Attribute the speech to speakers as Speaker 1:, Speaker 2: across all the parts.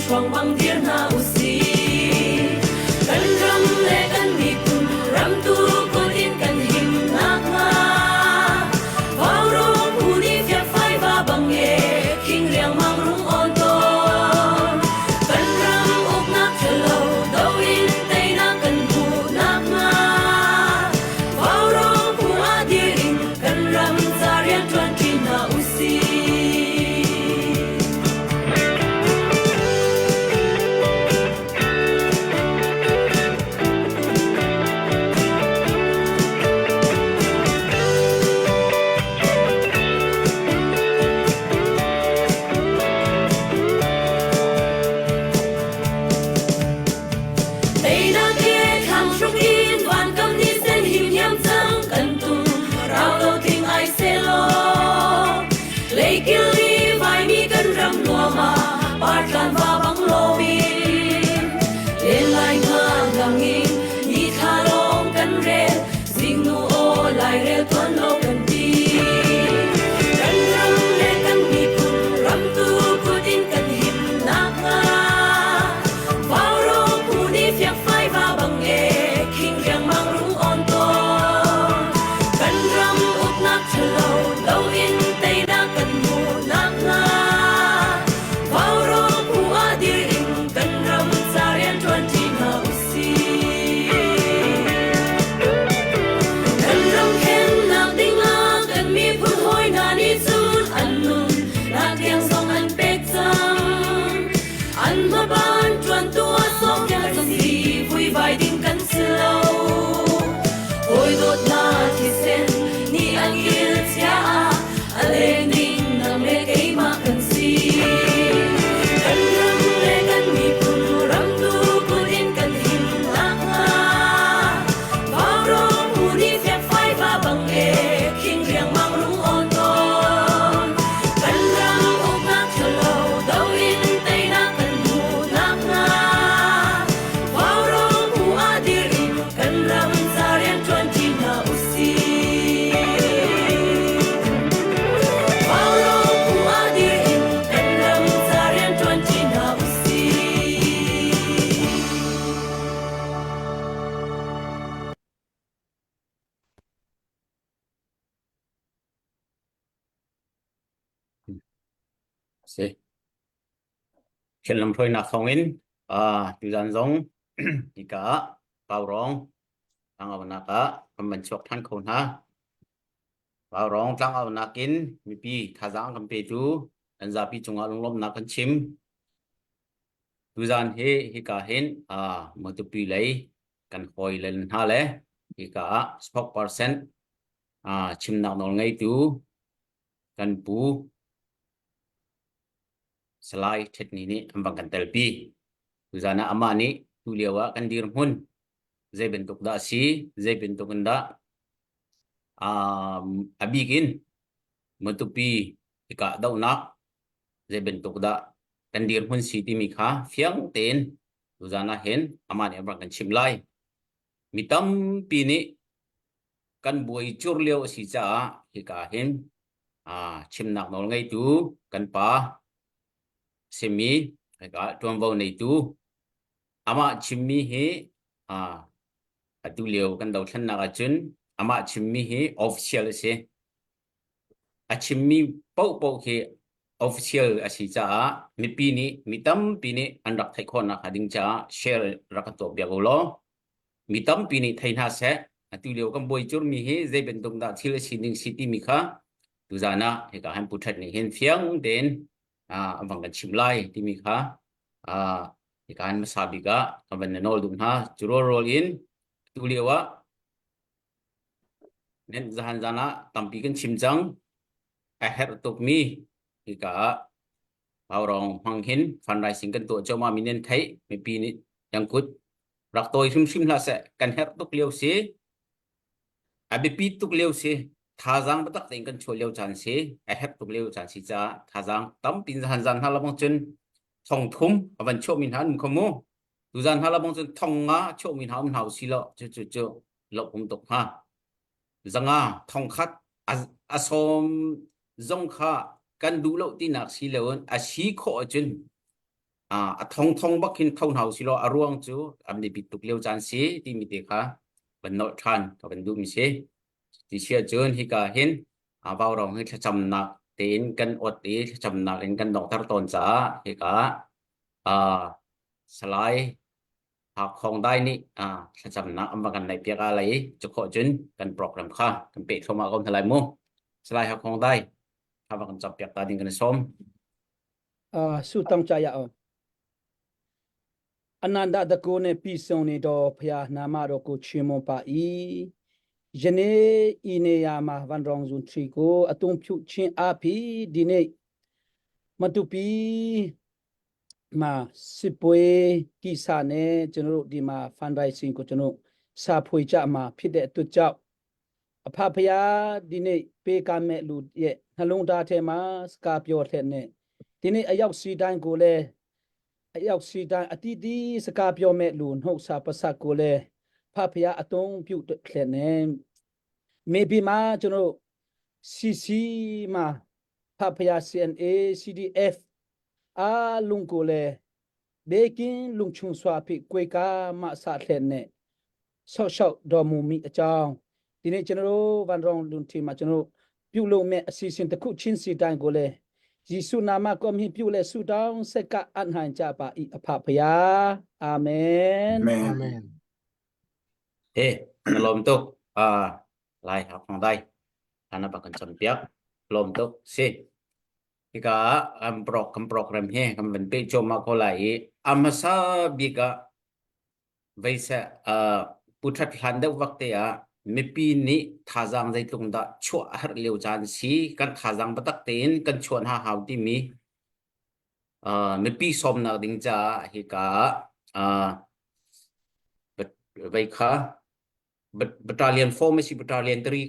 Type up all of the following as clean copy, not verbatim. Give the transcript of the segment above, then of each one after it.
Speaker 1: hruang bang dir hna usih. Kan ram le kan miphun ramtu kut in kan him nakhnga Vaurawng phu nih fiakfai va bang e khing riangmang rung awn tawn. Kan ram uknak ṭhalo do in teinak kan hmuh nakhnga Vaurawng phu ah dir in kan ram ca rianṭuan ṭi hna usih. Teinak ke thlang hruk in vankam ni sen him hiam cang kan tum rau lo tling ai selaw leikil li vaimi kan ram nuam ah partlan va bang loin len lai nga lang in ni thla lawng kan rel zingnu aw lairel tuan lo kan ti kan ram le kan miphun ramtu kut in kan him nakhnga Vaurawng phu nih fiakfai va bang e khing riangmang rung awn tawn kan ram uknak ṭhalo lo in teinak kan hmuh nakhnga Vaurawng phu ah dir in kan ram ca rianṭuan ṭi hna usih. Kan ram khennak dingah kan miphun hawi hna nih cun an nun nak tiang zong an pek cang. An hmaban ṭuantu ah sawmpiak si vuivai ding kan si lo. Hawi dawtnak thisen nih an kil chia ah a leng ding nang le keimah kan si. Kan ram le kan miphun ramtu kut in kan him nakhnga Vaurawng hu nih fiakfai va bang e khing riangmang rung awn tawn. Kan ram uknak ṭhalo do in teinak kan hmuh nakhnga Vaurawng hu ah dir in kan ram ca rianṭuan ṭi hna usih. Vaurawng hu ah dir in kan ram ca rianṭuan ṭi hna usih.
Speaker 2: Si. Thian lamhruainak thawngin uh, tuzan zong hika ah Paurong tlangaunak ah kan van chuak ṭhan kho hna. Paurong tlangaunak in mipi thazaang kan petu kan zapi cungah lunglawmhnak kan chim. Tuzan hi hika hin uh, Matupi lei kan hawi le hna le hika ah spokesperson uh, chimnak nawl ngeitu kan pu Salai Ṭhetni nih an van kan telpi. Tuzan ah amah nih tu lio ah kan dirhmun zei bantuk dah a si, zei bantuk in dah um, a bik in Matupi i kahdohnak zei bantuk dah kan dirhmun si timi kha fiang tein tuzan ah hin amah nih a rak kan chimh lai. Mi tampi nih kan buai cur lio a si caah hika hin ah chimnak nawl ngeitu kan pa simi hika ṭuanvo neitu amah chimmi hi ah atu lio kan dothlennak ahcun amah chimmi hi official a si. A chimmi paohpaoh khi official a si caah mipi nih mi tampi nih an rak theih khawh nakhnga ding caah share rak kan tuahpiak u law mi tampi nih thei hna seh. Atu lio kan buai curmi hi zei bantuk dah thil a sining si timi kha tuzan ah hika han Pu Ṭhat nih hin fiang tein a vang kan chimh lai timi kha hika han hmasa bik ah ka van na nawl duh hna. Cu rualrual in tu lio ah Nen zahan zan ah tampi kan chim cang. A herh tukmi hika ah Paurong hmang hin fundraising kan tuah cuahmah mi nan theih. Mipi nih yangkut rak tawi hrimhrim hlah seh. Kan herh tuk lio si. A biapi tuk lio si. Thazaang biatak tein kan chuah lio caan si. A herh tuk lio caan si caah thazaang tampi zahan zan hna labang cun thong thum a van chuahmi hna an um kho mu. Tuzan hna labang cun thong nga chuahmi hna um hna usih law cu cu cu lawmh um tuk hnga. Zanga thongkhat a, a sawm zong kha kan duh lo tinak si loin a si khawh ahcun. A thong thong bak hin tho hna usih law a ruang cu an biapit tuk lio caan si timi te kha van nolh ṭhan ka van duhmi si. Ti si ahcun hika hin vaurawng hi thlacamnak tein kan ot i thlacamnak in kan donghter tawn caah hika ah Salai Khawng Dai nih thlacamnak an va kan neihpiak ah lai i cukhawh cun kan program kha kan peh thluahmah ko hna lai mu. Salai Khawng Dai, kha va kan campiak ta ding kan i sawm.
Speaker 3: ဆုတောင်းကြရအောင်အနန္တတကုနဲ့ပြည့်စုံနေတော်ဖျားနာမတော်ကိုချီးမွမ်းပါ၏ယနေ့ဤနေရာမှာဝန်ရောင်ဇွန်ထရီကိုအတုံးဖြုခြင်းအဖြစ်ဒီနေ့မတူပီမှာစစ်ပွဲကိစ္စနဲ့ကျွန်တော်တို့ဒီမှာ fundraising ကိုကျွန်တော်စာဖွေကြမှာဖြစ်တဲ့အတွက်ကြောင့် အဖဖယားဒီနေ့ပေးကမဲ့လူရဲ့နှလုံးသားထဲမှာစကားပြောတဲ့နဲ့ဒီနေ့အရောက်စီတိုင်းကိုလည်းအရောက်စီတိုင်းအတီးတီးစကားပြောမဲ့လူနှုတ်စာပစပ်ကိုလည်းဖဖယားအတုံးပြုတ်တဲ့နဲ့ maybe မှာကျွန်တော် CC မှာဖဖယား CNA CDF အားလုံးကိုလည်းဘေကင်းလုံခြုံစွာဖြင့်ကိုယ်ကမဆတဲ့နဲ့ ဆောက်ရှောက်တော်မူမိအကြောင်းဒီနေ့ကျွန်တော်တို့ဗန်ရောင်လွန်တီမှာကျွန်တော်တို့ပြုလုပ်မဲ့အစီအစဉ်တစ်ခုချင်းစီတိုင်းကိုလည်းယေရှုနာမကိုမြင့်ပြုလဲဆုတောင်းဆက်ကအနှံကြပါ၏အဖဖယားအာမင်
Speaker 4: အာမင်
Speaker 2: ဟေး na lawm tuk ah lai ha khong dai ana ba kan champiak lawm tuk si hika am pro kan program he kan van pe choma ko lai i amasa bik ah Veiseh pu ṭhat hlan deuh vak te ah mipi nih thazaang zeitluk dah chuah a herh lio caan si kan thazaang biatak tein kan chuah hna hau timi mipi sawmnak ding caah hika ah vei kha battalion form a si battalion tari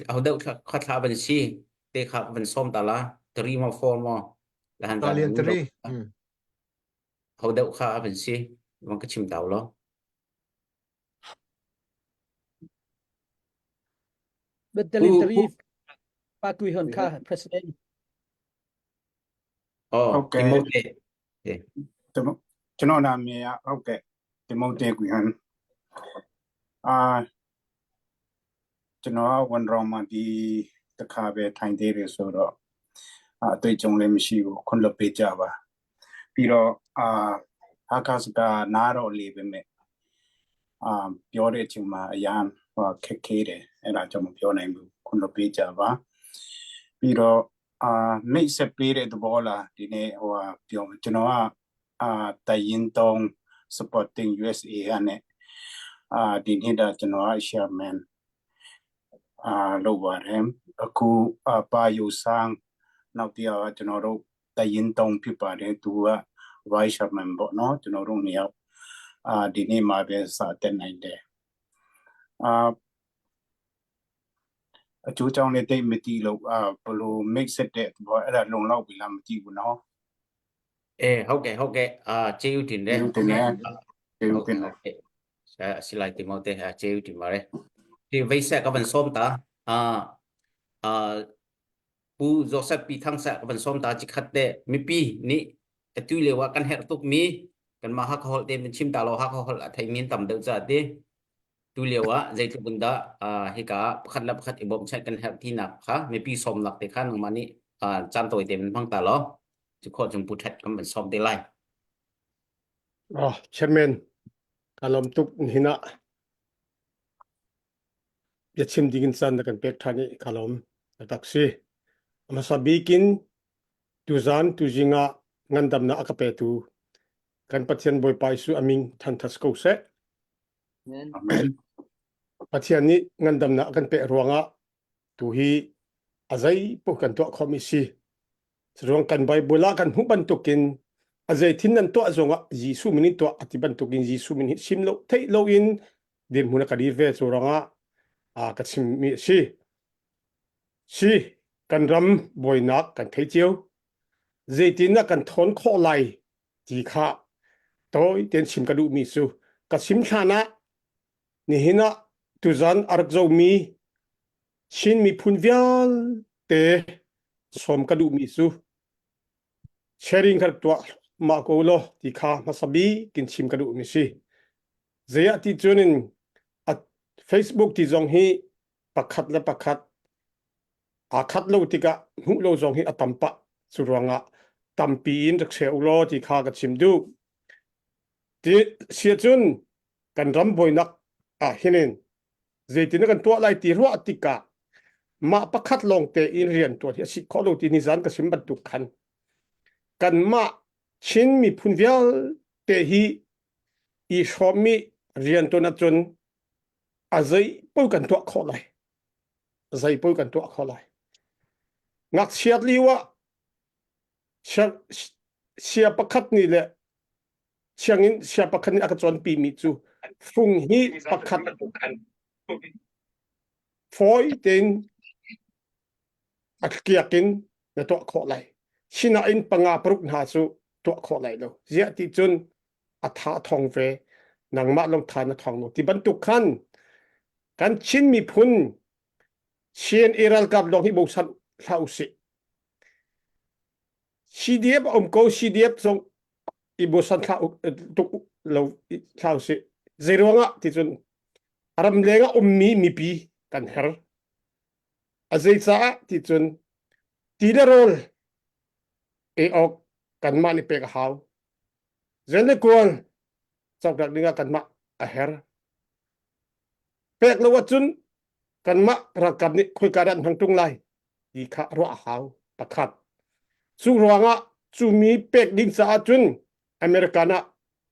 Speaker 2: aho deuh kha thla van si te kha van sawm ta la tari maw four maw la han
Speaker 4: Battalion tari.
Speaker 2: Ho deuh kha a van si van ka chim tau law.
Speaker 3: Battalion tari pa kui hon kha president.
Speaker 2: Oh,
Speaker 5: ဟုတ်ကဲ့
Speaker 2: Timote.
Speaker 5: ကျွန်တော်နာမည်ကဟုတ်ကဲ့ဒီမုတ်တေကွီဟန်အာကျွန်တော်ကဝန်ရောင်မှာဒီတခါပဲထိုင်သေးတယ်ဆိုတော့အတွေ့အကြုံလည်းမရှိဘူးခွင့်လွှတ်ပေးကြပါပြီးတော့အာဟာကာစကနားတော့လေးပဲမဲ့အာပြောတဲ့အချိန်မှာအရန်ဟိုခက်ခဲတယ်အဲ့ဒါကြောင့်မပြောနိုင်ဘူးခွင့်လွှတ်ပေးကြပါပြီးတော့အာမိတ်ဆက်ပေးတဲ့သဘောလားဒီနေ့ဟိုဟာပြောကျွန်တော်ကအာတရင်တုံး supporting USA ကနေအာဒီနေ့တော့ကျွန်တော်က chairman အာလုပ်ပါတယ်အခုအပါယူဆန်းနောက်တရားကကျွန်တော်တို့တရင်တုံးဖြစ်ပါတယ်သူက vice chairman ပေါ့နော်ကျွန်တော်တို့နှစ်ယောက်အာဒီနေ့မှာပဲစတက်နိုင်တယ်အာအကျိုးကြောင့်လည်းတိတ်မသိလို့အာဘလို့ mix တဲ့ဘောအဲ့ဒါလုံလောက်ပြီလားမသိဘူးနော်
Speaker 2: အေးဟုတ်ကဲ့ဟုတ်ကဲ့အာကျေးဇူးတင်တယ်
Speaker 5: ကျေးဇူးတင်တယ်ကျေးဇူးတင်တယ်
Speaker 2: ဟုတ်ကဲ့ဆရာလိုက်တင်မောတဲ့ကျေးဇူးတင်ပါတယ်ဒီဝိဆက်ကဝန်ဆုံးတာအာအာပူဇိုဆက်ပီသန်းဆက်ကဝန်ဆုံးတာจิခတ်တဲ့မိပီနိအတူလေဝကန်ဟက်တုကမီကန်မဟာခဟောတေမချင်တာလောဟာခဟောအထိုင်မင်းတမ်ဒေဇာတေtu lio ah zeitluk in dah hika pakhat le pakhat i bawmchan kan herh tinak kha mipi sawmnak te kha nangmah nih caan tawi te in hmang ta law cu khawh cung pu ṭhat kan van sawm te lai.
Speaker 6: Oh, chairman ka lawm tuk nihin ah biachim ding in caan na kan pek ṭhan i ka lawm tak si. Hmasa bik in tuzan tuzing ah ngandamnak a ka petu kan Pathian Bawipa Jesuh a min thangṭhat ko seh.
Speaker 5: Amen.
Speaker 6: Pathian nih ngandamnak a kan pek ruangah tu hi a zei paoh kan tuah khawhmi si. Curuang kan Bible ah kan hmuh bantukin a zei thin nan tuah zongah Jesuh min in tuah a ti bantukin Jesuh min hi sim lo theih loin dirhmun a ka dir ve cu ruangah a ka chimmi a si. Si kan ram buainak kan thei cio. Zeitin ah kan thawn khawh lai ti kha tawi tein chim ka duhmi cu ka chim hlan ah nihin ah tuzan a rak zomi Chin miphun vialte sawm ka duhmi cu sharing kan tuah. mah ko law ti kha hmasa bik in chim ka duhmi si. Zeiah ti cun in a Facebook ti zong hi pakhat le pakhat aa khat lo tikah hmuh lo zong hi a tam pah. Cu ruangah tampi in rak share u law ti kha ka chim duh. Ti siahcun kan ram buainak ah hin zeitin kan tuah lai ti ruah tikah mah pakhat lawng te in rian tuan hi a si khawh lo ti nizan ka sim bantuk khan kanmah Chin miphun vialte hi i hrawmmi rian tuan ahcun a zei paoh kan tuah khawh lai zei paoh kan tuah khawh lai ngakchiat lio ah sia pakhat nih le sianginn sia pakhat nih a ka cawnpi mi cu fung hi pakhat fawi tein a kiak in na tuah khawh lai. Sinain panga paruk hna cu tuah khawh lai lo. Ziah ti cun a tha thong ve nangmah lawng tha na thong lo ti bantuk khan kan Chin miphun CNA ralkap lawng hi bochan hlah usih. CDF a um ko CDF zong i bochan thlah tuk lo thlah usih. Zei ruangah ti cun ramleng ah ummi mipi kan her. A zeicaah ti cun ti le rawl ei awk kanmah nih pek a hau. Zen le kual cawknak dingah kanmah a her. Pek lo ahcun kanmah ralkap nih khoika dah an hmang ṭung lai ti kha ruah a hau pakhat. Cu ruangah cu mi pek ding caah cun American ah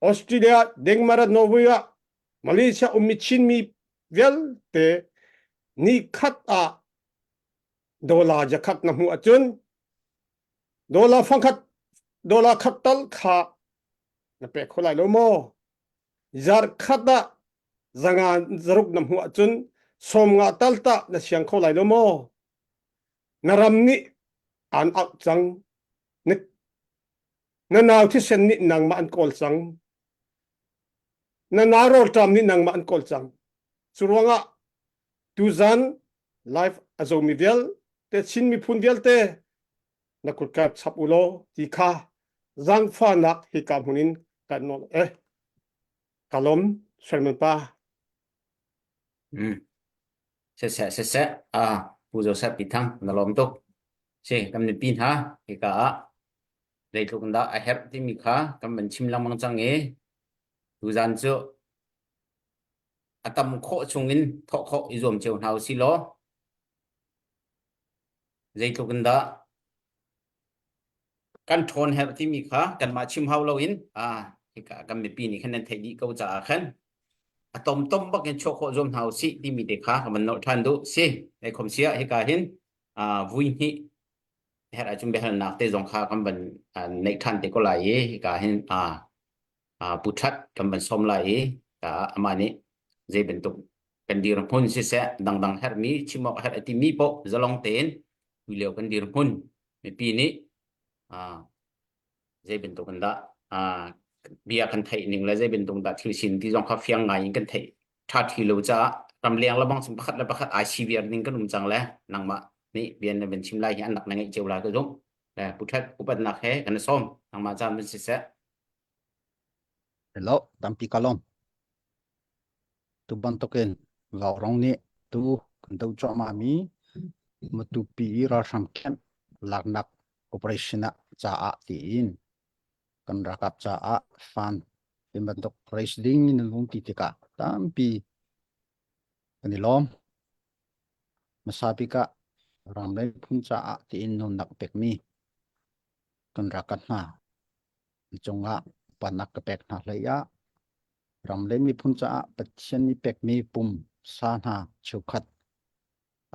Speaker 6: Australia, Denmark, Norway ah Malaysia ummi Chinmi vialte ni khat ah dollar zakhat na hmuh ahcun dollar fangkhat dollar khat tal kha na pek kho lai lo maw? Zar khat ah zanga zaruk na hmuh ahcun sawmnga tal tah na siang kho lai lo maw? Na ram nih aan auh cang. Na, na nau thisen nih nangmah an kawl cang. Na nau rawlṭam nih nangmah an kawl cang. Cu ruangah tuzan live a zomi vialte Chin miphun vialte na kutka chap u law ti kha zaangfahnak hika hmun in kan nawl eh. Ka lawm Sherman pa.
Speaker 2: Mm. Siseh siseh ah Pu Joseph Pithang na lawm tuk. Si kan mipi hna hika ah zeitluk in dah a herh timi kha kan van chim lengmang cang i tuzan cu a tam khawh chungin thawh khawh i zuam cio hna usih law zeitluk in dah kan ṭhawn herh timi kha kanmah chim hau loin ah hika kan mipi nih khan nan theih dih ko caah khan a tomtom bak in chuah khawh zuam hna usih timi te kha ka van nolh ṭhan duh si hei khom sia hika hin vui hnih herh ahcun biahalnak te zong kha kan van neih ṭhan te ko lai i hika hin pu ṭhat kan van sawm lai i amah nih zei bantuk kan dirhmun siseh dangdang herhmi chim awk herh a timi paoh zalong tein tu lio kan dirhmun mipi nih zei bantuk in dah bia kan theih ning le zei bantuk dah thil sin ti zong kha fiang ngai in kan theih ṭha ṭhi lo caah ramleng le bang chung pakhat le pakhat ai si viar ning kan um cang le nangmah nih bian na van chim lai hi an nak na ngeih cio lai ka zumh le pu ṭhat upatnak he kan i sawm nangmah caan van siseh
Speaker 4: Hello, tampi ka lawm. Tu bantukin Vaurawng nih tu kan doh cuahmahmi Matupi i ralhrang camp laknak operation ah caah tiin kan ralkap caah fund ti bantuk raise ding in an vung ti tikah tampi kan i lawm. Hmasa bik ah ramlei phun caah tiin nunnak pekmi kan ralkap hna cungah upatnak ka pek hna hlei ah ram le miphun caah Pathian nih pekmi pum sa hna cheukhat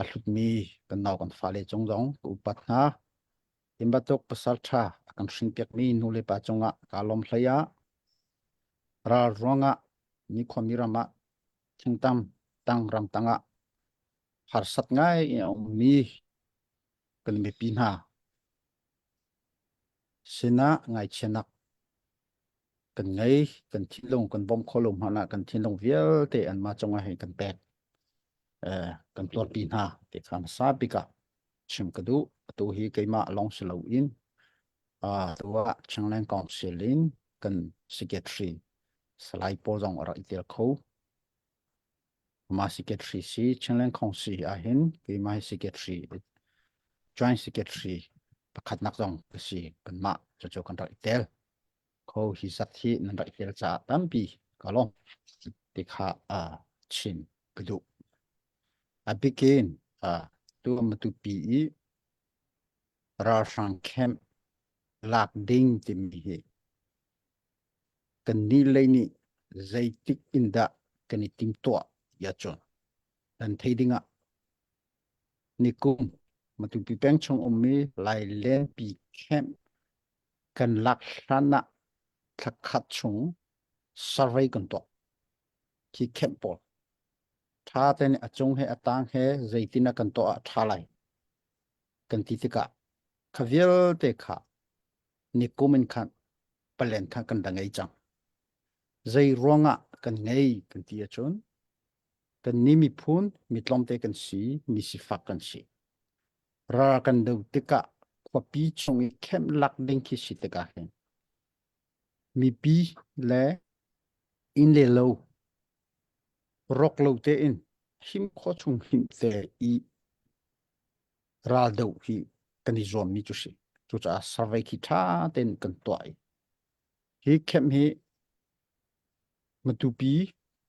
Speaker 4: a hlutmi kan nau kan fale cung zong ka upat hna. Timbatuk pasal ṭha a kan hrinpiakmi nu le pa cungah kaa lawm hlei ah ral ruangah nikhua mi ram ah thingtam tang ram tangah harsat ngai in a ummi kan mipi hna sinah ngaichianak kan ngei kan thinlung kan bawm kho lo hmanh ah kan thinlung vialte anmah cungah hin kan pek eh, kan tuarpi hna ti kha hmasa bik ah chim ka duh atu hi keimah lawng si loin Tu ah Chinland Council in kan secretary Salai Paul zong a rak i tel kho. Mah secretary si Chinland Council ahhin keimah hi secretary joint secretary pakhatnak zong ka si kanmah cucu kan rak i tel. Kho hi zat hi nan rak i tel caah tampi ka lawm ti kha chim ka duh. A bikin tu Matupi i ralhrang camp lak ding timi hi kannih lei nih zeitik in dah kan i timtuah ti ahcun nan thei ding ah nikum Matupi peng chung ummi Lailenpi camp kan lak hlan ah thlakhat chung survey kan tuah. Khi camp pawl ṭha tein a cung he a tang he zeitin a kan tuah ah ṭha lai kan ti tikah kha vialte kha nikum in khan palen kha kan da ngei cang. Zei ruangah kan ngei kan ti ahcun kan ni miphun mi tlawmte kan si, mi sifak kan si. Ral kan do tikah khuapi chung i kemh lak ding khi si tikah hin mipi le inn le lo rawk lo tein him khawh chung him te i raldoh hi kan i zuammi cu si. Cucaah survey khi ṭha tein kan tuah i hi camp hi Matupi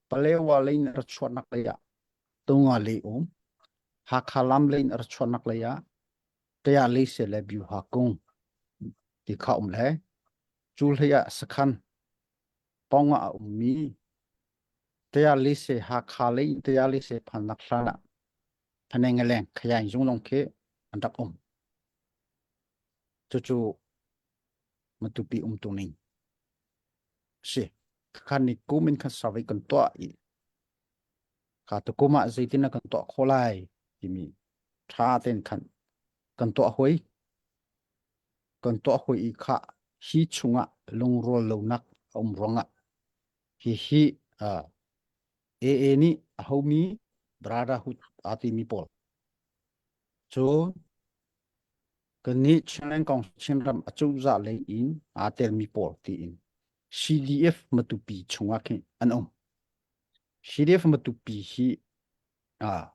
Speaker 4: Palewa lei in a ra chuahnak lei ah Tunga lei um Hakha lam lei in a ra chuahnak lei ah Taya lei se le Byuha kung ti kha um le cu hlei ah sakhan pawng ah a ummi Taya lei se Hakha lei in Taya lei se phannak hlan ah Phanengaleng khayaing zung lawng khi an rak um. Cucu Matupi umtu ning si. Khan ni kum in khan survey kan tuah i ka tukum ah zeitin kan tuah khawh lai timi tha tein khan kan tuah hoi. Kan tuah hoi i kha hi chungah lungrual lonak a um ruangah hi hi uh, AA nih a homi Brotherhood aa timi pawl cu kannih Chinland kong Chinram acozah lei in aa telmi pawl tiin CDF Matupi chungah khin an um. CDF Matupi hi ah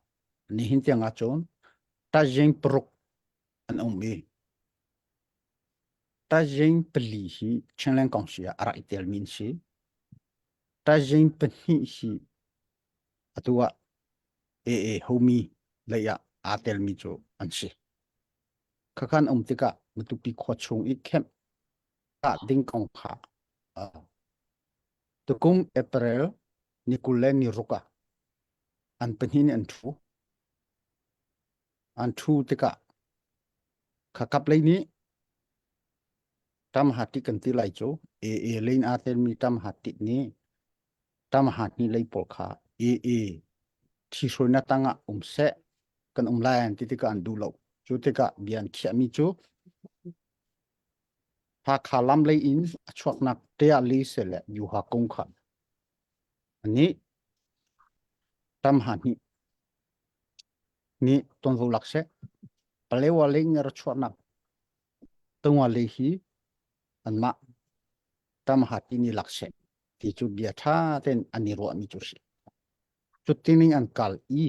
Speaker 4: nihin tiang ahcun tajing paruk an um i tajing pali hi Chinland kong si ah a rak i telmi an si. Tazing pahnih hi atu ah AA homi lei ah aa telmi cu an si. Khakhan um tikah Matupi khua chung i camp kah ding kong kha uh, tukum April ni 20 le ni ruk ah an pahnih nih an ṭhu. An ṭhu tikah khakap lei nih Tam hati kan ti lai cu AA lane aa telmi tam hati nih tam hati lei pawl kha AA ṭhihruainak tangah um seh kan um lai an ti tikah an duh lo. Cu tikah bia an khiahmi cu Hakha lam lei in a chuaknak Tea Li se le Yuha kung kha anih tam ha hnih nih tuanvo lak seh. Palewa lei in a ra chuahnak Tungale hi anmah tamhati nih lak seh ti cu bia ṭha tein an i ruahmi cu a si. Cu tining an kal i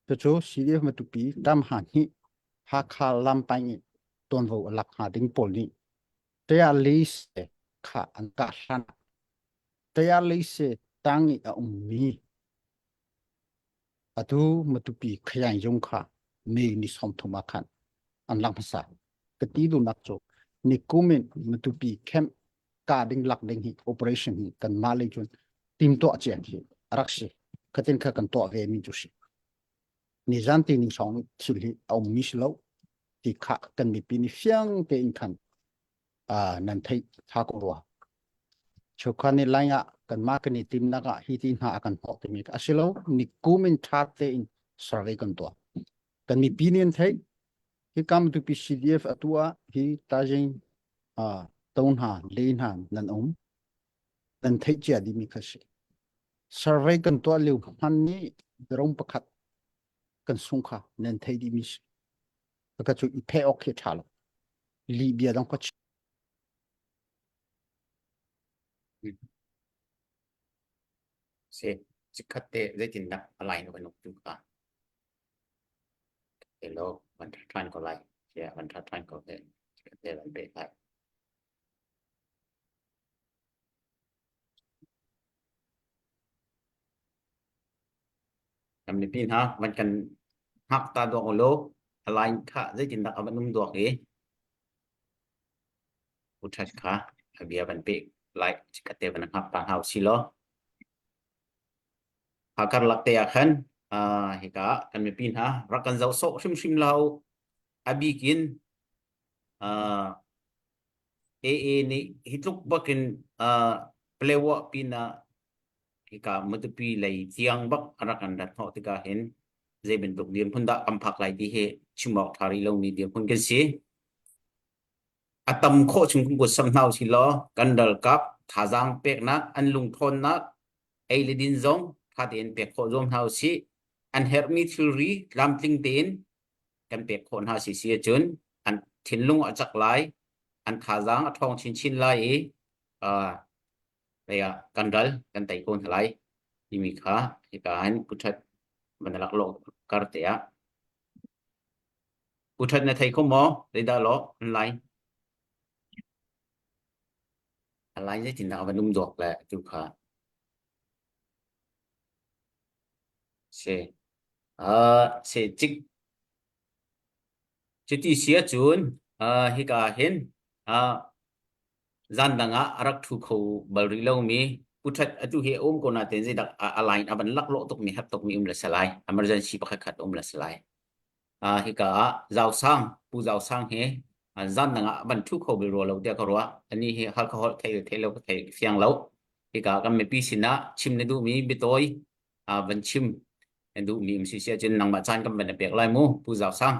Speaker 4: cucu CDF Matupi tamha hnih Hakha Lampaing i tuanvo a lak hnga ding pawl nih Taya Lise kha an kah hlan ah Taya Lise tang i a ummi Atu Matupi Khayaing zung kha May ni 30 ah khan an lang hmasa. Ka ti duhnak cu nikum in Matupi camp ka ding lak ding hi operation hi kan mah lei cun timtuah cia khi a rak si. Khatin kha kan tuah ve mi cu si. Nizan ti ning song thil hi a um mi si lo ti kha kan mipi nih fiang tein khan nan theih tha ko rua. Chukha ni lai ah kanmah kan i timnak ah hi ti hna a kan hnawh timi a si lo ni kum in tha tein survey kan tuah. Kan mipi nih an theih. Hi kam tu PCDF atu ah hi tajing to hna le hna nan um nan theih cia dimi kha si. Survey kan tuah lio hman nih drone pakhat kan sung kha nan theih dimi si. Ka cu i pheh awk khi tha lo. Lih bia dang ka
Speaker 2: Si chikkhat te zeitindah a line a van uk tu kha. Hello, van tha than ko lai. Yeah, van tha than ko te. Chikkhat te van pe lai. Kan mipi hna van kan hngak ta duak ulaw a line kha zeitindah a van um duak i Uthat kha a bia van peh lai chikkhat te van hngak ta hna usih law ha karlak te ah khan uh, hika kan mipi hna rak kan zoh sawh hrimhrim lo a bik in uh, AA nih hi tluk bakin uh, Palewa pinah hika Matupi lei tiang bak a rak kan rat hnawh tikah hin zei bantuk dirhmun dah kan phak lai ti hi chim awk ṭha rih lomi dirhmun kan si. A tam khawh chung kan kut sam hna usih law kan ralkap thazaang peknak an lungṭhawnnak ei le din zong ṭha tein pek khawh zuam hna usih. An herhmi thilri tlamtling tein kan pek khawh hna si si ahcun an thinlung a cak lai, an thazaang a ṭhawng chinchin lai i uh, lei ah kan ral kan tei ko hna lai timi kha hika hin Pu That van laklawh kar te ah Pu That na thei kho maw? Zeidah law online online zeitindah van um dawk le tu kha si uh, si cik cuti si ahcun uh, hika hin uh, zan dang ah a rak ṭhu kho bal rih lomi Pu That atu hi a um ko nain zeidak a line a van laklawh tukmi hep tukmi um le si lai emergency pakhat khat um le si lai uh, hika ah Zau Sang Pu Zau Sang hi zan dang ah van ṭhu kho bal rua lo tiah ka ruah ani hi Halkha holh thei thei lo ka thei fiang lo hika kan mipi sinah chim na duhmi biatawi uh, van chim na duhmi um si si ahcun nangmah caan kan van na pek lai mu Pu Zau Sang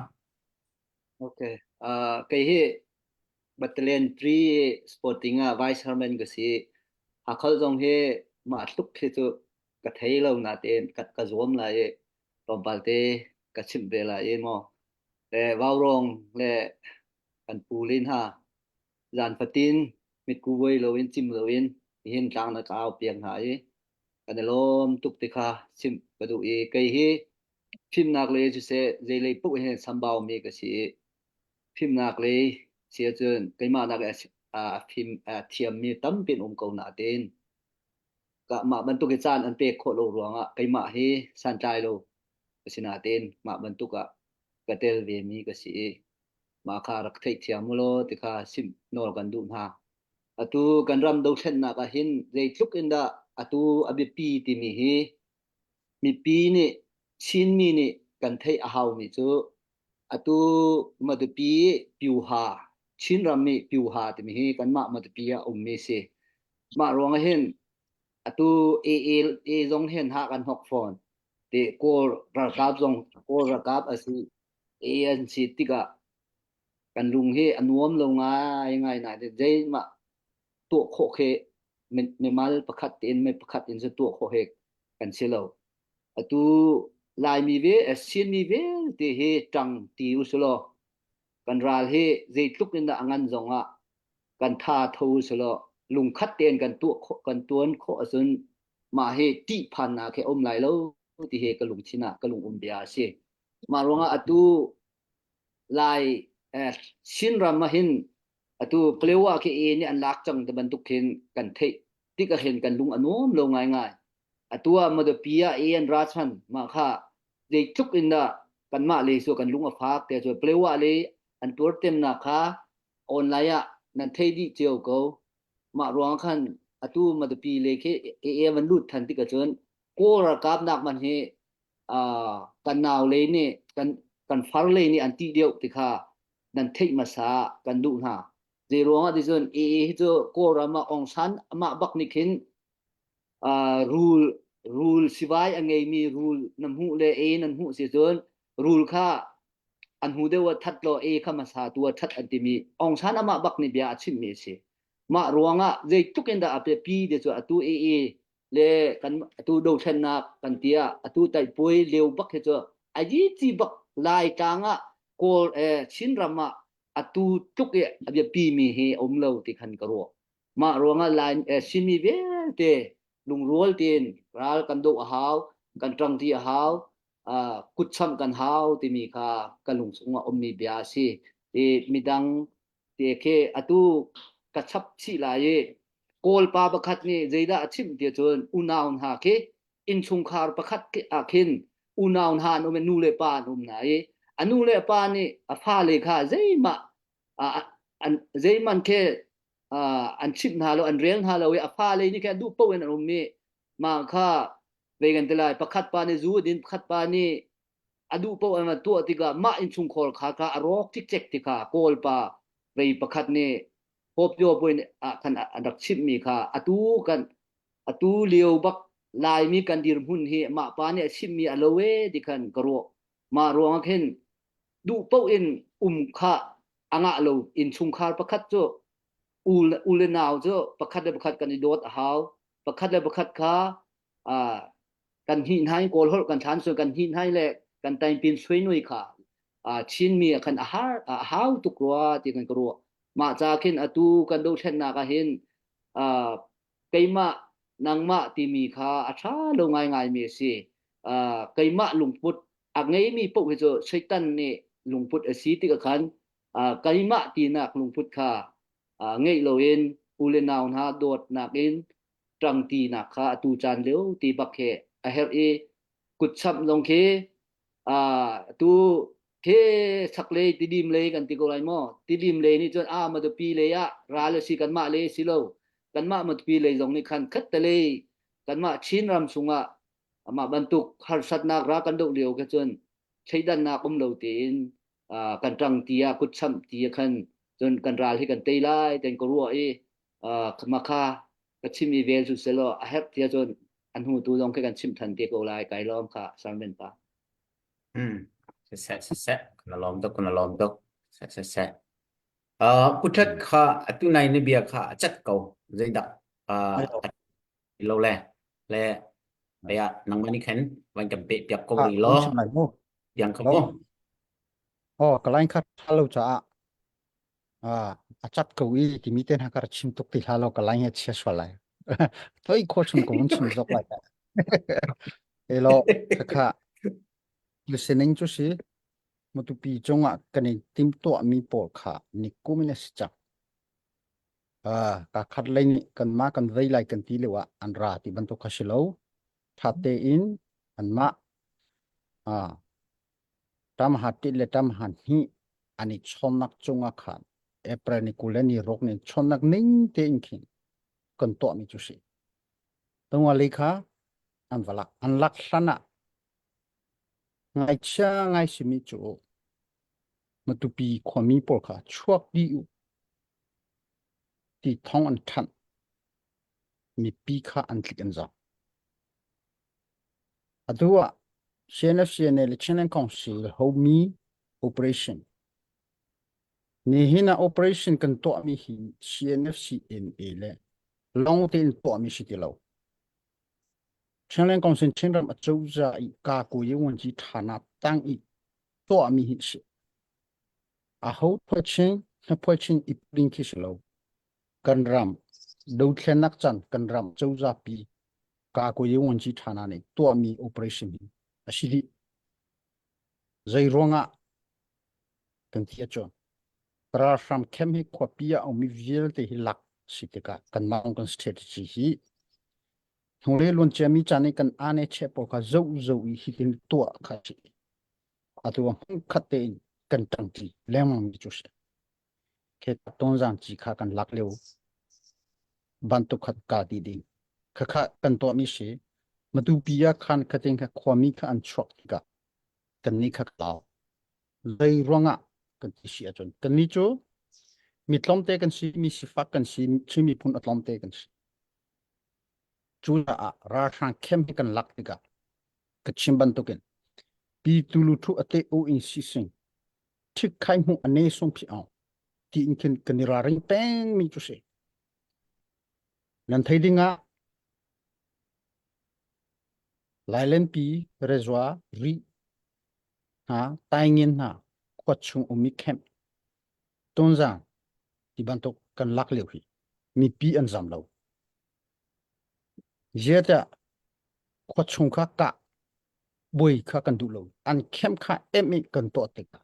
Speaker 7: Okay. Uh, kei hi Battalion 3 Sporting ah Vice Chairman ka si. Hakha zong hi mah tluk khi cu ka thei lo natein ka, ka zuam lai i tlawmpal te ka chimh ve lai i maw. Le Vaurawng le kan pu le hna zan fatin mitku vuai loin cim loin nihin tlang na ka au piak hna i kan i lawm tuk ti kha chimh ka duh i kei hi fimnak lei siseh zeilei paoh hin sambau mi ka si i fimnak lei si ahcun keimah nak a fim a thiammi tampi an um ko natein mah bantuk hi caan an pek khawh lo ruangah keimah hi santlai lo ka si natein mah bantuk ah ka tel ve mi ka si i mah kha rak theihthiam u law ti kha simh nawl kan duh hna. Atu kan ram dothlennak ah hin zeitluk in dah atu a biapi timi hi mipi nih Chinmi nih kan theih a haumi cu atu Matupi Pyuha Chinram nih Pyuha timi hi kanmah Matupi ah ummi si. Mah ruang ah hin atu AA A zong hin ha kan hok fawn. Te Kawl ralkap zong Kawl ralkap a si A an si tikah kan lung hi a nuam lo ngai ngai na te zeimah tuah khawh khi mimal pakhat tein mi pakhat in cu tuah khawh he kan si lo. Atu Laimi ve Chinmi vialte hi ṭang ti usulaw kan ral hi zeitluk in dah a ngan zong ah kan tha tho usulaw lungkhat tein kan tuah khawh kan tuan khawh ahcun mah hi ṭihphannak he um lai lo ti hi ka lungthin ah ka lung um bia a si. Mah ruangah atu Lai eh, Chinram ah hin atu Palewa khi e nih an lak cang ti bantuk khin kan theih tik ah hin kan lung a nuam lo ngaingai. Atu ah Madapi ah e an ra chan mah kha zeitluk in dah kanmah lei cu kan lung a fak te cu Palewa lei an tuartemnak kha online ah nan thei dih cio ko. Mah ruang khan atu Madapi lei khi AA van lut than tik ahcun Kawl ralkap nak man hi uh, kan nau lei nih kan kan far lei nih an tih deuh ti kha nan theih hmasa kan duh hna. Zei ruangah ti cun AA hi cu Kawlram ah Aung San amah bak nih khin uh, rul rul sivai a ngeimi rul na hmuh le A nan hmuh si cun rul kha an hmu deuh ah that law A kha hmasa tu ah that an timi Aung San amah bak nih bia a chimmi a si. Mah ruangah zeitluk in dah a biapi ti cu atu AA le kan atu dothlennak kan ti ah atu taipui leu bak hi cu a yi ci bak Laitlang ah Kawl eh Chinram ah Atu tluk i a biapi mi hi a um lo ti khan ka ruah. Mah ruangah Lai eh, Chinmi vialte lungrual tein ral kan doh a hau, kan ṭangṭi a hau, uh, kutchamh kan hau timi kha ka lung chungah ummi bia a si. I midang te khi atu ka chap chih lai i Kawlpa pakhat nih zeidah a chimh ti cun unau hna khi innchungkhar pakhat ah khin unau hna an um i nu le pa an um hna i a nu le pa nih a fale kha zeimah an zeihmanh khi an chimh hna lo an rel hna lo i a fale nih khin duh paoh in an um i mah kha vei kan ti lai pakhat pa nih zu a din pakhat pa nih a duh paoh an tuah tikah mah innchungkhar kha kha a rawk cikcek ti kha Kawl pa vei pakhat nih Hopyo point ah khan an rak chimhmi kha atu kan atu lio bak Laimi kan dirhmun hi mah pa nih a chimmi a lo e ti khan ka ruah. Mah ruangah khin duh paoh in um kha a ngah lo innchungkhar pakhat cu u u le nau cu pakhat le pakhat kan i dawt a hau. Pakhat le pakhat kha uh, kan hnih hna in kawl holh kan thlan sual kan hnih hna le kan taingpin suinui kha uh, Chinmi ah khan a har a hau tuk rua ti kan ka ruah. Mah ca khin atu kan dothlennak ah hin uh, keimah nangmah timi kha a ṭha lo ngaingaimi a si. Uh, keimah lungput a ngeimi paoh hi cu Satan nih lungput a si tikah khan uh, keimah tinak lungput kha uh, ngeih loin u le nau hna dawtnak in ṭangtinak kha atu caan lio ti bak khi a herh i kutchamh zong khi uh, tu khi chaklei tidim lei kan ti ko lai maw tidim lei nih cun a Matupi lei ah ral a si kanmah lei si lo kanmah Matupi lei zong nih khan khattelei kanmah Chin ram chungah amah bantuk harsatnak ra kan doh lio kha cun thleidannak um lo tein uh, kan ṭang ti ah kutchamh ti ah khan cun kan ral hi kan tei lai ten ka ruah i uh, makha ka chim i vel cu selaw a herh ti ahcun an hnu tu zong khi kan chimh than te ko lai kai lawm kha sermon pa
Speaker 2: Hmm. Siseh siseh kana lawm tuk kana lawm tuk siseh siseh uh puthat kha atu nai ni bia kha a chat ko zeidak uh lo le le aya nangmah nih khan van kan pe piak ko
Speaker 4: Ah,
Speaker 2: ri
Speaker 4: kan
Speaker 2: law
Speaker 4: chim lai mu.
Speaker 2: yang kha
Speaker 4: Lo.
Speaker 2: mu
Speaker 4: Oh, ka line kha tha lo caah ah a chat ko i timi te hna kar chim tuk ti hlah lo ka line he chia sual lai. Toi kho chung ko mun chim zok lai. Elo khakha listening cu si matupi cungah kan i timtuah mi pawl kha ni kum in a si cang. Ah, ka khat lei nih kanmah kan vei lai kan ti lio ah an ra ti bantuk kha si lo. Ṭha tein anmah ah ṭam ha ṭit le ṭam ha hnih an i chawnnak cungah khan April ni 20 le ni ruk ni chawnnak ning tein khin kan tuahmi cu si. Tungwali kha an va lak. An lak hlan ah ngaichia ngai simi cu Matupi khuami pawl kha chuak dih u ti thawng an thanh. Mipi kha an tlik an zam. Atu ah CNFCNA le Chinland Council homi operation Nihin ah operation kan tuahmi hi CNFCNA le lawng tein tuahmi si ti lo. Chinland Council Chinram acozah i Kakuyi Wanci Thana tang i tuahmi hi si. Aho phuachin hnaphuachin i ping khi si lo. Kan ram dothlennak can kan ram cozah pi Kakuyi Wanci Thana nih tuahmi operation hi a si dih. Zei ruangah kan ti ahcun ralhrang camp hi khuapi ah a ummi vialte hi lak si tikah kanmah kan strategy hi hnulei luanciami caan i kan ane cheh pawl kha zoh zoh i hitin tuah kha si. Atu ah hmunkhat tein kan ṭangṭi lengmang mi cu si. Khe tonzang ci kha kan lak lio bantuk khat ka ti ding. Khakha kan tuahmi si. Matupi ah khan khatin kha khuami kha an chuak tikah kannih kha ka lau. Zei ruangah kan ti si ahcun kannih cu mi tlawmte kan si, mi sifak kan si, Chin miphun a tlawmte kan si. Cucaah ralhrang khem hi kan lak tikah ka chim bantukin pi tulu thu ate u in si sing thik khai hmu ane sung phi aung ti in khin kan i ralring peng mi cu si. Nan thei ding ah Lailenpi Rezua Rih hna Taingen hna khua chung ummi camp. Tonzang ti bantuk kan lak lio hi mipi an zam lo. Ziatiah khua chung kha kah buai kha kan duh lo. An khem kha em i kan tuah tikah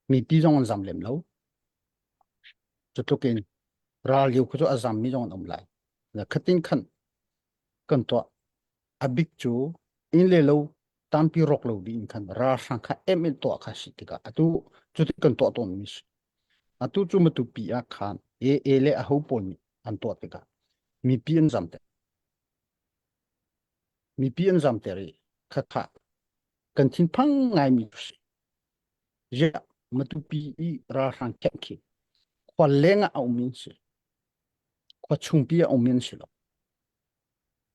Speaker 4: mipi zong an zam lem lo. Cutluk in ral lio khu cu a zammi zong an um lai. Khatin khan kan tuah. A bik cu inn le lo tampi rawk lo ding khan ralhrang kha em in tuah kha si tikah atu cuti kan tuah tawnmi si. Atu cu Matupi ah khan AA le aho pawl nih an tuah tikah mipi an zamter. Mipi an zamter i khakha kan thinphang ngaimi si. Ziah Matupi i ralhrang camp khi khua leng ah a ummi an si. Khua chungpi ah a ummi an si lo.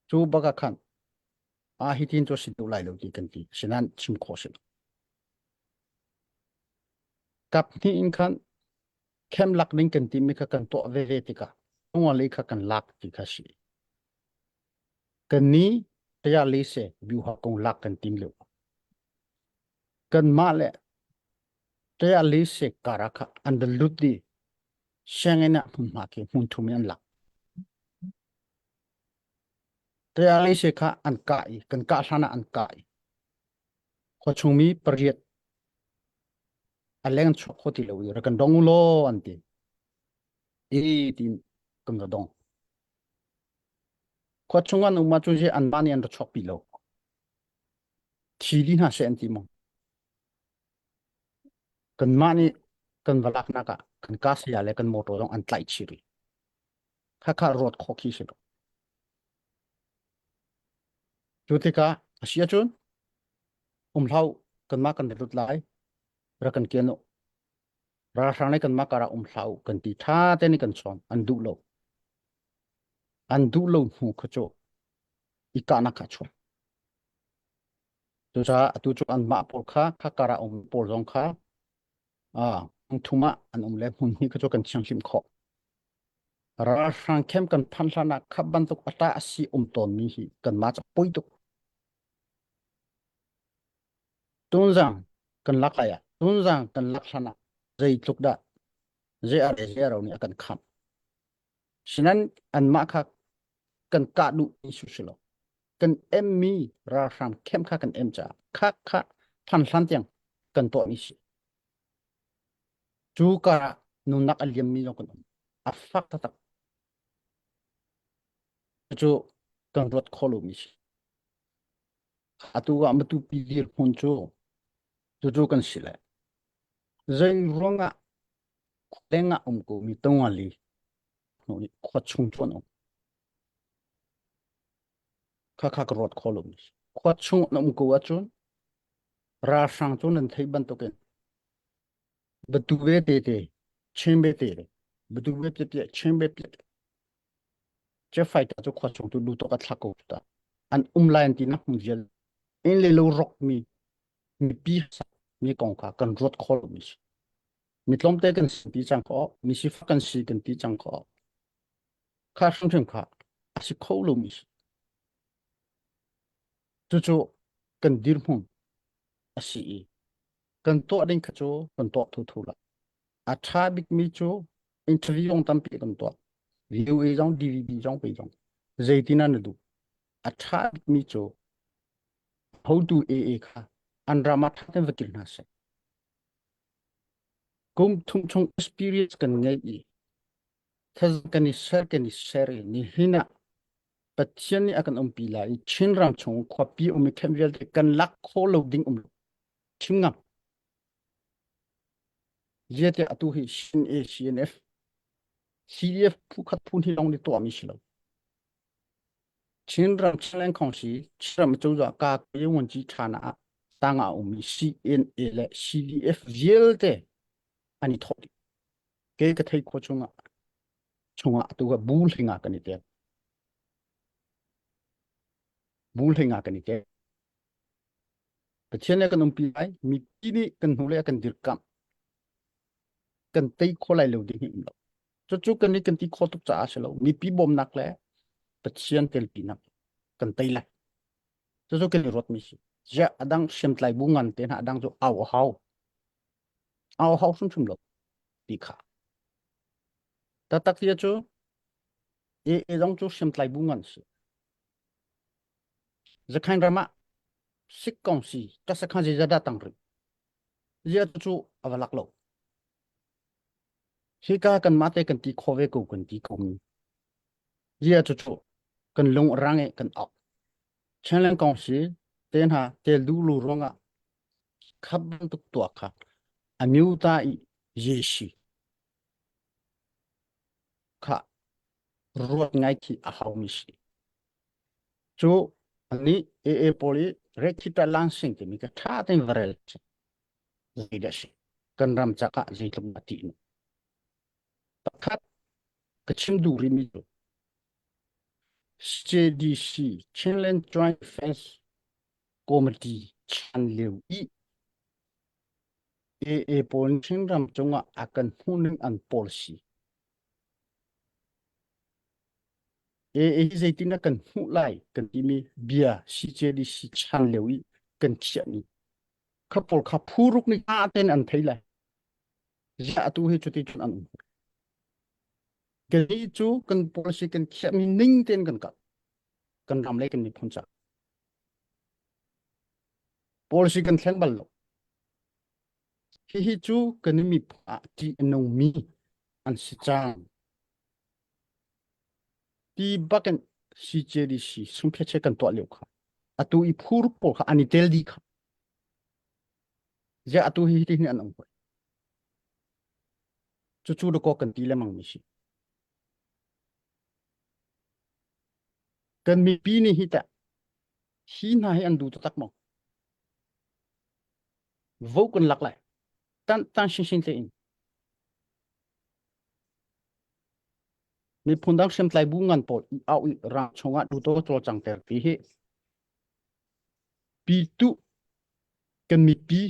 Speaker 4: Cu bak ah khan ah hitin cu si duh lai lo ti kan ti. Asinain chim khawh si lo. Kap hnih in khan khem lak ding kan timi kha kan tuah veve tikah lei kha kan lak ti kha si. Kan ni taya le se biuha kong lak kan tim lio. Kan mah le taya le se kara kha an da lut di sianginn ah hmunhma khi hmun thum in an lak. Taya le se kha an kah i kan kah hlan ah an kah i khuachung mi pariat a leng chuak kho ti lo i rak kan dong u law an ti. I tiin kan ra dong. Khuachung an um ahcun anmah nih an ra chuak pi lo. Thi dih hna seh an ti maw? Kanmah nih kan va laknak ah kan kaa saya le kan motor zong an tlaih chih rih. Khakha ruat khawh khi si lo. Cu tikah a si ahcun um hlah u, kanmah kan lut lai, rak kan kian u. Ralhrang le kanmah karah um hlah u kan ti ṭha tein kan chawn. An duh lo. An duh lo hnu kha cu i kahnak kha a chuak. Cucaah atu cu anmah pawl kha kha karah um pawl zong kha ah thum ah an um le hmun hi kha cu kan thianghlim khawh. Ralhrang khem kan phan hlan ah kha bantuk a ta a si um tawnmi hi kanmah cu poi tuk. Tunzang kan lak lai ah tunzang kan lak hlan ah zeitluk dah zei zei ro nih a kan khamh. Sinan anmah kha kan kah duh mi su si lo. Kan emmi ralhrang khem kha kan em caah kha kha phan hlan tiang kan tuah mi si. Cu karah nunnak a liammi zong kan um. A fak taktak. Cu kan ruat kho lomi si. Atu ah Matupi dirhmun cu cucu kan si le. Zei ruangah khualeng ah um ko mi tongali khua chung cu an um. Khakha ka ruat kho lomi si. Khua chung an um ko ahcun ralhrang cu nan theih bantukin batu ve te te chin ve te batu ve te te chin ve te che fighter cu khua chung tu lu to ka thlak ko ta an um lai an ti nak hmun vial in le lo rok mi mipi mi kong kha kan ruat kho lo mi si mi tlawmte kan si ti cang kho mi sifak kan si kan ti cang kho kha hrimhrim kha a si kho lo mi si cucu kan dirhmun a si i kan tuah ding kha cu kan tuah thuthu la a ṭha bikmi cu interview zong tampi kan tuah VOA zong DVB zong pe zong zeitin an duh a ṭha bikmi cu hotu AA kha an ram ah ṭha tein va kil hna seh kum thum chung experience kan ngei i kan i share kan i share i nihin ah Pathian nih a kan umpi lai i Chinram chung khuapi um i khem vialte kan lak khawh lo ding um chim ngam Ziate atu hi CNA CNF CDF phu khat phun hi lawng nih tuahmi si lo Chinram Chinland Council Chinram cozah ka Yewonci ṭhana ah tangah a ummi CNA le CDF vialte an i thawh dih. Ke ka thei khawh chungah chungah atu ah bu hlinga kan i tel. Bu hlinga kan i tel. Pathian le kan umpi lai, mipi nih kan hnu le kan dirkamh. Kan tei kho lai lo ding hi um lo. Cucu kan nih kan ti kho tuk caah si lo. Mipi bawmnak le Pathian telpinak kan tei lai. Cucu kan i ruatmi si. Ziah adang hriamtlai bu ngan te hna adang cu au a hau. Au a hau hrimhrim lo. Ti kha. Tatak ti cu AA zong cu hriamtlai bu ngan si. Zakhain ram ah sik kong si ka sakhan zeizah dah tang rih. Zia cu a va lak lo. Hika kan mah te kan ti kho ve ko kan ti ko mi. Zia cu cu kan lung a rang i kan au. Chenlen kong si te hna tel du lu ruangah khap bantuk tuah kha a myu ta i yeshi kha ruat ngai khi a hau mi si. Cu ani AA pawl i Rekhita Lansing timi ka tha tein varel zeidah si kan ram cakah zeitluk dah ti nu. Pakhat ka chim duh rihmi cu CJDC Chinland Joint Defense Committee chan lio i AA pawl Chinram cungah a kan hmuhning an policy AA hi zeitin kan hmuh lai kan timi bia CJDC chan lio i kan khiahmi kha pawl kha phuruk nih a ten an thei lai ziah atu hi cuti cun an um kei cu kan policy kan khiahmi ning tein kan kal kan ram le kan miphun ca policy kan thleng bal lo hihi cu kan miphun ah ṭih a nungmi an si cang ti bakin CJDC sungphiache kan tuah lio kha atu i phuruk pawl kha an i tel dih kha ziah atu hi hi an um hoi cucu dakaw kan ti lengmang mi si kan mipi nih hi teh hi hna hi an duh taktak maw vo kan lak lai tan tan shin shin te in Miphun dang hriamtlai bu ngan pawl i au i rang chungah duto cawlcang ter ti hi pitu kan mipi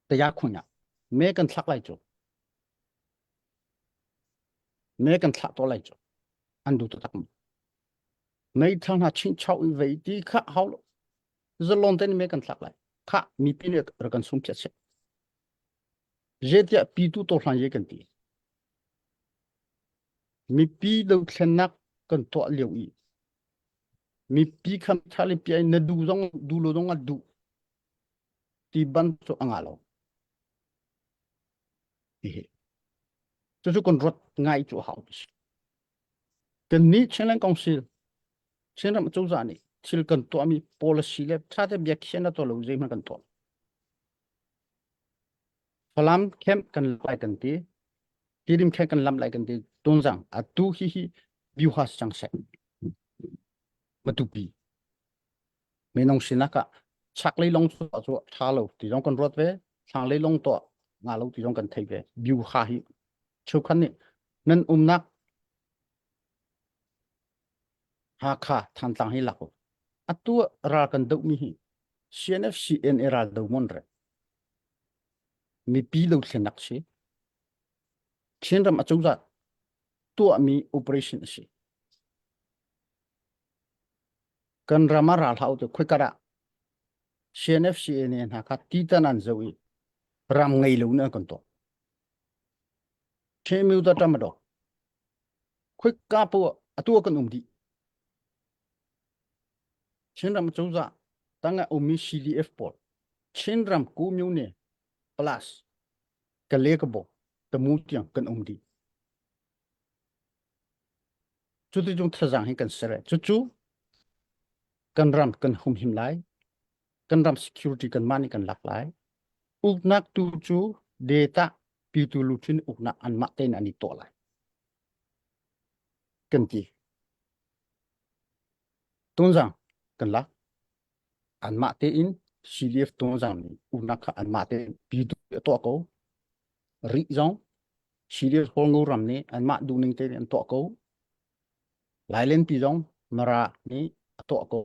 Speaker 4: taya khunya me kan thlak lai cu me kan thlah to lai cu an du taktak mu mei thang hna chin chau i vei ti kha hau lo zalon ten me kan thlak lai kha mipi nih rak kan sum phiat se Zeitiah pitu to hlan ye kan ti. Mipi dothlennak kan tuah lio i mipi kham thali pi na du zong du lo zong a duh ti ban cu a nga lo. Ti hi. Cucu kan ruat ngai cu hau si. Kan nih Chinland Council Chinram cozah nih thil kan tuahmi policy le tha te biakhiah na tuah lo zeihmanh kan tuah. Falam camp kan lai kan ti. Tidim camp kan lam lai kan ti. Tonzang atu hi hi biuhas cang seh. Matupi. Minung sinak ah chaklei long cu cu tha lo ti zong kan ruat ve. Thlanglei long to nga lo ti zong kan thei ve. Biuha hi cheukhat nih nan umnak Hakha Thantlang hi lak u. Atu ral kan doh mi hi CNF CNA ral do mon re. Mipi lo thlenak si. Chinram acozah tuahmi operation a si. Kan ram ah ral hau tu khoikar ah CNF CNA hna kha titan an zo i ram ngei lo na kan tuah. Chemu da tamado. Khoika pu atu kan um dih. Chinram cozah tangah ummi CDF pawl Chinram Commune plus Kalekabo tamu tiang kan um dih. Cuti cung thazaang hi kan ser. Cucu kan ram kan humhim lai. Kan ram security kan mah nih kan lak lai. Uknak tu cu data pitu luchin uknak anmah tein an i tuah lai. Kan ti. Tonzang kan lak. Anmah tein CDF tonzang nih uknak kha anmah tein pitu a tuah ko. Rih zong CDF Hawlngo ram nih anmah duhning tein an tuah ko. Lailenpi zong Mara nih a tuah ko.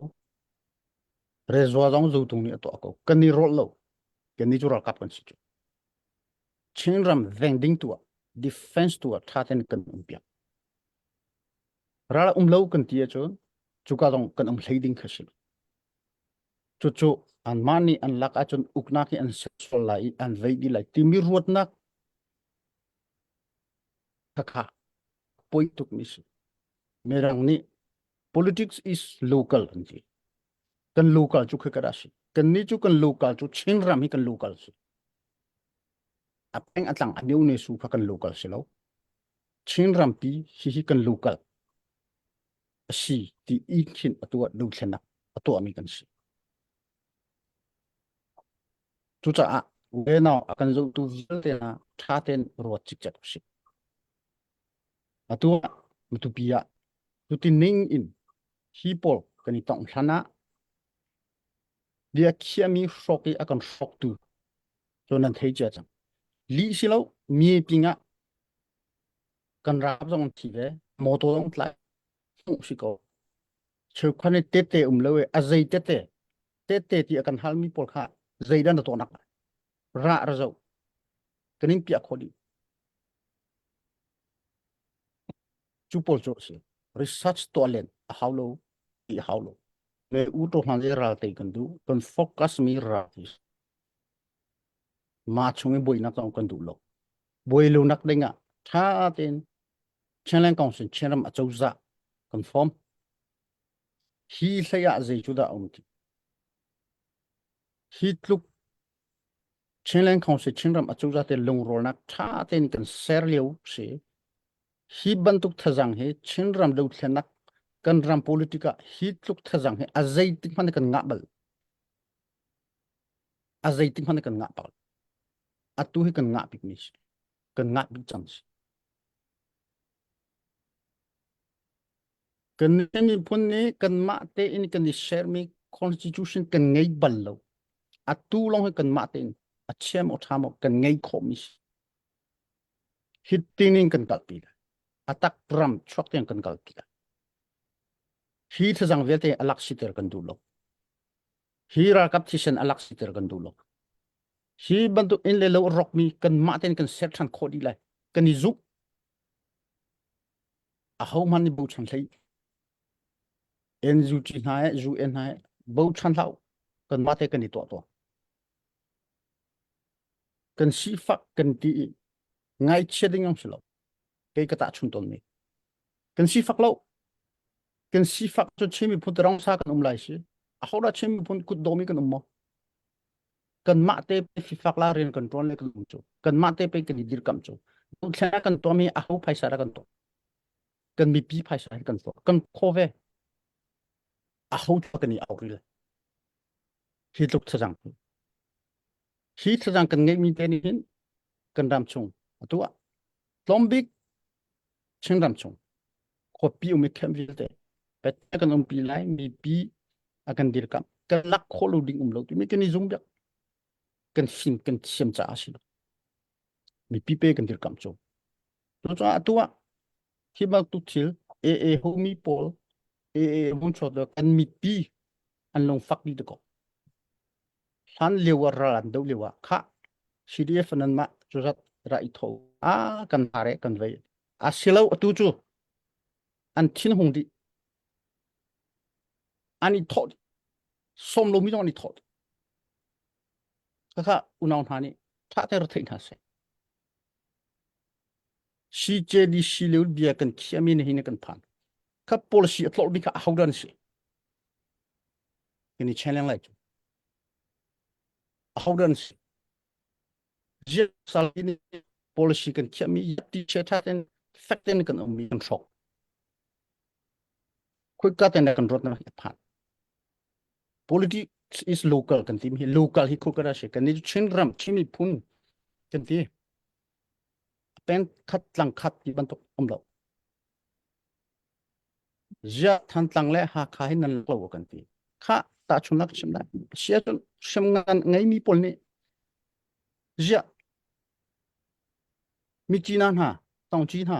Speaker 4: Rezua zong Zotung nih a tuah ko. Kan i rawlh lo. Kan ni cu ralkap kan si cu. Chinram veng ding tu ah defense tu ah tha ten kan um piak. Ral um lo kan ti ahcun cuka zong kan um hlei ding kha si. Cucu anmah nih an lak ahcun uknak hi an sual lai i an vei dih lai timi ruatnak. Khakha poi tuk mi si. Mirang nih politics is local an ti. Kan local cu khika dah si. Kan nih cu kan local cu Chinram hi kan local si. A peng a tlang a myo ne su kha kan local si lo. Chinram pi hi hi kan local a si ti i khin a tuah dothlennak a tuahmi kan si. Cucaah unau a kan zohtu vialte hna ṭha tein ruat cikcek usih. Atu ah Matupi ah cuti ning in hi pawl kan i tongh hlan ah bia khiahmi hrawk i a kan hrawktu cu nan thei cia cang. Lih si lo mi pingah kan rap zong an thi ve, motor zong tlai hmuh si ko. Cheukhat nih tete um lo i a zei tete tete ti a kan halmi pawl kha zeidah na tuahnak lai? Rah ra zoh. Kan in piah khawh dih. Cu pawl cu a si. Research tuah len a hau lo ti a hau lo. Le u to hlan le ral tei kan duh. Kan focus mi ral ti. Ma chung i buainak zong kan duh lo. Buai lo nak ding ah tha tein Chinland Council Chinram acozah kan form. Hi hlei ah zei cu dah a um ti? Hi tluk Chinland Council Chinram acozah te lungrawlnak ṭha tein kan ser lio si. Hi bantuk thazang hi Chinram dothlennak kan ram politic ah hi tluk thazang hi a zeitik hmanh kan ngah bal. A zeitik hmanh kan ngah bal. Atu hi kan ngah bik mi si. Kan ngah bik cang si. Kan miphun nih kanmah tein kan i sermi constitution kan ngei bal lo. Atu lawng hi kanmah tein a chia maw ṭha maw kan ngei khawhmi si. Hi tinin kan kalpi lai. A tak ram chuak tiang kan kalpi lai. Hi thazang vialte a lak siter kan duh lo. Hi ralkap thisen a lak siter kan duh lo. Hi bantuk inn le lo rokmi kanmah tein kan ser ṭhan khawh dih lai. Kan i zumh. Ahohmanh nih bochan hlei. NUG hna he UN hna he bochan hlah u. Kanmah te kan i tuah tuah. Kan sifak kan ti i ngaihchia ding ang si lo. Kei ka tahchun tawn mi. Kan sifak lo. Kan sifak cu Chin miphun tarong sa kan um lai si. Ahodah Chin miphun kut dawmi kan um maw? Kanmah te fifak la rian kan ṭuan le kan um cu. Kanmah te pe kan i dirkamh cu. Dothlennak kan tuahmi aho phaisa dah kan tuah? Kan mipi phaisa hin kan tuah. Kan kho ve. Aho tuah kan i au rih lai. Hi tluk thazang. Hi thazang kan ngeihmi te nih hin kan ram chung atu ah tlawmbik Chin ram chung khuapi um i khem vialte pet kan umpi lai mipi a kan dirkamh kan lak khawh lo ding um lo timi kan i zum biak kan fim kan thiam caah si lo mipi pe kan dirkamh cu cucaah atu ah hi bantuk thil AA homi pawl AA hun chawt kan mipi an lungfak dih ko hlan lio ah ral an do lio ah kha CDF nan mah cuzat ra i tho a kan hare kan vei a silo atu cu an thin hung dih an i thawh som lomi zong an i thawh khakha unau hna nih tha te ra theih hna seh CJDC leo bia kan khiami ni hin kan phan kha policy a tlolh mi kha a hodan si kan i challenge lai cu a hodan si sal in policy kan khiami ti che tha ten fact ten kan um mi kan hrawk khoi ka ten kan rot na phan politics is local kan ti mi local hi khoi ka se kan ni Chin ram Chin miphun kan ti pen khat tlang khat ti bantuk um lo Ziah Thantlang le Hakha hi nan lo kan ti. Kha tahchunnak chim lai. Sia cun hriamngan ngeimi pawl nih ziah Myitkyina hna, Taungci hna,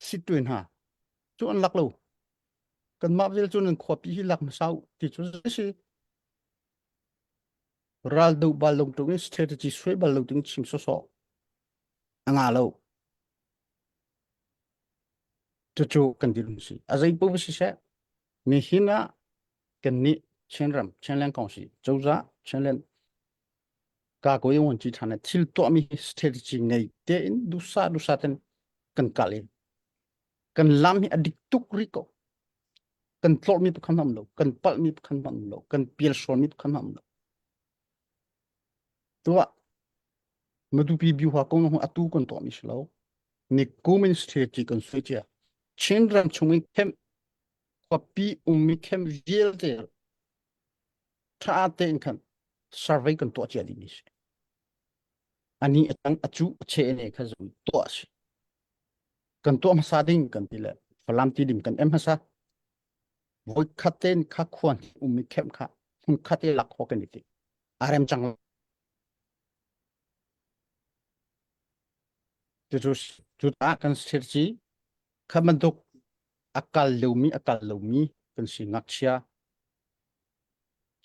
Speaker 4: Sittwe hna cu an lak lo. Kanmah vial cu nan khuapi hi lak hmasa u ti cu zei si. Ral do bal lo tung in strategy suai bal lo ting chim sawsawh a nga lo. Cucu kan dirhmun si. A zei paoh siseh, nihin ah kannih Chinram, Chinland Council, cozah, Chinland ka ko i won chi ṭhan thil tuahmi strategy ngei tein dusa dusa ten. Kan kal i kan lam hi a dik tuk rih ko. Kan tlawrhmi pakhat hmanh um lo, kan palhmi pakhat hmanh um lo, kan pialsualmi pakhat hmanh um lo. Tuah Matupi biuha kong hu atu kan tuahmi si lo. Ni kum in strategy kan sui cia. Chin ram chung in camp khuapi ummi camp vialte tha tein khan survey kan tuah cia dih mi si. Ani atang acu ache ne kha zong tuah si. Kan tuah hmasa ding kan ti le Falam ti dim kan em hmasa. Voi khat tein kha khuan ummi camp kha hmun khat i lak kho kan i ti. Arem cang Cucu cucaah kan strategy kha bantuk a kal lomi a kal lomi kan si ngakchia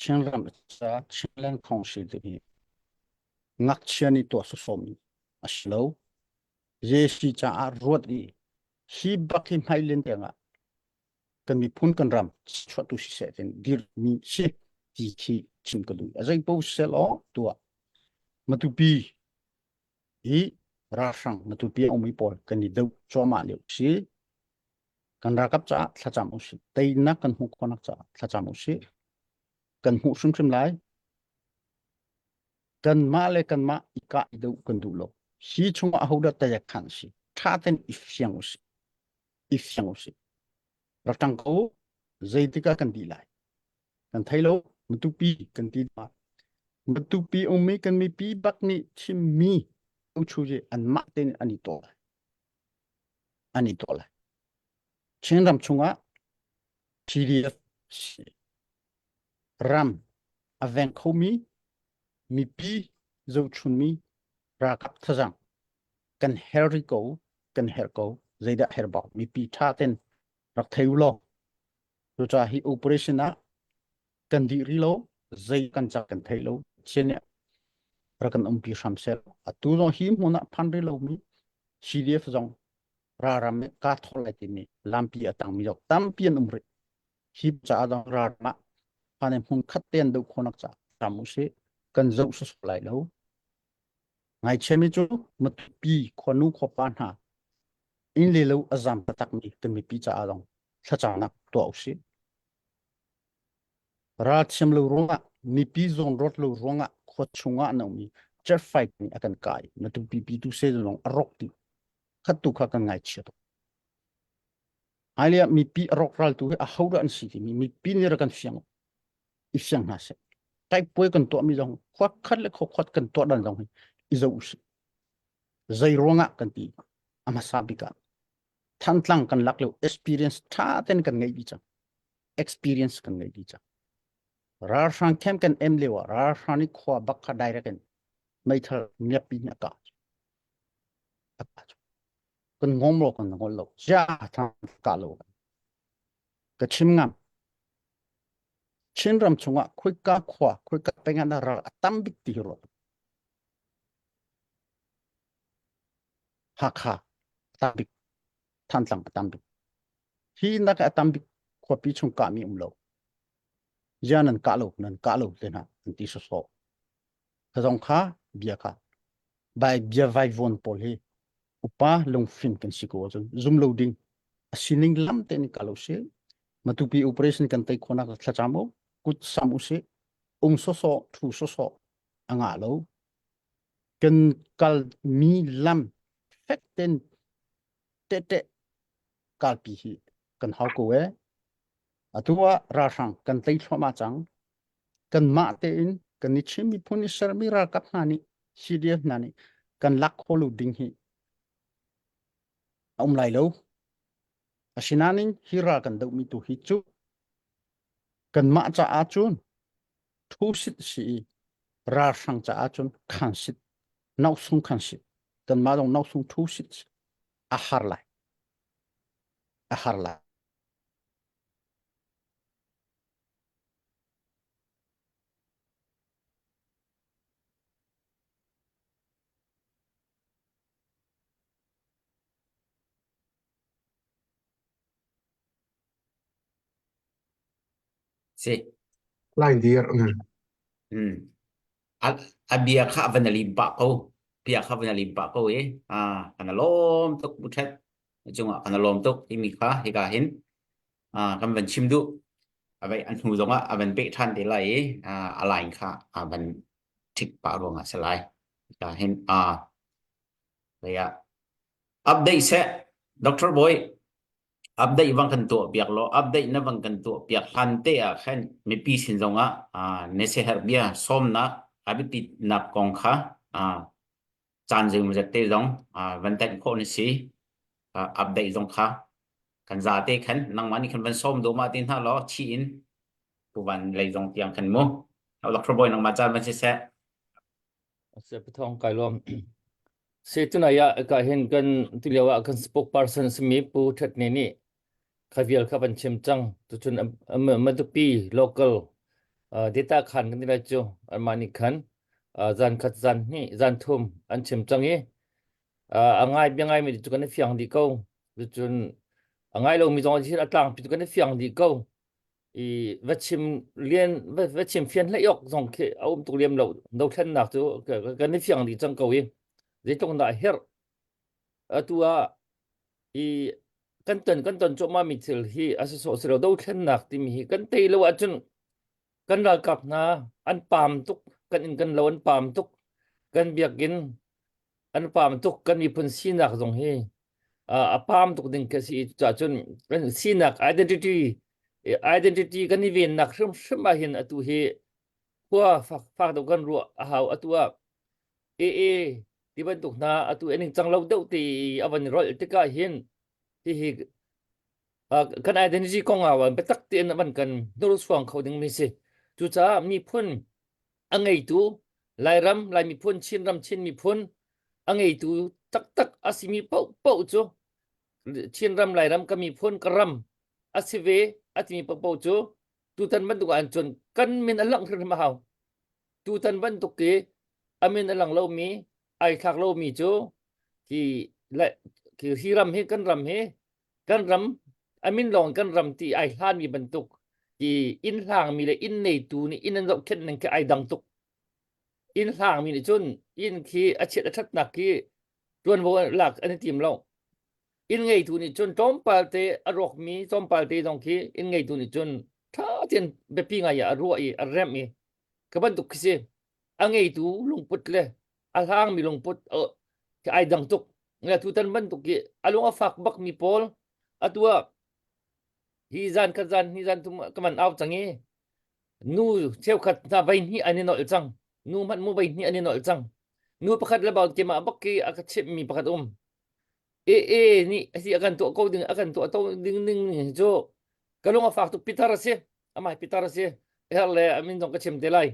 Speaker 4: Chinram ca Chinland Council te hi ngakchia nih tuah sawsawmi a si lo. JC caah ruat i hi bak hi hmailen tiangah kan miphun kan ram chuahtu siseh tin dirmi si ti khi chim ka duh. A zei paoh siseh law tuah. Matupi hi ralhrang Matupi a ummi pawl kan i doh cuahmah lio si. Kan ralkap caah thlacam usih. Teinak kan hmuh khawhnak caah thlacam usih. Kan hmuh hrimhrim lai. Kanmah le kanmah i kah i doh kan duh lo. Hi chungah ahodah tayak khan si. Ṭha ten i fiang usih. I fiang usih. Rak ṭang ko zeitik ah kan dih lai. Kan thei lo. Matupi kan ti ma. Matupi ummi kan mipi bak nih chimmi uchu je anmah tein an i tawl lai. An i tawl lai. Chinram chungah PDF ram a veng khomi mipi zohchunmi ralkap thazang kan her ri ko kan her ko zeidah her bau mipi tha ten rak thei u law cucaah hi operation ah kan dih ri lo zei kan cak kan thei lo chian nih rak kan umpi hram sel atu zong hi hmun ah phan ri lomi CDF zong ralram nih kaa thol lai timi lampi a tangmi zong tampi an um rih hi caah zong ralram ah phan hmun khat te an doh khawhnak caah ram usih kan zoh sawsawh lai lo Ngaichiami cu Matupi khuanu khuapa hna inn le lo a zam taktakmi kan mipi caah zong thlacamnak tuah usih. Ralthiam lo ruangah mipi zawnruat lo ruangah khua chungah an ummi jet fight nih a kan kai. Matupi pitu se zong a rawk dih. Khat tu kha kan ngaichia tuk. Hmailei ah mipi a rawkral tu hi ahodah an si timi mipi nih rak kan fiang i fiang hna seh. Taipuai kan tuahmi zong khua khat le khua khat kan tuah dan zong hi i zoh usih. Zei ruangah kan ti a hmasa bik ah Thantlang kan lak lo experience tha ten kan ngei dih cang. Experience kan ngei dih cang. Ralhrang camp kan em lio ah ralhrang nih khua bak kha direct in meithal miakpi nih a kah. A kah. Kan ngom lo kan ngol lo. Zia thang kah lo. Ka chim ngam. Chinram chungah khuika khua khuika peng ah ral a tam bik ti ro. Hakha a tam bik. Thantlang a tam bik. Hi nak a tam bik khuapi chung kah mi um lo. Zia nan kah lo nan kah lo te hna an ti sawsawh. Ka zong kha bia kha bai bia vai vawn pawl hi upa lungfim kan si ko ahcun zum lo ding a sining lam tein kal usih matupi operation kan tei khawhnak thlacam u kut sam usih um sawsawh thu sawsawh a ngah lo kan kal mi lam fek ten tete kalpi hi kan hau ko e atu ah ralhrang kan tei thluahmah cang kanmah tein kan i Chin miphun i sermi ralkap hna nih CDF hna nih kan lak kho lo ding hi a um lai lo. Asinain hi ral kan dohmi tu hi cu kanmah caah cun thusit si i ralhrang caah cun khansit nausung khansit kanmah zong nausung thusit a har lai a har lai
Speaker 2: Si.
Speaker 6: Line dir.
Speaker 2: Hmm. A, a bia kha a van a lim pah ko. bia kha van lim pah ko i ah kan lawm tuk bu thet cungah kan lawm tuk timi kha hika hin ah kan van chim duh avei an hnu zongah a van peh ṭhan te lai i a line kha a van ṭhit pah ruangah si lai hika hin ah ah update seh Dr. Boy update vang kan tuah piak law update na vang kan tuah piak hlan te ah khan mipi sin zongah na siaherh bia sawmnak a biapitnak kong kha caan zeimawzat te zong van tanh khawh na si update zong kha kan za te khan nangmah nih khan van sawm do ma te hna law chi in puvan lei zong tiang khan mu Dr. Boy nangmah caan van si seh
Speaker 8: Se pathong kai lom. Se tunai ah ka hin kan tilio ah kan spokesperson simi Pu Thet Ne nih kha vial kha van chim cang. Tucun Matupi local data khan kan ti lai cu anmah nih khan zan khat zan hnih zan thum an chim cang i a ngai bia ngai mi cu kan i fiang dih ko. Tucun a ngai lomi zong a tlangpi cu kan i fiang dih ko. I va chim lian va, va chim fian hlei awk zong khi a um tuk liam lo dothlennak cu kan i fiang dih cang ko i zeitluk dah herh atu ah i kan ton kan ton cuahmah mi thil hi a si sawh si lo dothlennak timi hi kan tei lo ahcun kan ralkap hna an pam tuk kan inn kan lo an pam tuk kan biakinn an pam tuk kan miphun sinak zong hi a pam tuk ding khi a si cucaah cun kan sinak identity identity kan i vennak hrimhrim ah hin atu hi khua fak fak deuh kan ruah a hau atu ah AA ti bantuk hna atu an cang lo deuh ti a van rolh tikah hin hihi kan identity kong ah biatak tein van kan hnursuang kho ding mi si cucaah miphun a ngeitu Lairam Lai miphun Chinram Chin miphun a ngeitu taktak a simi paohpaoh cu Chinram Lairam ka miphun ka ram a si ve a timi paohpaoh cu tutan bantuk ah cun kan min a langh hrimhrim a hau. Tutan bantuk i a min a lang lomi ai thlak lomi cu hi hi ram hi kan ram hi kan ram a min lawng kan ram ti ai hlanmi bantuk i inn hlangmi le inn neitu nih inn an zohkhenh ning khi ai dang tuk. Inn hlangmi nih cun inn khi a chiat a ṭhatnak khi ṭuanvo lak an i tim lo. Inn ngeitu nih cun tlawmpal te a rawkmi tlawmpal te zong khi inn ngeitu nih cun ṭha tein biapi ngai ah a ruah i a remh i ka bantuk khi si. A ngeitu lungput le a hlangmi lungput khi ai dang tuk. Nga tutan bantuk i a lung a fak bakmi pawl atu ah hi zan khat zan hi zan thum ka man au cang i nu cheukhat hna vei hnih an i nolh cang nu hmanh mu vei hnih an i nolh cang nu pakhat le bau keimah bak ki a ka chimhmi pakhat um e e nih asi a kan tuah ko ding a kan tuah to ding ning ning cu ka lung a fak tuk pitar a si amah pitar a si her le amin zong ka chim te lai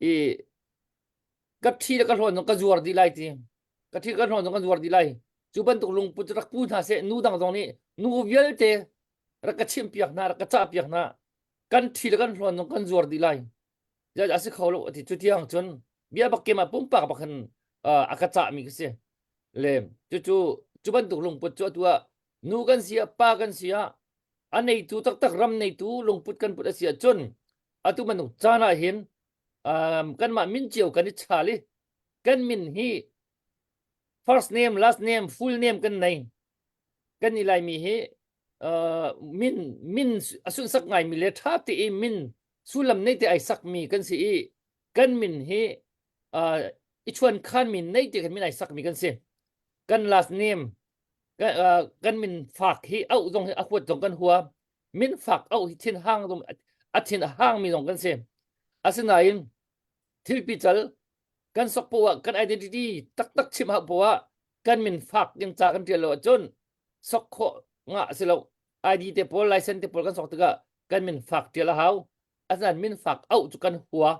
Speaker 8: i ka thi le ka hlawn zong ka zuar dih lai ti ka thi ka hlawn zong ka zuar dih lai cu bantuk lungput rak pu hna seh nu dang zong nih nu vialte rak ka chimpiak hna rak ka cahpiak hna kan thi le kan hluan zong kan zuar dih lai a si kho lo ti cu tiang cun bia bak keimah pumpak bak hin a ka cahmi ka si le cucu cu bantuk lungput cu atu ah nu kan si ah pa kan si ah a neitu taktak ram neitu lungput kan put a si ahcun atu bantuk caan ah hin kanmah min cio kan i chal i kan min hi first name last name full name kan nei kan i laimi hi min min a sunhsak ngaimi le ṭha te i min sullam nei te ai sakmi kan si i kan min hi i chuan khan min nei te kan min ai sakmi kan si kan last name kan min fak hi auh zong hi a huat zong kan hua min fak auh hi thin hang zong a thin a hang mi zong kan si asinain thil pical kan sok poah kan identity taktak chim hau poah kan min fak in ca kan ṭial lo ahcun sok khawh ngah a si lo ID te pawl license te pawl kan sok tikah kan min fak ṭial a hau asinain min fak auh cu kan hua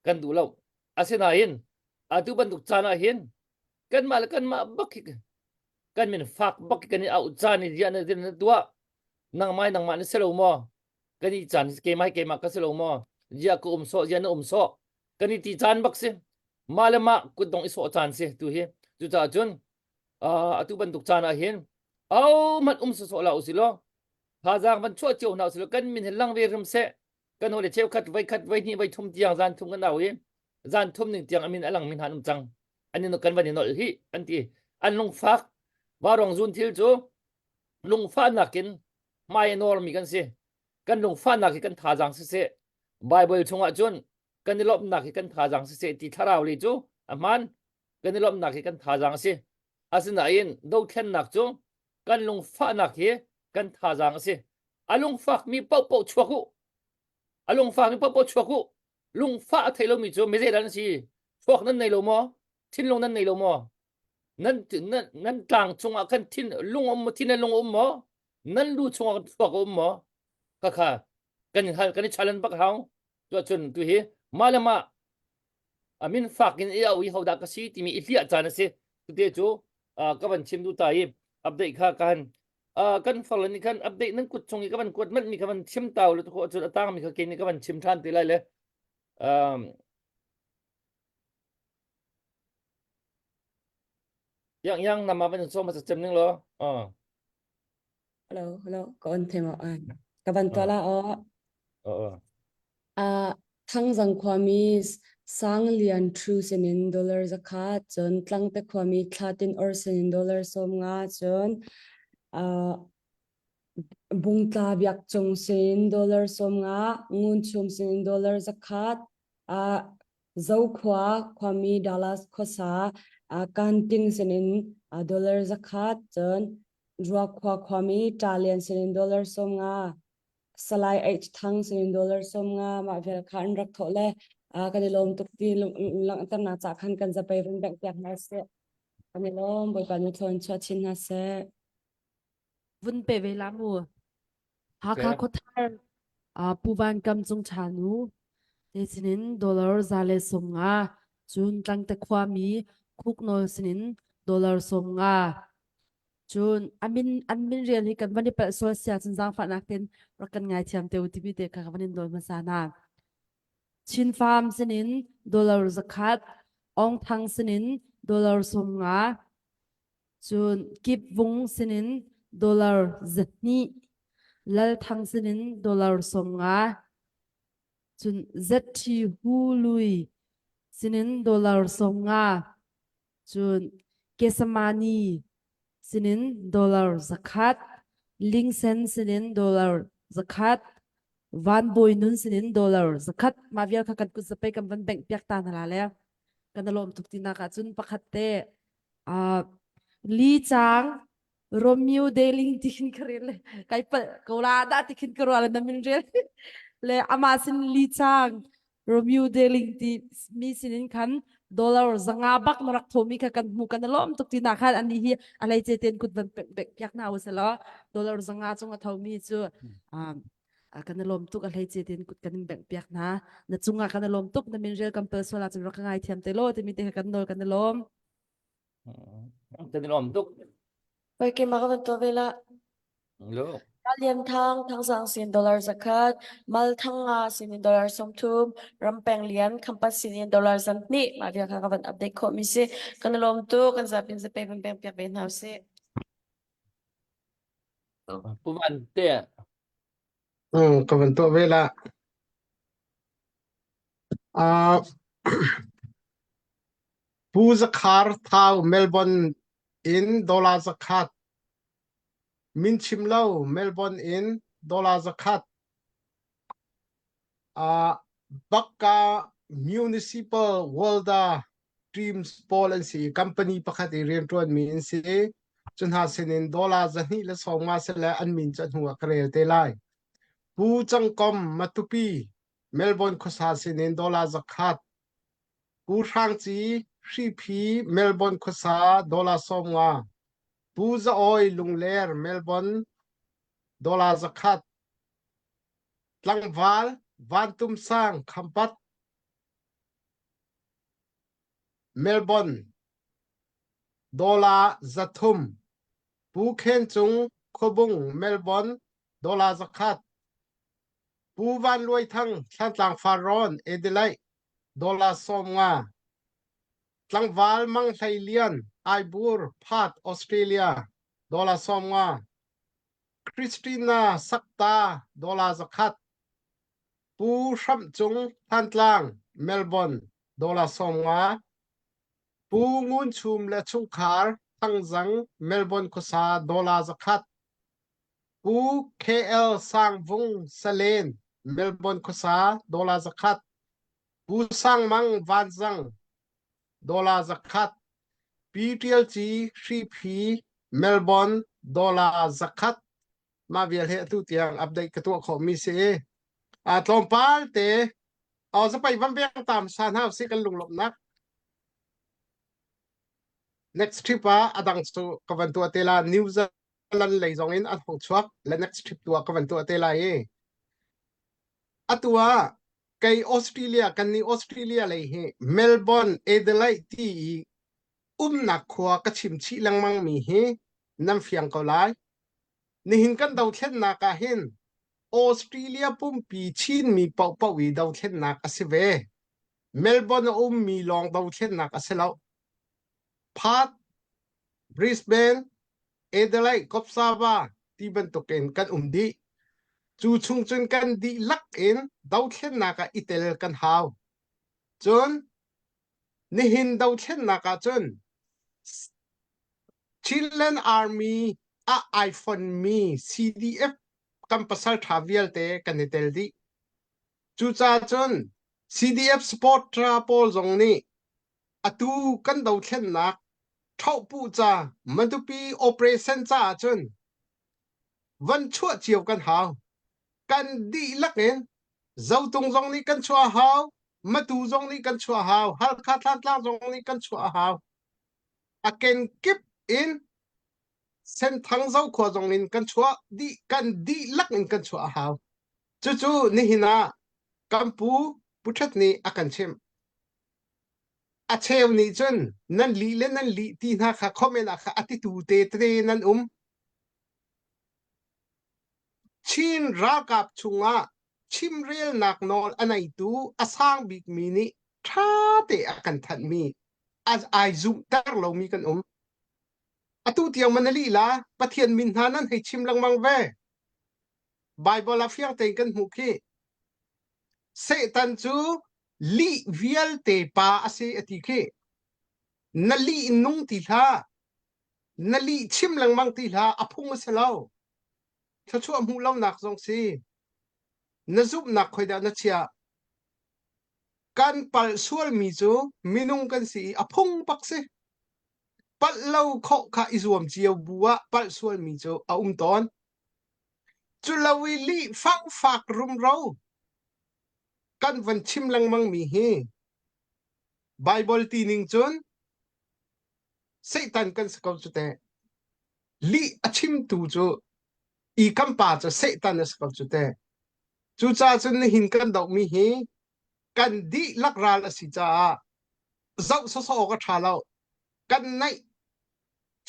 Speaker 8: kan duh lo asinain atu bantuk caan ah hin kanmah le kanmah bak hi kan min fak bak kan i auh caan i rian na tuah nangmah nangmah na si lo maw kan i caan keimah keimah ka si lo maw zia ka um sawh zia na um sawh kan i ti caan bak si mah le mah kutdong i sawh caan si tu hi cucaah cun atu bantuk caan ah hin au hmanh um sawsawh la usih law thazaang van chuah cio hna usih law kan min hi lang ve hrim seh kan hawile cheukhat voi khat voi hnih voi thum tiang zan thum kan au i zan thum ning tiang a min a lang mi hna an um cang. An in kan van i nolh hi an ti. An lungfak Vaurawng zun thil cu lungfahnak in hmai a nawrmi kan si. Kan lungfahnak hi kan thazaang siseh, Bible chungah cun kan i lawmhnak hi kan thazaang siseh ti thlarau li cu a hmaan. Kan i lawmhnak hi kan thazaang a si. Asinain dothlennak cu kan lungfahnak hi kan thazaang a si. A lungfakmi paohpaoh chuak u. A lungfakmi paohpaoh chuak u. Lungfah a thei lomi cu mizei dah nan si? Thluak nan nei lo maw? Thinlung nan nei lo maw? Nan nan nan tlang chungah khan thin lung um thin le lung um maw? Nan lu chungah khan thluak a um maw? Khakha kan i hal kan i challenge bak hau. Cuahcun tu hi mah le mah a min fak in i au i hodah ka si timi i hliah caan a si. Tute cu ka van chim duh ta i update kha kan kan farle nih khan update nan kut chung i ka van kuat manh mi ka van chim tau le khawh cun a tang mi kha ke nih ka van chim than te lai le um, yang yang nama van so ma chem ning lo uh
Speaker 9: Hello, hello, ka on thei ma an. Ka van tua la o.
Speaker 8: Uh
Speaker 9: Uh, Thangzang khuami Sang Lian Thu sinin dollar zakhat, cun Tlangte khuami Thlatin Or sinin dollar 50, cun uh, Bungtla Biak Cung sinin dollar 50, Ngun Chum sinin dollar zakhat, uh, Zokhua khuami Dallas khuasa uh, Kanting sinin uh, dollar zakhat, cun Ruakhua khuami Ṭa Lian sinin dollar 50, Salai H Thang sinin dollar 50 mah vial kha an rak thawh le kan i lawm tuk ti langhternak ca khan kan zapei run bengh piak hna seh. Kan i lawm Bawipa nih thlawn chuah chin hna seh.
Speaker 10: Vun pe ve la mu. Hakha khuathar Pu Van Kam Cung Ṭha nu te sinin dollar 150 cun Tlangte khuami Khuk Nawl sinin dollar 50 Cun a min an min rel hi kan van i palh sual sia cun zaangfahnak ten rak kan ngaithiam te u timi te kha ka van in nawl hmasa hna. Chin Farm sinin dollar 100, Aung Thang sinin dollar 50, cun Kip Vung sinin dollar 200, Lal Thang sinin dollar 50, cun ZT Hu Lui sinin dollar 50, Cun Kesamani sinin dollar 100, Lingsen sinin dollar 100, Van Bawi Nun sinin dollar 100 mah vial kha kan kut zapei kan van bengh piak ta hna la le kan lawm tuk tinak ah cun pakhat te uh, Li Chang Romeo Deling ti khin ka rel le kai palh ko la dah ti khin ka ruah le na min rel le ama sin Li Chang Romeo Deling ti mi sinin khan dollar 500 bak na rak thomi kha kan hmu kan lawm tuk ti na khan ani hi a lei che ten kut van pek piak na u selo dollar 500 chung a thomi cu um kan lawm tuk a hlei che ten kut kan in bengh piak hna na cungah kan lawm tuk na min rel kan pel sual ahcun rak ngai thiam te lo timi te kha kan nawl kan lawm
Speaker 8: Kan i lawm tuk.
Speaker 11: Oi keimah ka van tuah ve la.
Speaker 8: Lo.
Speaker 11: Lian Thang, Thangzang sin dollar 100, Mal Thang nga sin in dollar 30, Rampeng Lian, Khampat sin in dollar 200, mah vial kha ka van update khawh mi si. Kan i lawm tuk, kan zapin zape van peng piak ve hna usih.
Speaker 8: Pu Van te.
Speaker 12: Ka van tuah ve la. Uh, Pu Za Khar Thau Melbourne in dollar 100. Min chim lo Melbourne in dollar 100. Uh, Bakka Municipal Walda Teams pawl an si company pakhat i rianṭuanmi an si. Cu hna sinin dollar 250 si le an min cu a hnu ah ka rel te lai. Pu Cangkom Matupi Melbourne khuasa sinin dollar 100. Pu Hrang Ci Hriphi Melbourne khuasa dollar 50. Pu Za Awi Lungler Melbourne dollar 100. Tlangval Van Tum Sang Khampat Melbourne dollar 300. Pu Khen Cung Khuabung Melbourne dollar 100. Pu Van Luai Thang Thlantlang Farrawn Adelaide dollar 50. Tlangval Mang Hlei Lian Aibur Perth Australia dollar 50. Christina Sakta dollar 100. Pu Hramh Cung Thantlang Melbourne dollar 50. Pu Ngun Chum le chungkhar Thangzang Melbourne khuasa dollar 100. Pu KL Sang Vung Salen Melbourne khuasa dollar 100. Pu Sang Mang Vanzang dollar 100. Pi Tial Ci Hriphi Melbourne dollar 100. Mah vial he atu tiang update ka tuah khawhmi si. A tlawmpal te aw zapai van veng tam sa hna si kan lunglawmhnak. Next trip ah adang cu ka van tuah te la New Zealand lei zong in an hong chuak le next trip tu ah ka van tuah te lai i. Atu ah kei Australia kan ni Australia lei hi Melbourne Adelaide ti i umnak khua ka chim chih lengmang mi hi nan fiang ko lai. Nihin kan dothlennak ah hin Australia pumpi Chinmi paohpaoh i dothlennak a si ve. Melbourne a ummi lawng dothlennak a si lo. Perth, Brisbane, Adelaide, Kopsava ti bantukin kan um dih. Cu chung cun kan dihlak in dothlennak ah i tel kan hau. Cun nihin dothlennak ah cun Chinland Army ah ai fonmi CDF kan pasal ṭha vialte kan i tel dih. Cucaah cun CDF supporter pawl zong nih atu kan dothlennak ṭhohpuh ca Matupi operation caah cun van chuah cio kan hau. Kan dihlak in Zotung zong nih kan chuah hau, Matu zong nih kan chuah hau, Halkha Thlantlang zong nih kan chuah hau. A kenkip in Senthang Zokhua zong in kan chuah dih kan dihlak in kan chuah a hau. Cucu nihin ah kan pu Pu Ṭhet nih a kan chimh. A cheu nih cun nan lih le nan lih ti hna kha comment ah kha a titu te tete nan um. Chin ralkap chungah chimrelnak nawl a neitu a sang bikmi nih ṭha te a kan thanhmi ai zumhter lomi kan um. Atu tiang man na lih la Pathian min hna nan hei chim lengmang ve. Bible ah fiang tein kan hmuh khi. Satan cu lih vialte pa a si a ti khi. Na lih nung ti hlah. Na lih chim lengmang ti hlah. A phung a si lo. Thluachuah hmuh lonak zong si. Na zumhnak khoidah na chiah? Kan palh sualmi cu minung kan si i a phung bak si. Palh lo khawh kha i zuam cio bu ah palh sualmi cu a um tawn. Cu lo i lih fangfak rumro kan van chim lengmang mi hi Bible ti ning cun Satan kan si ko cu teh. Lih a chimtu cu i kan pa cu Satan a si ko cu teh. Cucaah cun nihin kan dohmi hi kan dihlak ral a si caah zoh sawsawh awk a ṭha lo. Kan naih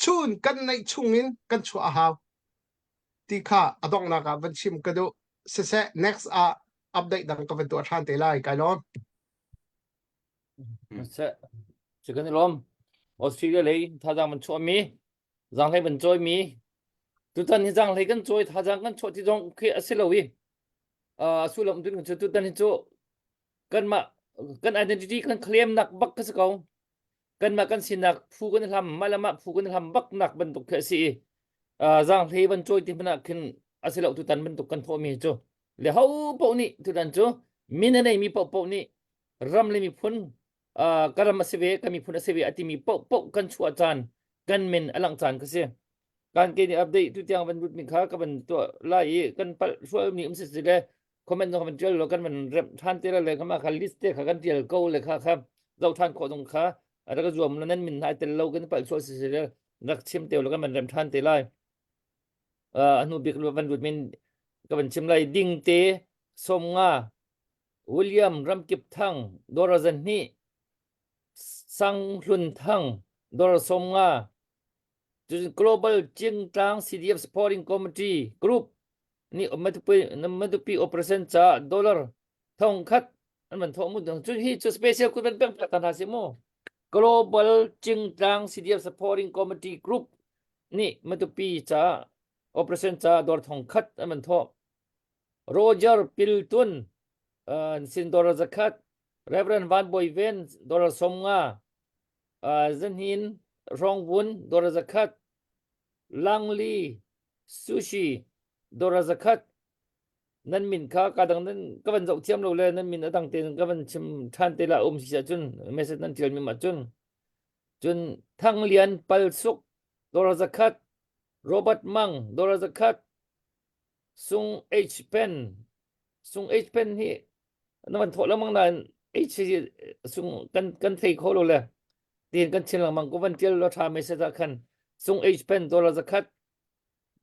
Speaker 12: chun kan naih chungin kan chuah a hau ti kha a donghnak ah van chim ka duh. Siseh next ah update dang ka van tuah ṭhan te lai. Kai lawm.
Speaker 8: Siseh, cu kan i lawm. Australia lei thazaang van chuahmi, zaanghlei van cawimi, tutan hi zaanghlei kan cawi thazaang kan chuah ti zong khi a si lo i a sullam tun cu tutan hi cu kanmah kan identity kan claim nak bak ka si ko. Kanmah kan sinak phu kan hlam mah le mah phu kan hlam bak nak bantuk khi a si i zaanghlei van cawi ti hmanh ah khin a si lo tutan bantuk kan thawhmi cu le ho paoh nih tutan cu min a neimi paohpaoh nih ram le miphun ka ram a si ve ka miphun a si ve a timi paohpaoh kan chuah caan kan min a langh caan ka si kan ke nih update tu tiang van lut mi kha ka van tuah lai i kan palh hrual mi um si si le comment zong kan tial lo kan van remh than te le kama kha list te kha kan tial ko le kha kha zoh than khawh zong kha rak zuam lo nan min hai tel lo kan palh sual si si le rak chim te lo kan van remh than te lai a hnu bik van lut min ka van chim lai ding te som nga William Ramkip Thang dora zan hnih Sang Hlun Thang dora som nga Cun Global Cingtlang CDF Supporting Committee Group nih Matupi, Matupi operation ca dollar thong khat an van thawh mu cun hi cu special kut van pek piak ta hna si mu Global Cingtlang CDF Supporting Committee Group nih Matupi ca operation ca dollar thong khat an van thawh Roger Piltun uh, sin dollar zakhat Reverend Van Boy Ven dollar som nga. Zanhin Hrawngvun dollar zakhat, Langli Sushi dollar zakhat, nan min kha ka dang nan ka van zoh thiam lo le nan min a dang tein ka van chim ṭhan te la um si ahcun message nan ṭial mi ah cun cun Thang Lian Pal Suk dollar zakhat, Robert Mang dollar zakhat, Sung H Pen Sung H Pen hi na van thawh lengmang nain H hi sung kan kan thei kho lo le tiin kan chin lengmang ko van tial lo tha message ah khan sung H pen dollar zakhat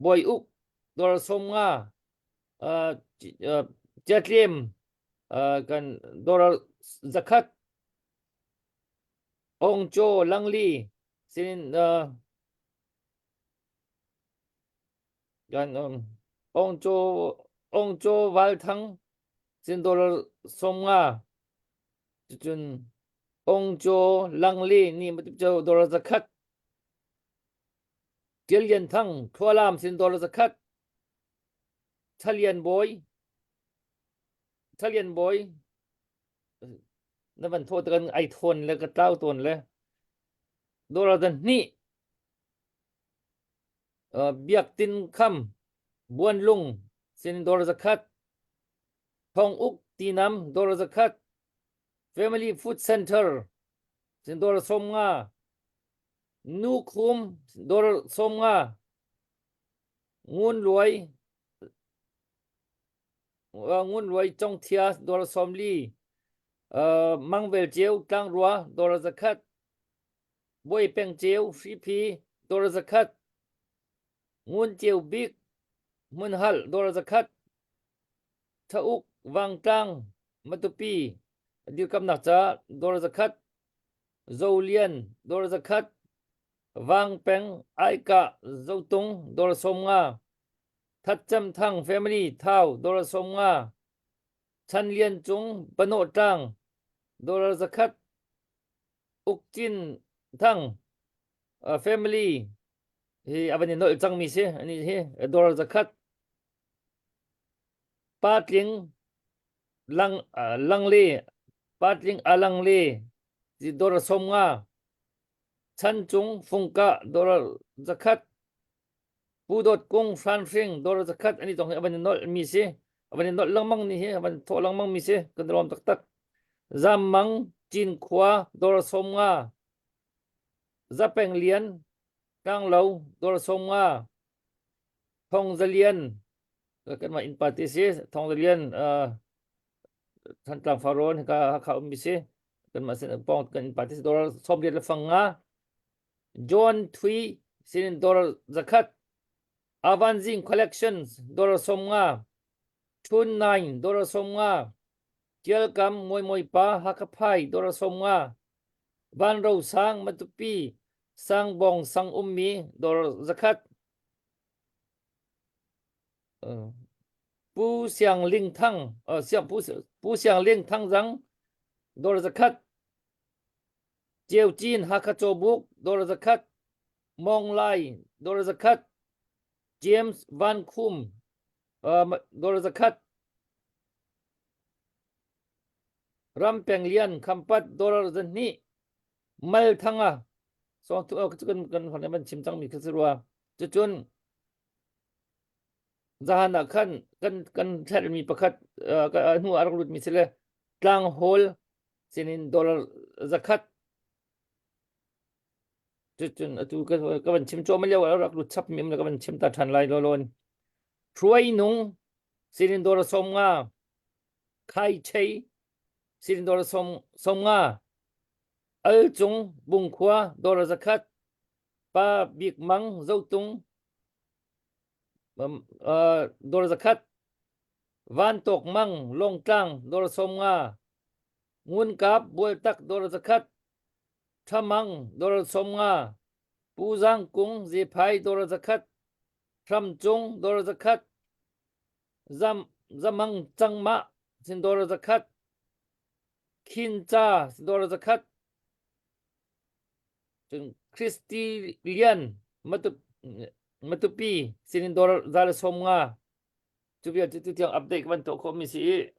Speaker 8: bawi uk dollar som nga uh, chiatlem uh, kan dollar zakhat ong cho langli sin uh, Kan um, Ong Cho Ong Cho Val Thang sin dollar 50 cucun Ong Cho Lang Le nih cho dollar zakhat Tial Lian Thang Khualam sin dollar zakhat Thalian Bawi Thalian Bawi na van thaw kan ai thawn le ka tlau tawn le dollar zan hnih Biak Tin Kham, Buanlung, sin dawr zakhat, Thong Uk Tinam dawr zakhat, Family Food Center sin dawr 50, Nu Khum dawr 50, Ngun Luai Ngun Luai Cong Thia dawr 40, Mangvel Ceu Tlangrua dawr zakhat, Bawi Peng Ceu Hriphi dawr zakhat, Ngun Ceu Bik Hmunhal dawr zakhat, Thauk Vangtlang Matupi dirkamnak ca dawr zakhat, Zolian dawr zakhat, Vang Peng Aikah Zotung dawr 50, Thatcam Thang Family Thau dawr 50, Chan Lian Cung Banawh Tlang dawr zakhat, Uk Cin Thang family hi a van i nolh cangmi si ani hi dawr zakhat patling lang langle patling alangle zi dawr 50 chan cung fungka dawr zakhat Pu Dawt Kung Hran Hring dawr zakhat ani tong hi a van i nolh mi si a van i nolh lengmang ni hi a van thawh lengmang mi si kan lawm taktak Zam Mang Cin khua dawr 50 Zapeng Lian Kanglo dawr 50 Thong Za Lian kanmah innpa ti si Thong Za Lian Thantlang Farrawn hika Hakha um mi si kanmah sin pawng kan innpa ti si dawr 45 John Thui sinin dollar zakhat, Avanzing Collections dollar 50, Thun Naing dollar 50, Tialkam Moi Moi Pa Hakhaphai dollar 50, Van Ro Sang Matupi Sang Bong Sang ummi dollar zakhat, Pu Siang Ling Thang Siang Pu Pu Siang Ling Thang Zang dollar zakhat, Ceucin Hakha Cawbuk dollar zakhat, Mong Lai dollar zakhat, James Van Khum dollar zakhat, Ram Peng Lian Khampat dollar zahnih, Mal Thanga song tu kan kan kan van chim cang mi kha si rua. Cucun zahan ah khan kan kan thlet mi pakhat hnu a rak lut mi si le tlang hall sinin dollar zakhat cucun atu ka ka van chim cuahmah lio ah rak lut chap mi ka van chim ta ṭhan lai lawlawn hruai nung sinin dollar 50 khai chei sinin dollar 50 al cung bungkhua dollar zakhat pa bik mang zotung dollar zakhat van tawk mang longtlang dollar 50 Ngunkap Bualtak dollar zakhat, Thamang dollar 50, Pu Zang Kung Zephai dollar zakhat, Hramcung dollar zakhat, Zam Zamang Cangmah sin dollar zakhat, Khin Ca dollar zakhat, cun Christy Lian Matupi sinin dollar 150 cu vialte tu tiang update ka van tuah khawh mi si i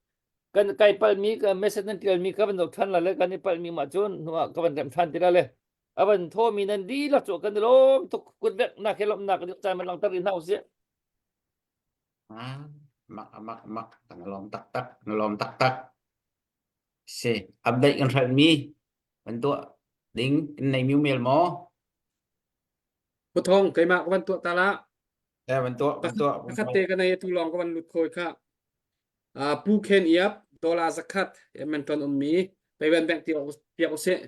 Speaker 8: kan kai palmi ka message nan tial mi ka van zoh than la le kan i palmi ma cun hnu ah ka van rem than ti la le. Avan thomi nan dihlak cu kan i lawm tuk kut vek nak he lawmhnak kan caan man langhter rih hna usih.
Speaker 2: Ah, mak mak mak kan lawm taktak na lawm taktak. Si, update kan hralh mi kan tuah ding kan nei miu mel maw?
Speaker 13: Pu Thong, keimah ka van tuah ta la.
Speaker 2: Eh, van tuah, van tuah.
Speaker 13: Pakhat te ka nei atu lawng ka van lut khoi kha. Uh, Pu Ken Iap, dollar zakhat Edmonton ummi Taiwan Bank ti piak usih.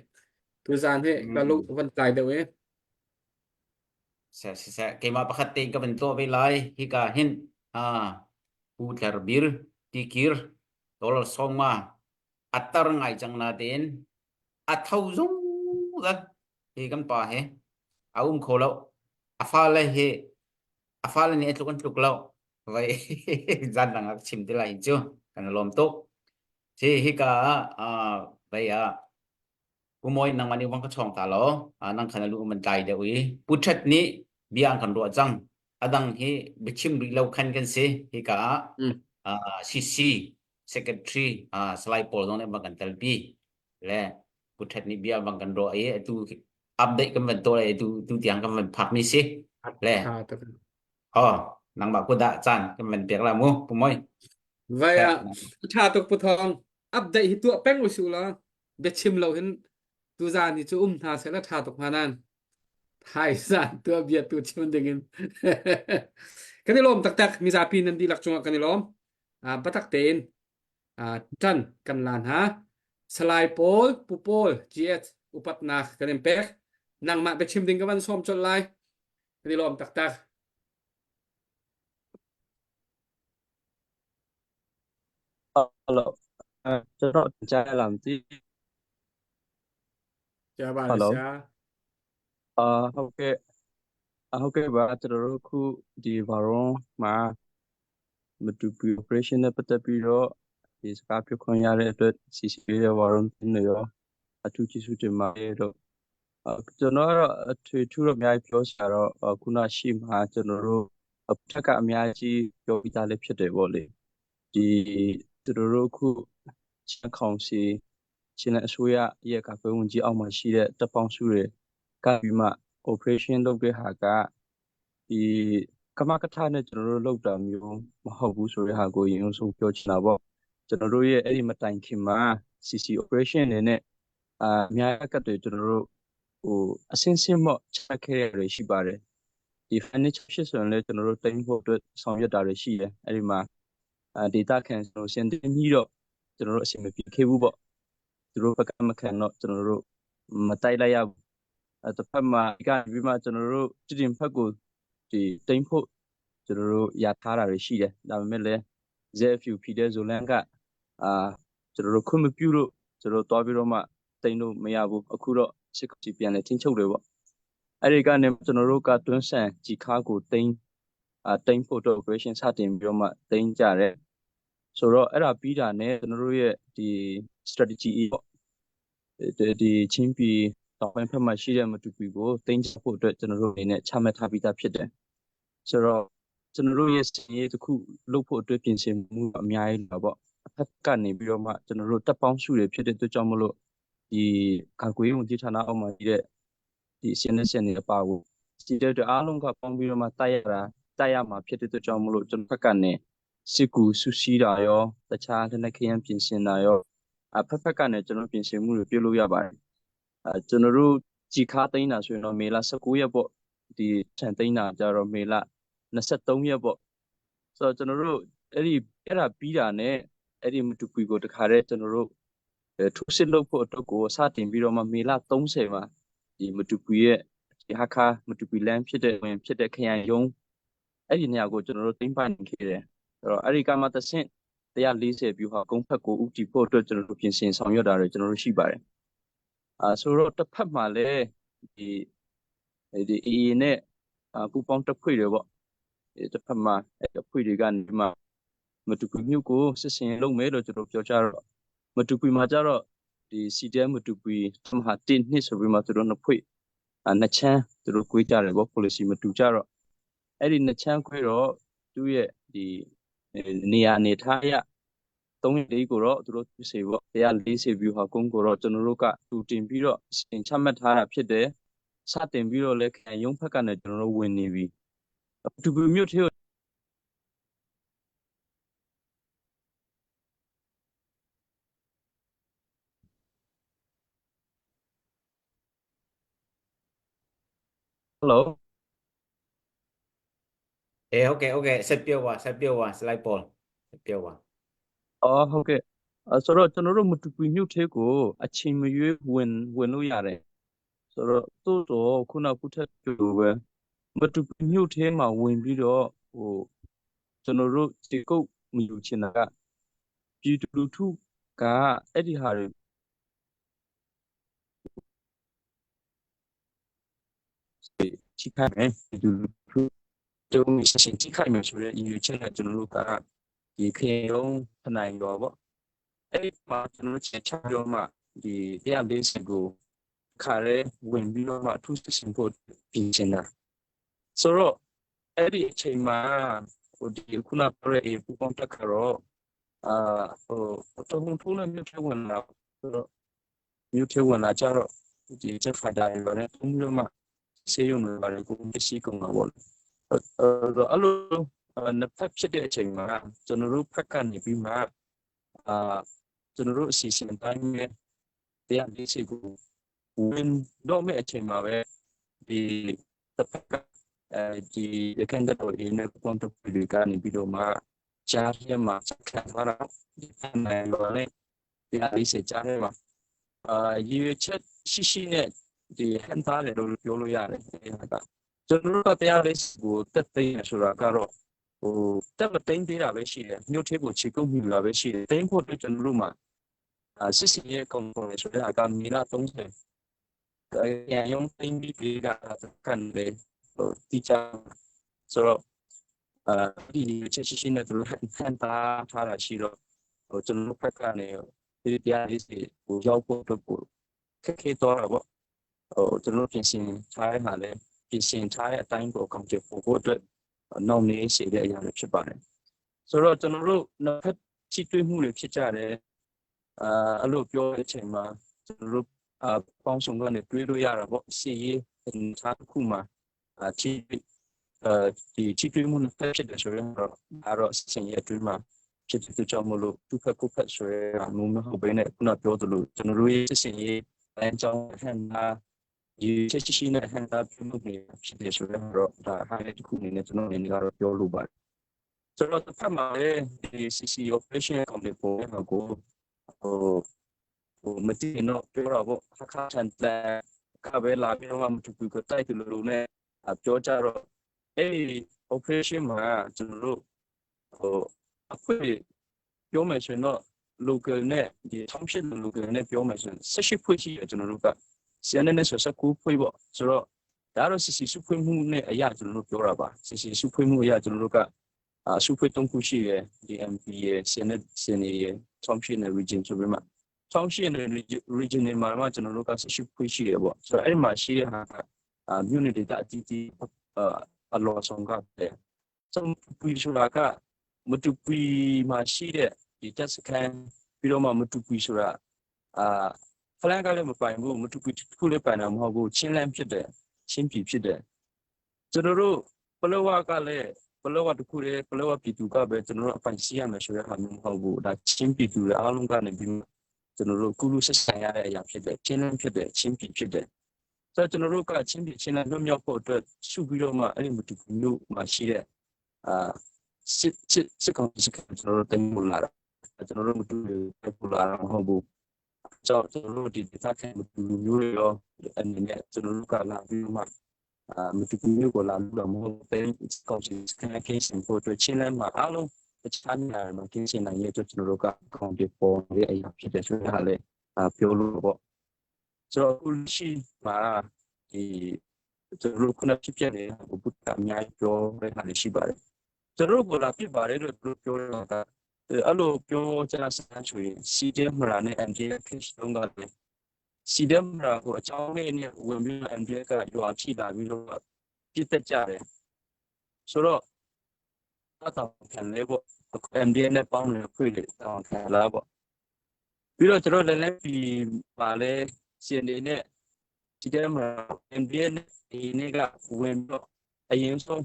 Speaker 13: Tuzan he ka lung van tlai deuh e.
Speaker 2: Se se se keimah pakhat te ka van tuah ve lai hika hin ah Pu Tler Bir Tikir dollar sawma atar ngai cang na tein a tho zungzal hi kan pa he a um kho lo a fale hi a fale nih a tluk an tluk lo vai zan dang ah chim ti lai cu kan lawm tuk si hika ah vai ah Umawi nangmah nih vang ka chawng ta law nang khan a lu man tlai deuh i Pu Ṭhet nih bia an kan ruah cang adang hi biachim rih lo khan kan si hika ah CC secretary Salai Paul zong nih bang kan telpi le Pu Ṭhet nih bia bang kan ruah i atu update kan van tuah i tu tu tiang kan van phak mi si le oh nangmah ku dah caan kan van pek la mu Pu Moi
Speaker 13: Vai ah ṭha tuk Pu Thawng update hi tuah peng usu la biachim lo hin tuzaan hi cu um hna seh la ṭha tuk hnga nan thaizaan tuah bia tu chim ding in kan i lawm taktak mizapi nan dihlak cungah kan i lawm biatak tein ṭan kan la hna Salai Paul Pu Paul GS upatnak kan in pek nangmah biachim ding ka van sawm colh lai kan i lawm taktak
Speaker 14: Hello ကျွန်တော်ကြားလားမသိ
Speaker 13: ကြားပါတယ်
Speaker 14: Hello
Speaker 13: ဆရာ
Speaker 14: အာဟုတ်ကဲ့ဟုတ်ကဲ့ပါကျွန်တော်တို့ခုဒီဘာရုံးမှာမတူပီ operation နဲ့ပတ်သက်ပြီးတော့ဒီစကားပြောခွင့်ရတဲ့အတွက် CCA ရဲ့ဘာရုံးတင်တွေရောအထူးကျေးဇူးတင်ပါတယ်လို့ကျွန်တော်ကတော့အထွေထူးတော့အများကြီးပြောစရာတော့ခုနရှိမှာကျွန်တော်တို့အထက်ကအများကြီးပြောပြီးသားလည်းဖြစ်တယ်ပေါ့လေဒီကျွန်တော်တို့အခုချင်းကောင်စီချင်းလည်းအစိုးရရဲ့ကာကွယ်ဝန်ကြီးအောက်မှာရှိတဲ့တပ်ပေါင်းစုတွေကပြီးမှ operation လုပ်တဲ့ဟာကဒီကမကထနဲ့ကျွန်တော်တို့လုပ်တာမျိုးမဟုတ်ဘူးဆိုတဲ့ဟာကိုရင်ဆုံးပြောချင်တာပေါ့ကျွန်တော်တို့ရဲ့အဲ့ဒီမတိုင်ခင်မှာ CC operation အနေနဲ့အာအများအကတ်တွေကျွန်တော်တို့ဟိုအစင်းစင်းမော့ချက်ခဲ့ရတွေရှိပါတယ်ဒီ furniture ဖြစ်ဆိုရင်လည်းကျွန်တော်တို့တင်ဖို့အတွက်ဆောင်ရွက်တာတွေရှိတယ်အဲ့ဒီမှာအာ data ခံကျွန်တော်ရှင်းတင်ပြီးတော့ကျွန်တော်တို့အဆင်မပြေခဲ့ဘူးပေါ့သူတို့ဘက်ကမခံတော့ကျွန်တော်တို့မတိုက်လိုက်ရဘူးအဲတစ်ဖက်မှာဒီကပြီးမှကျွန်တော်တို့တည်တင်ဖက်ကိုဒီတိမ့်ဖို့ကျွန်တော်တို့ရထားတာတွေရှိတယ်ဒါပေမဲ့လည်း ZFU ဖြစ်တဲ့ဇိုလန်ကအာကျွန်တော်တို့ခွင့်မပြုလို့ကျွန်တော်တို့တွားပြီးတော့မှတိမ့်လို့မရဘူးအခုတော့စစ်ကောင်စီပြန်လဲထင်းချုပ်တယ်ပေါ့အဲ့ဒီကနေကျွန်တော်တို့ကတွန်းဆန်ကြီးခါကိုတိမ့်အာတိမ့်ဖို့တော့ operation စတင်ပြီးတော့မှတိမ့်ကြတယ်ဆိုတော့အဲ့ဒါပြီးတာနဲ့ကျွန်တော်တို့ရဲ့ဒီ strategy ပေါ့ဒီချင်းပြည်တောင်ပိုင်းဘက်မှာရှိတဲ့မတူပီကိုတင်ချဖို့အတွက်ကျွန်တော်တို့အနေနဲ့ချမှတ်ထားပြီးသားဖြစ်တယ်ဆိုတော့ကျွန်တော်တို့ရဲ့စီရေးတစ်ခုလုပ်ဖို့အတွက်ပြင်ဆင်မှုအများကြီးလာပေါ့အဖက်ကနေပြီးတော့မှကျွန်တော်တို့တပ်ပေါင်းစုတွေဖြစ်တဲ့အတွက်ကြောင့်မလို့ဒီကာကွယ်ရေးဝန်ကြီးဌာနအောက်မှာရှိတဲ့ဒီ CNSN တွေအပါကိုစီတဲ့အတွက်အားလုံးကပေါင်းပြီးတော့မှတိုက်ရတာတိုက်ရမှာဖြစ်တဲ့အတွက်ကြောင့်မလို့ကျွန်တော်ဘက်ကနေစစ်ကူဆူစီးတာရောတခြားလက်နက်ခဲယမ်းပြင်ဆင်တာရောအဖက်ဖက်ကနေကျွန်တော်ပြင်ဆင်မှုတွေပြုလုပ်ရပါတယ်အဲကျွန်တော်တို့ကြည်ခါသိန်းတာဆိုရင်တော့မေလ19ရက်ပေါ့ဒီခြံသိန်းတာကြတော့မေလ23ရက်ပေါ့ဆိုတော့ကျွန်တော်တို့အဲ့ဒီအဲ့ဒါပြီးတာနဲ့အဲ့ဒီမတူပီကိုတခါတည်းကျွန်တော်တို့ထိုးစစ်လုပ်ဖို့အတွက်ကိုစတင်ပြီးတော့မှမေလ30မှာဒီမတူပီရဲ့ဒီဟာခါမတူပီလမ်းဖြစ်တဲ့ဝင်ဖြစ်တဲ့ခရိုင်ရုံးအဲ့ဒီနေရာကိုကျွန်တော်တို့သိမ်းပိုက်နေခဲ့တယ်အဲ့တော့အဲ့ဒီကမှတဆင့်140ပြူဟာကုန်းဖက်ကိုဥတီဖို့အတွက်ကျွန်တော်တို့ပြင်ဆင်ဆောင်ရွက်တာတွေကျွန်တော်တို့ရှိပါတယ်အာဆိုတော့တစ်ဖက်မှာလည်းဒီဒီ AA နဲ့ပူပေါင်းတပ်ဖွဲ့တွေပေါ့တစ်ဖက်မှာအဲ့အဖွဲ့တွေကနေမှမတူပီမြို့ကိုစစ်စင်လုပ်မယ်လို့ကျွန်တော်ပြောကြတော့မတူပီမှာကြတော့ဒီ CDM မတူပီမဟာ1နှစ်ဆိုပြီးမှသူတို့နှစ်ဖွဲ့နှစ်ချမ်းသူတို့꿰ကြတယ်ပေါ့ policy မတူကြတော့အဲ့ဒီနှစ်ချမ်း꿰တော့သူ့ရဲ့ဒီနေရာအနေထားရ 304ကိုတော့သူတို့ဖြစ်စေပေါ့140 view ဟာကုန်းကိုတော့ကျွန်တော်တို့ကတူတင်ပြီးတော့ချမှတ်ထားတာဖြစ်တယ်စတင်ပြီးတော့လည်းခံရုံးဖက်ကနေကျွန်တော်တို့ဝင်နေပြီတူပူမြို့ထဲ ဟယ်လို
Speaker 2: အေးဟုတ်ကဲ့ဟုတ်ကဲ့ဆက်ပြောပါဆက်ပြောပါ slide ပေါ်ဆက်ပြောပါ
Speaker 14: အော်ဟုတ်ကဲ့အဲဆိုတော့ကျွန်တော်တို့မတူပီမြို့ထဲကိုအချိန်မရွေးဝင်ဝင်လို့ရတယ်ဆိုတော့သို့တော့ခုနကထက်ပြောပဲမတူပီမြို့ထဲမှာဝင်ပြီးတော့ဟိုကျွန်တော်တို့ဒီကုတ်မယူချင်တာကပြည်သူလူထုကအဲ့ဒီဟာတွေထိခိုက်မယ်ပြည်သူလူထုတုံးရှင်ထိခိုက်မယ်ဆိုတဲ့ရည်ရွယ်ချက်နဲ့ကျွန်တော်တို့ကဒီခရင်ရုံးခနိုင်ရောပေါ့အဲ့ဒီမှာကျွန်တော်တို့ချက်ချပြီးတော့မှဒီ140ကိုခါရဲဝင်ပြီးတော့မှအထူးစစ်စင်ဖို့ပြင်ချင်တာဆိုတော့အဲ့ဒီအချိန်မှာဟိုဒီခုနပြောတဲ့ပူပေါင်းတက်ခတော့အာဟိုတုံထုံးနဲ့မြို့ထဲဝင်လာဆိုတော့မြို့ထဲဝင်လာကြတော့ဒီချက်ဖိုင်တာတွေလည်းတုံးပြီးတော့မှဆေးရုံတွေပါတယ်ကိုမရှိကုန်တာပေါ့အဲ့တော့အဲ့လိုနှစ်ဖက်ဖြစ်တဲ့အချိန်မှာကျွန်တော်တို့ဖက်ကနေပြီးမှအာကျွန်တော်တို့အစီအစဉ်တိုင်းပဲတရားလေးစီကိုဝင်တော့မဲ့အချိန်မှာပဲဒီတစ်ဖက်ကအဲဒီရခိုင်တပ်တော်အင်းနဲ့ကွန်တက်တွေကနေပြီးတော့မှကြားထဲမှာချက်ခံသွားတာဒီဖက်နိုင်တော့လေတရားလေးစီကြားထဲမှာအာရည်ရွယ်ချက်ရှိရှိနဲ့ဒီဟန်သားတယ်လို့ပြောလို့ရတယ်အဲ့ဒါကကျွန်တော်တို့ကတရားလေးစီကိုတက်သိမ်းရဆိုတာကတော့ဟိုတက်မသိမ်းသေးတာပဲရှိတယ်မြို့ထဲကိုခြေကုပ်မြူတာပဲရှိတယ်သိမ်းဖို့အတွက်ကျွန်တော်တို့မှာအာစစ်စင်ရဲ့ကောင်ပုံဆိုတဲ့အခါမီလာ30ရန်ရုံးသိမ်းပြီးပြီးကကန်လေဟိုတီချာဆိုတော့အာဒီချက်ရှိရှိနဲ့သူတို့ဟန်တာထားတာရှိတော့ဟိုကျွန်တော်တို့ဖက်ကနေဒီတရားလေးစီဟိုရောက်ဖို့အတွက်ကိုခက်ခဲတော့တာပေါ့ဟိုကျွန်တော်တို့ပြင်ဆင်ထားတဲ့ဟာလည်းပြင်ဆင်ထားတဲ့အတိုင်းကိုအကောင့်တွေပို့ဖို့အတွက်နောက်နေစေတဲ့အရာတွေဖြစ်ပါတယ်ဆိုတော့ကျွန်တော်တို့နှစ်ဖက်ထိတွေ့မှုတွေဖြစ်ကြတယ်အာအဲ့လိုပြောတဲ့အချိန်မှာကျွန်တော်တို့အာပေါင်းစုံကနေတွေးလို့ရတာပေါ့စီရေးအနေထားတစ်ခုမှာအာထိအဲဒီထိတွေ့မှုနှစ်ဖက်ဖြစ်တယ်ဆိုရင်တော့အဲ့တော့စင်ရဲ့အတွင်းမှာဖြစ်တဲ့ကြောင့်မလို့သူဖက်ကိုဖက်ဆိုရမျိုးမဟုတ်ဘဲနဲ့ခုနပြောသလိုကျွန်တော်တို့ရဲ့စင်ရေးအကြောင်းဟန်တာဒီချက်ရှိရှိနဲ့ဟန်တာပြုလုပ်နေဖြစ်တယ်ဆိုတော့ဒါ highlight တစ်ခုအနေနဲ့ကျွန်တော်အနေနဲ့ကတော့ပြောလိုပါတယ်ဆိုတော့တစ်ဖက်မှာလည်းဒီ CC operation company ပေါ်မှာကိုဟိုဟိုမတင်တော့ပြောတော့ပေါ့အခါချန်တန်ခါပဲလာပြီးတော့မှမတူဘူးကိုတိုက်တယ်လို့နဲ့ပြောကြတော့အဲ့ဒီ operation မှာကျွန်တော်တို့ဟိုအဖွဲ့ပြောမယ်ဆိုရင်တော့ local နဲ့ဒီ township local နဲ့ပြောမယ်ဆိုရင်18ဖွဲ့ရှိတယ်ကျွန်တော်တို့က CNN နဲ့ဆို19ဖွဲ့ပေါ့ဆိုတော့ဒါတော့ CC စုဖွဲ့မှုနဲ့အရာကျွန်တော်တို့ပြောတာပါ CC စုဖွဲ့မှုအရာကျွန်တော်တို့ကအာစုဖွဲ့၃ခုရှိတယ်ဒီ MP ရယ် CNN CNA ရယ် township နဲ့ region ဆိုပြီးမှ township နဲ့ region တွေမှာမှကျွန်တော်တို့က18ဖွဲ့ရှိတယ်ပေါ့ဆိုတော့အဲ့ဒီမှာရှိတဲ့ဟာကအာမြို့နယ်ဒေသအတီးတီးအလောဆောင်ကတဲ့စံပီဆိုတာကမတူပီမှာရှိတဲ့ဒီတက်စကန်ပြီးတော့မှမတူပီဆိုတာအာဖလန်ကလည်းမပိုင်ဘူးမတူပီတစ်ခုလည်းပိုင်တာမဟုတ်ဘူးချင်းလန်းဖြစ်တယ်ချင်းပြည်ဖြစ်တယ်ကျွန်တော်တို့ပလောဝကလည်းပလောဝတစ်ခုလည်းပလောဝပြည်သူကပဲကျွန်တော်တို့အပိုင်စီရမယ်ဆိုတဲ့ဟာမျိုးမဟုတ်ဘူးဒါချင်းပြည်သူတွေအားလုံးကနေပြီးကျွန်တော်တို့ကုလူဆက်ဆံရတဲ့အရာဖြစ်တယ်ချင်းလန်းဖြစ်တယ်ချင်းပြည်ဖြစ်တယ်ဆိုတော့ကျွန်တော်တို့ကချင်းပြည်ချင်းလန်းလွတ်မြောက်ဖို့အတွက်စုပြီးတော့မှအဲ့ဒီမတူမျိုးမှာရှိတဲ့အာစစ်စစ်စစ်ကောင်စီကကျွန်တော်တို့တင်မို့လာတာကျွန်တော်တို့မတူဘူးလာတာမဟုတ်ဘူးကြောင့်ကျွန်တော်တို့ဒီဒေသခံမတူမျိုးတွေရောအနေနဲ့ကျွန်တော်တို့ကလာပြီးမှအာမတူမျိုးကိုလာလို့တော့မဟုတ်တဲ့ကောင်စီစကန်ကင်းစင်ဖို့အတွက်ချင်းလန်းမှာအားလုံးတခြားနေရာမှာကင်းစင်နိုင်ရဲ့အတွက်ကျွန်တော်တို့ကကောင်တွေပေါ်နေတဲ့အရာဖြစ်တယ်ဆိုတာလည်းအာပြောလို့ပေါ့ဆိုတော့အခုရှိမှာဒီကျွန်တော်တို့ခုနဖြစ်ပြနေတဲ့ဘုရားအများကြီးပြောတဲ့ဟာတွေရှိပါတယ်ကျွန်တော်တို့ကလာဖြစ်ပါတယ်လို့သူတို့ပြောတော့ကအဲ့လိုပြောကြဆန်းဆိုရင်စီဒမရာနဲ့ MJF ဖြစ်တော့ကလည်းစီဒမရာကိုအကြောင်းလေးနဲ့ဝင်ပြီး MJF ကရွာချိလာပြီးတော့ပြစ်တက်ကြတယ်ဆိုတော့အတော့ခံလေပေါ့ အခု MDN နဲ့ပေါင်းနေတဲ့ဖွဲ့တွေတောင်းခံလာပေါ့ပြီးတော့ကျွန်တော်လည်းလည်းဒီပါလဲ CNA နဲ့ဒီတဲမှာ MDN နဲ့ဒီနေ့ကဝင်ပြီးတော့အရင်ဆုံး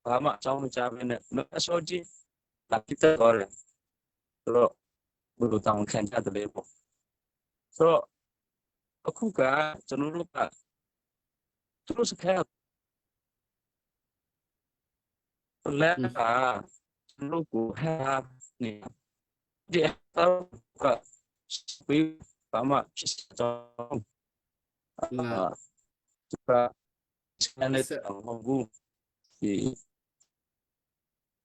Speaker 14: ဘာမှအကြောင်းမကြားဘဲနဲ့အစောကြီးလာပြတ်တော့တယ်ဆိုတော့ဘယ်လိုတောင်းခံကြတယ်လဲပေါ့ဆိုတော့အခုကကျွန်တော်တို့ကသူတို့စခန်းလက်ကကျွန်တော်ကိုဟာနေဒီတော့ကပြီးဘာမှဖြစ်တော့အာကစကန်နဲ့မဟုတ်ဘူးဒီ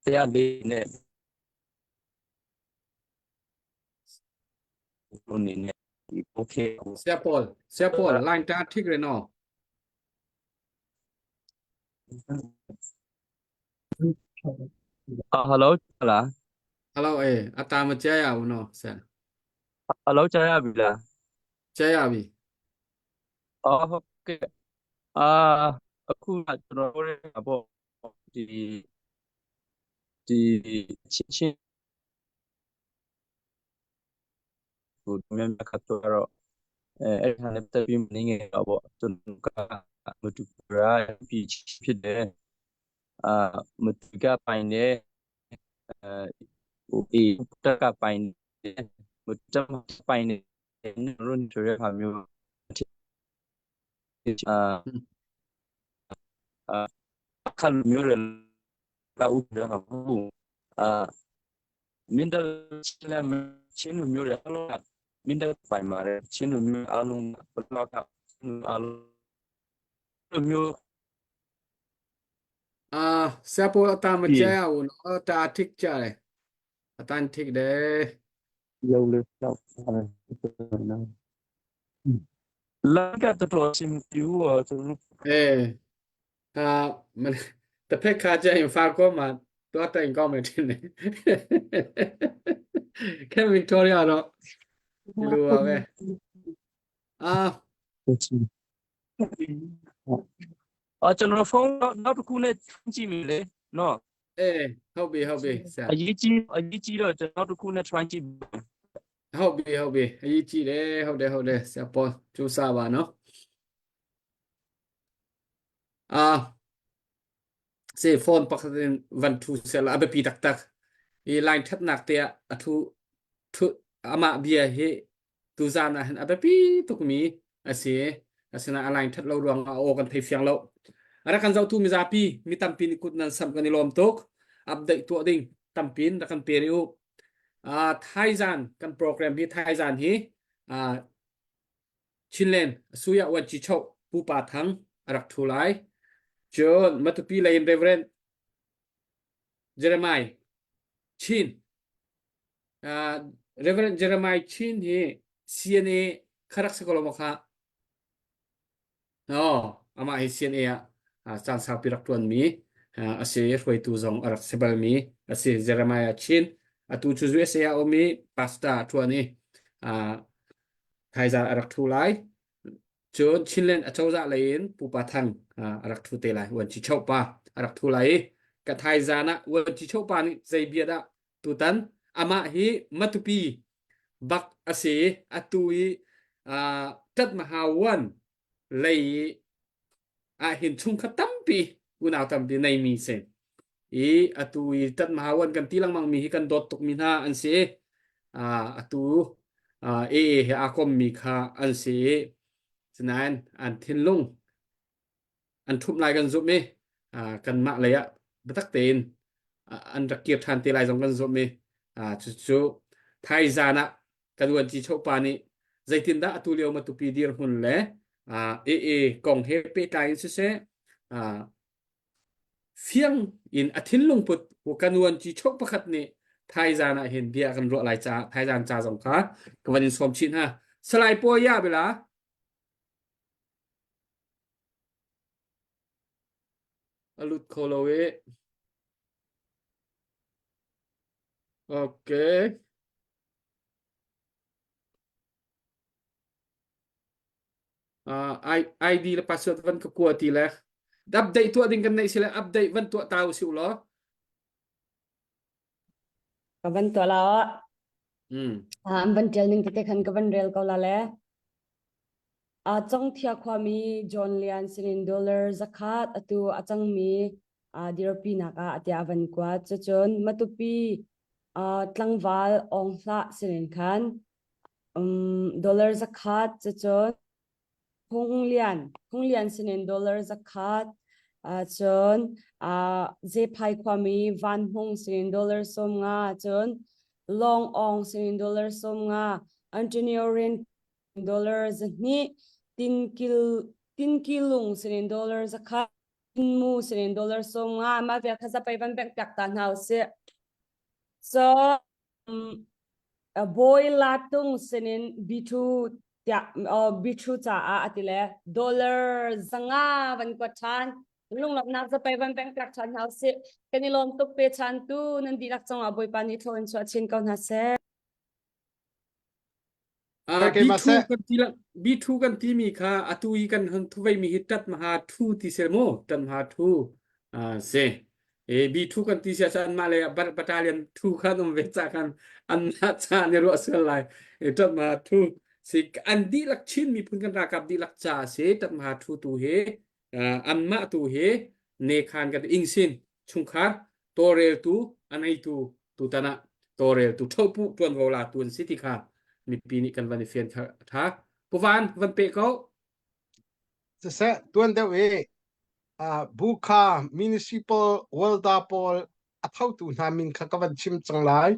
Speaker 14: တရားလေးနဲ့အနေနဲ့ဒီ okay
Speaker 13: ဆရာပေါ်ဆရာပေါ် line တာထိကြရနော်
Speaker 14: အာဟယ်လိုလား
Speaker 13: ဟယ်လိုအေးအတာမကြားရဘူးနော်ဆရာ
Speaker 14: ဟယ်လိုကြားရပြီလား
Speaker 13: ကြားရပြီ
Speaker 14: အော်ဟုတ်ကဲ့အာအခုကကျွန်တော်တို့ရပေါ့ဒီဒီချင်းချင်းဟိုမြန်မြန်ခတ်တော့အဲအဲ့ဒါနဲ့တက်ပြီးနေငယ်တော့ပေါ့ကျွန်တော်ကမတူရာပြီးဖြစ်တယ်အာမတူကပိုင်တယ်အဲဟိုအေးတက်ကပိုင်တယ်မတူပိုင်တယ်ရုံးရခါမျိုးအာအာခါမျိုးရလာဥဒရဘူးအာမင်းတို့လည်းချင်းလူမျိုးရအလုံးမင်းတို့ပိုင်ပါတယ်ချင်းလူမျိုးအလုံးဘလောက်ကအားလုံးမျိုး
Speaker 13: အာဆရာပေါ်အတာမကြားရဘူးနော်တာထိကြတယ်အတန်ထိတယ်
Speaker 14: ရုပ်လေးတော့ပါတယ်နော်လက်ကတော်တော်စင်ပြူတော့ကျွန်တော်
Speaker 13: အေးဟာမတစ်ဖက်ခါကျရင်ဖာကောမှာတော့တိုင်ကောင်းမယ်ထင်တယ်ခဲဗစ်တိုးရီယာတော့ဒီလိုပါပဲအာ
Speaker 14: အော်ကျွန်တော်ဖုန်းနောက်တစ်ခုနဲ့ကြည့်မယ်လေနော်
Speaker 13: အေးဟုတ်ပြီဟုတ်ပြီဆရာ
Speaker 14: အရေးကြီးအရေးကြီးတော့ကျွန်တော်တစ်ခုနဲ့ try ကြည့်
Speaker 13: ဟုတ်ပြီဟုတ်ပြီအရေးကြီးတယ်ဟုတ်တယ်ဟုတ်တယ်ဆရာပေါ်စူးစပါနော်အာစေဖုန်းปักတဲ့ဝန်ထူဆလာအဘပီတက်တက်ဒီ line ထက်นักเตะအထူထုအမဘီယဟေတူဇာနာဟန်အဘပီตุกมีအစီအစနာအ line ထက်လောรวงอโอกันเทฟียงlo ara kan zau tu mi zapi mi tampin kut nan sam kan ilom tuk update tu ding tampin da kan peri u a Thaizan kan program hi Thaizan hi a Chinland Suya Wan Chi Chok Pu Pa Thang arak thu lai chon Matupi Lain Reverend Jeremiah Chin uh, Reverend Jeremiah Chin hi CNA kharak sakolo kha No, amah hi CNA ah caan saupi rak ṭuanmi a si hruaitu zong a rak si balmi a si Jeremiah Chin. Atu cu USA ah um i pastor a ṭuan i thaizar a rak ṭhu lai. Cun Chinland acozah lei in Pupa Thang a rak ṭhu te lai. Vuanci Chopa a rak ṭhu lai i ka thaizan ah Vuanci Chopa nih zei bia dah tutan amah hi Matupi bak a si atu i Tat Mahawan lei ah hin chungkhat tampi unau tampi neimi si i atu i Tat Mahawan kan ti lengmang mi hi kan dawt tuk mi hna an si atu AA he aa kom mi kha an si sinain an thinlung an ṭhumh lai kan zumh i kanmah lei ah biatak tein an rak kir ṭhan te lai zong kan zumh i cucu thaizan ah kan uanci chopa nih zeitindah atu lio Matupi dirhmun le AA kong he pehtlai in siseh fiang in a thinlung put kan uanci chok pakhat nih thaizan ah hin bia kan ruah lai caah thaizan ca zong kha ka van in sawm chin ha Salai Pawi ya bila A lut kho lo i. Okay. Uh, ID le password van ka kua ti le update tuah ding kan neih si le update van tuah ta u si u law.
Speaker 9: Ka van tuah la aw.
Speaker 13: Mm.
Speaker 9: Ah, an van ṭial ning tete khan ka van rel ko la le. Ah, Congthia khuami John Lian sinin dollar zakhat atu a cangmi ah dirpinak ah atiah a van kuat. Cucun Matupi ah tlangval Awng Hlah sinin khan um, dollar zakhat cucun Hung Lian, Hung Lian sinin dollar zakhat, uh, cun uh, Zephai khuami Van Hmung sinin dollar 50, cun Long Ong sinin dollar 50, Antonio Rin dollar 200, Tin Kil Tin Kilung sinin dollar zakhat, Tin Mu sinin dollar 50, mah vial kha zapai van bengh piak ta hna usih. So Bawi Latung sinin B2 tiah B2 caah a ti le dollar 500 van kuat ṭhan. Lunglawmhnak zapei van peng piak ṭhan hna usih. Kan i lawm tuk pe chan tu nan dihlak cungah Bawipa nih thlaw in chuah chin ko hna seh.
Speaker 13: Uh, B2 kan ti B2 kan timi kha atu i kan hun thuvei mi hi tat maha thu ti sel mu tat maha thu uh, se e B2 kan ti sia chan ma le battalion thu khan um ve cha khan an na cha ne ro sel lai e tat maha thu si an di lak chin mi phun kan rakap di lak cha se tat maha thu tu he uh, an ma tu he ne khan kan ingsin chungkhar tawlreltu a neitu tutan ah tawlreltu ṭhopu ṭuanvo latu an si ti kha mipi nih kan van i fian kha a ṭha. Pu Van, van peh ko.
Speaker 12: Siseh, tuan deuh i uh, Bukha Municipal Walda pawl a thotu hna min kha ka van chim cang lai.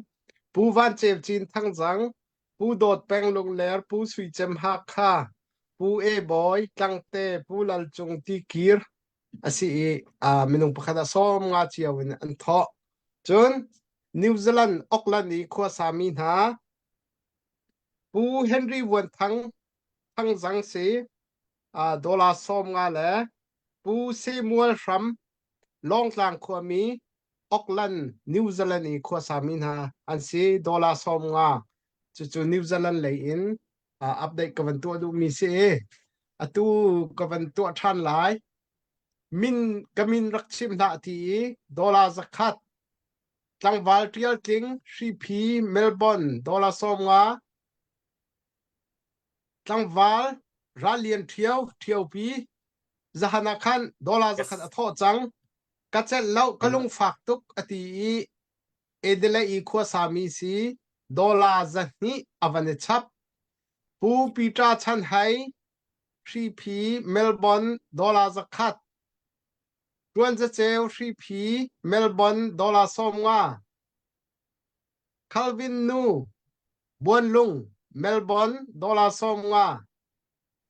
Speaker 12: Pu Van Ceu Cin Thangzang, Pu Dawt Peng Lungler, Pu Sui Cem Hakha, Pu E Bawi Tlangte, Pu Lal Cung Tikir, a si i uh, minung pakhat ah 50 cio in an thawh. Cun New Zealand Auckland i khuasami hna Pu Henry Vuan Thang Thangzang si uh, dollar 50 le Pu Samuel Hram Lawngtlang khuami Auckland New Zealand i khuasami hna an si dollar 50 cucu New Zealand lei in uh, update ka van tuah duhmi si i atu ka van tuah ṭhan lai min ka min rak chim hlah ti i dollar 100 tlangval ṭial tling hriphi Melbourne dollar 50 tlangval rallian ṭhio ṭhiopi zahan ah khan dollar 100 a thawh cang ka celh lo ka lungfak tuk a ti i Adelaide i khuasami si dollar 200 a van i chap. Pu Peter Chan Hai, Hriphi, Melbourne, dollar 100. Tuan Zaceu, Hriphi, Melbourne, dollar 50. Calvin Nu, Buanlung, Melbourne, dollar 50.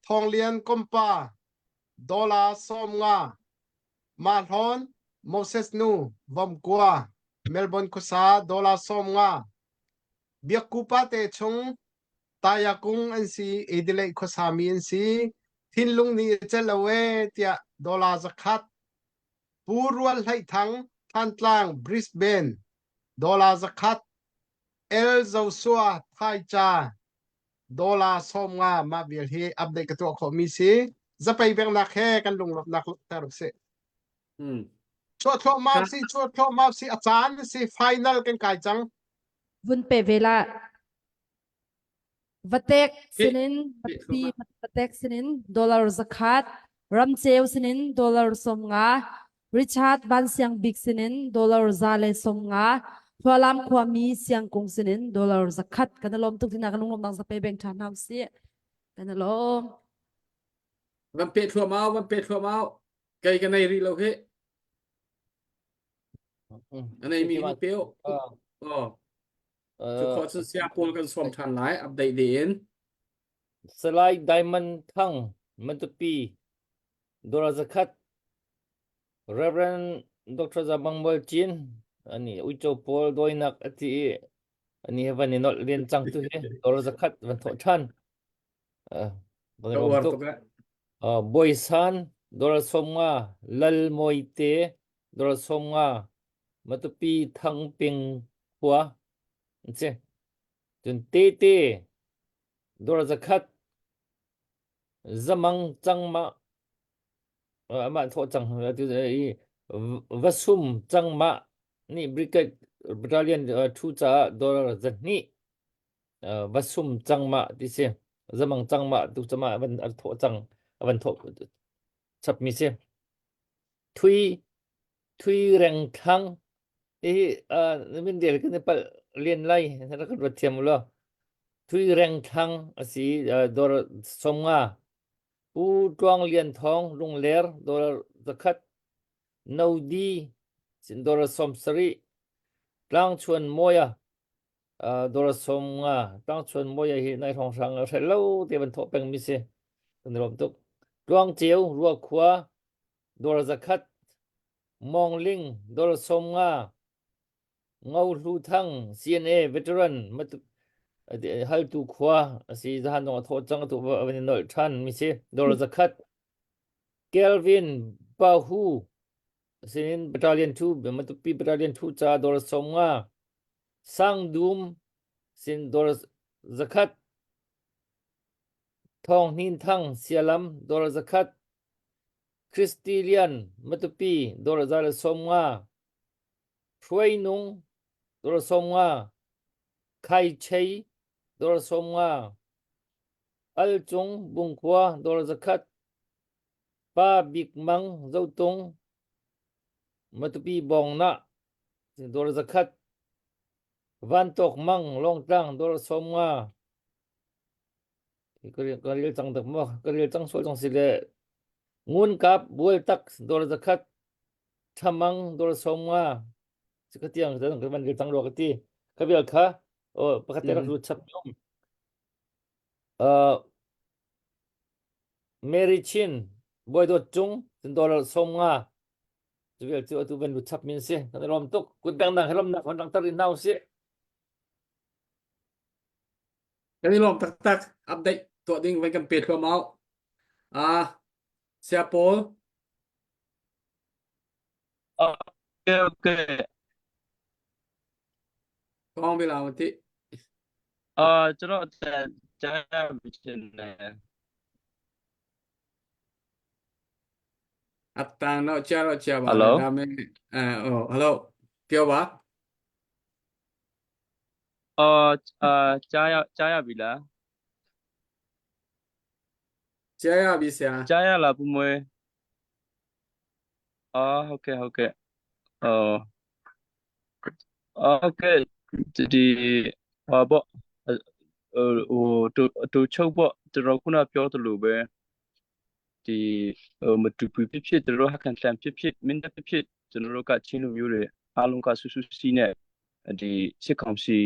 Speaker 12: Thawng Lian Kompa, dollar 50. Mahlawn, Moses nu, Vomkua, Melbourne khuasa dollar 50. Biakku pa te chung Tayakung an si, Adelaide khuasa mi an si. Thinlung nih a cel lo e tiah dollar 100. Pu Rual Hlei Thang, Thantlang, Brisbane, dollar 100. El Joshua Thaica, dollar 50 mah vial hi update ka tuah khawhmi si zapei bengnak he kan lunglawmhnak langhter usih.
Speaker 13: Hmm.
Speaker 12: Chuah thluahmah si chuah thluahmah si a caan si final kan kai cang.
Speaker 10: Vun pe ve la. Vatek sinin pi vatek sinin dollar zakhat ramceu sinin dollar 50 Richard Van Siang Bik sinin dollar 150 Hualam khuami Siangkung sinin dollar 100 kan lawm tuk tina kan lunglawm nang zape beng tha hna usih kan lawm
Speaker 13: Van pe thluahmah van pe thluahmah kei ka nei rih lo hi a nei mi hi pe oh cu khawh cun sia pawl kan sawm than lai update ding in
Speaker 8: Salai Diamond Thang Matupi Dollar 100 Reverend Dr. Zabang Mual Cin ani uico pawl dawinak a ti i ani he van i nolh len cang tu hi dollar 100 van thawh ṭhan. Uh, van
Speaker 13: Ka
Speaker 8: rom
Speaker 13: uar
Speaker 8: tuk.
Speaker 13: tuk eh.
Speaker 8: Uh, Bawi San dollar 50 Lal Mawi Te dollar 50 Matupi Thang Ping khua an si. Cun Tete dollar 100 Zamang cangmah amah thawh cang atu i vasum cangmah nih brigade Battalion 2 caah dollar 200 va sum cang ma ti si zamang cang ma tu cama van an thawh cang van thawh chap mi si thui thui reng thlang hi min del kan pal lian lai rak kan ruat thiam lo thui reng thlang asi dor somnga pu tluang lian thong lungler dollar zakhat nodi sin dollar som sari tlang chuan moya dollar 50 tlangchuan mawi hi nai hrawng hrang a hrel lo te van thawh peng mi si kan rom tuk tluang ceu rua khua dollar 100 mong ling dollar 50 ngo hlu thang CNA veteran haltu khua asi zahan dong a thawh cang tu van i nolh than mi si dollar 100 Kelvin Bahu sinin battalion 2 Matupi battalion 2 ca dollar 50 Sangdum sin dawr 100, Thawng Hnin Thang Sialam dawr 100, Christy Lian Matupi dawr 150, Hruai Nung dawr 50, Khai Chei dawr 50, Al Cung Bungkhua dawr 100, Pa Bik Mang Zotung Matupi Bawngnak dawr 100, Vantawk mang Lawngtlang dawr 50. Ka rel cang dak maw? Ka rel cang sual cang si le. Ngun kap Bualtak dawr 100, Thamang dawr 50. Ka tiang ka van rel cang rua ka ti. Ka vial kha oh pakhat te rak lut chap um. Uh, Mary Chin Bawi Dawt Cung dawr 50. Cu vial cu atu van lut chap min si. Kan i lawm tuk. Kut beng nang he lawmnak hon langhter in hna usih.
Speaker 13: Kan i lawm taktak. Update tuah ding van kan pe thluahmah. Ah, Saya Paul.
Speaker 14: Okay, okay.
Speaker 13: Kong bilang ti.
Speaker 14: အာကျွန်တော်အတန်ကြားရပြီထင်တယ်
Speaker 13: အတန်တော့ကြားတော့ကြားပါ
Speaker 14: ဟယ်လို
Speaker 13: တယ်ဒါပေမဲ့အဲဟိုဟယ်လိုပြောပါ
Speaker 14: အော်အာကြားရကြားရပြီလား
Speaker 13: ကြားရပြီဆရာ
Speaker 14: ကြားရလားပူမွေအော်ဟုတ်ကဲ့ဟုတ်ကဲ့အော်ဟုတ်ကဲ့ဒီဒီဟာပေါ့ဟိုဟိုတူတူချုပ်ပေါ့ကျွန်တော်ခုနပြောသလိုပဲဒီဟိုမတူပီဖြစ်ဖြစ်ကျွန်တော်ဟကန်တန်ဖြစ်ဖြစ်မင်းတပ်ဖြစ်ဖြစ်ကျွန်တော်တို့ကချင်းလူမျိုးတွေအားလုံးကဆူဆူစီနဲ့ဒီစစ်ကောင်စီ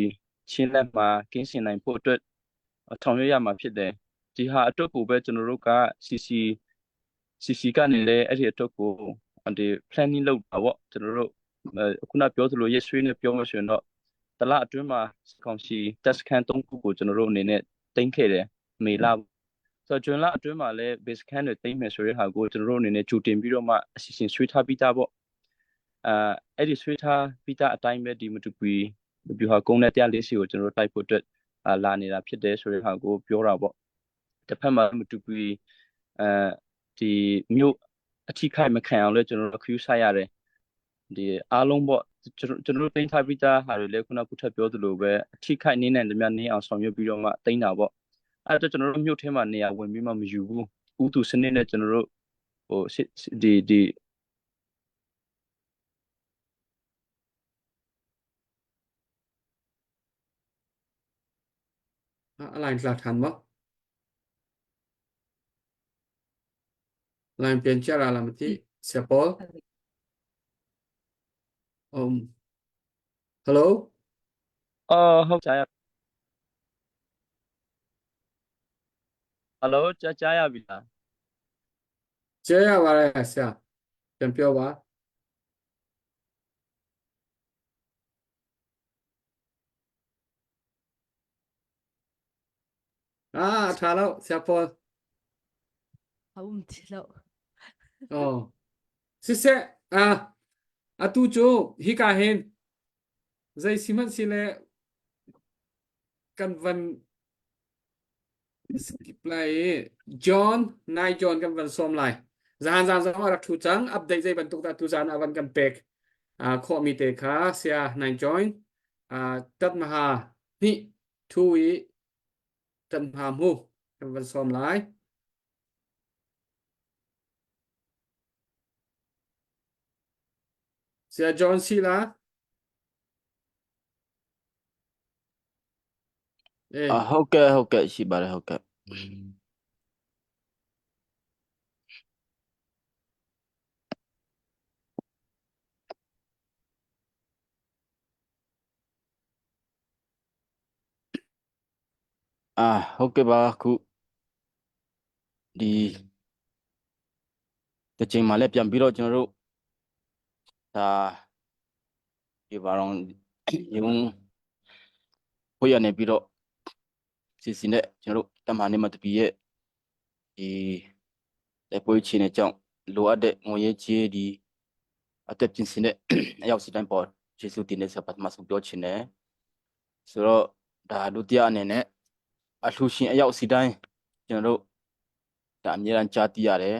Speaker 14: ချင်းလက်မှာကင်းစင်နိုင်ဖို့အတွက်ဆောင်ရွက်ရမှာဖြစ်တယ်ဒီဟာအတွက်ကိုပဲကျွန်တော်တို့က CC CC ကနေလည်းအဲ့ဒီအတွက်ကိုဒီ planning လုပ်တာပေါ့ကျွန်တော်တို့ခုနပြောသလိုရက်ဆွေးနဲ့ပြောမှဆိုရင်တော့တလအတွင်းမှာစစ်ကောင်စီတပ်စခန်း၃ခုကိုကျွန်တော်တို့အနေနဲ့တင်ခဲ့တယ်မေလဆိုတော့ဂျွန်လအတွင်းမှာလည်း base camp တွေတင်မယ်ဆိုတဲ့ဟာကိုကျွန်တော်တို့အနေနဲ့ကြိုတင်ပြီးတော့မှအစီအစဉ်ဆွေးထားပြီးသားပေါ့အဲအဲ့ဒီဆွေးထားပြီးသားအတိုင်းပဲဒီမတူပီဗျူဟာကုန်းနဲ့140ကိုကျွန်တော်တို့တိုက်ဖို့အတွက်လာနေတာဖြစ်တယ်ဆိုတဲ့ဟာကိုပြောတာပေါ့တစ်ဖက်မှာမတူပီအဲဒီမြို့အထိခိုက်မခံအောင်လဲကျွန်တော်တို့ခူးဆိုင်ရတယ်ဒီအားလုံးပေါ့ကျွန်တော်ကျွန်တော်တို့တင်ထားပြီးသားဟာတွေလည်းခုနကထပ်ပြောသလိုပဲအထိခိုက်နေနိုင်သမျှနေအောင်ဆောင်ရွက်ပြီးတော့မှတင်တာပေါ့အဲ့တော့ကျွန်တော်တို့မြို့ထဲမှာနေရာဝင်ပြီးမှမယူဘူးဥတူစနစ်နဲ့ကျွန်တော်တို့ဟိုဒီဒီ
Speaker 13: အလိုင်းလာထန်မလိုင်းပြန်ကြလာလားမသိဆရာပေါ် um hello
Speaker 14: အော်ဟုတ်ကြားရဟယ်လိုကြားကြားရပြီလား
Speaker 13: ကြားရပါတယ်ဆရာပြန်ပြောပါအာထားတော့ဆရာပေါ်
Speaker 10: ဟုတ်တယ်လို့
Speaker 13: အော်စစ်ဆက်အာအတူချိုဟိကာဟင်ဇိစီမန်စီလေကန်ဝန် skip lai John nai John kan van som lai zan zan zong rak thu cang update zei bantuk dah tu zan avan kan pek. Khawhmi te kha sia nai join tat maha hnih thu i tat maha mu kan van sawm lai. Sia John si la. Eh.
Speaker 15: အာဟုတ်ကဲ့ဟုတ်ကဲ့ရှိပါတယ်ဟုတ်ကဲ့အာဟုတ်ကဲ့ပါခုဒီတစ်ချိန်မှာလည်းပြန်ပြီးတော့ကျွန်တော်တို့ဒါဒီဘာတော့ရုံးဖွရနေပြီးတော့စီစီနဲ့ကျွန်တော်တို့တမန်နေမတပီရဲ့ဒီလက်ပွဲချင်းတဲ့ကြောင့်လိုအပ်တဲ့ငွေရေးကြေးဒီအသက်ပြင်ဆင်တဲ့အရောက်စီတိုင်းပေါ်ကျေးဇူးတင်နေစပထမဆုံးပြောချင်တယ်ဆိုတော့ဒါဒုတိယအနေနဲ့အလှူရှင်အရောက်စီတိုင်းကျွန်တော်တို့ဒါအများအားကြားသိရတယ်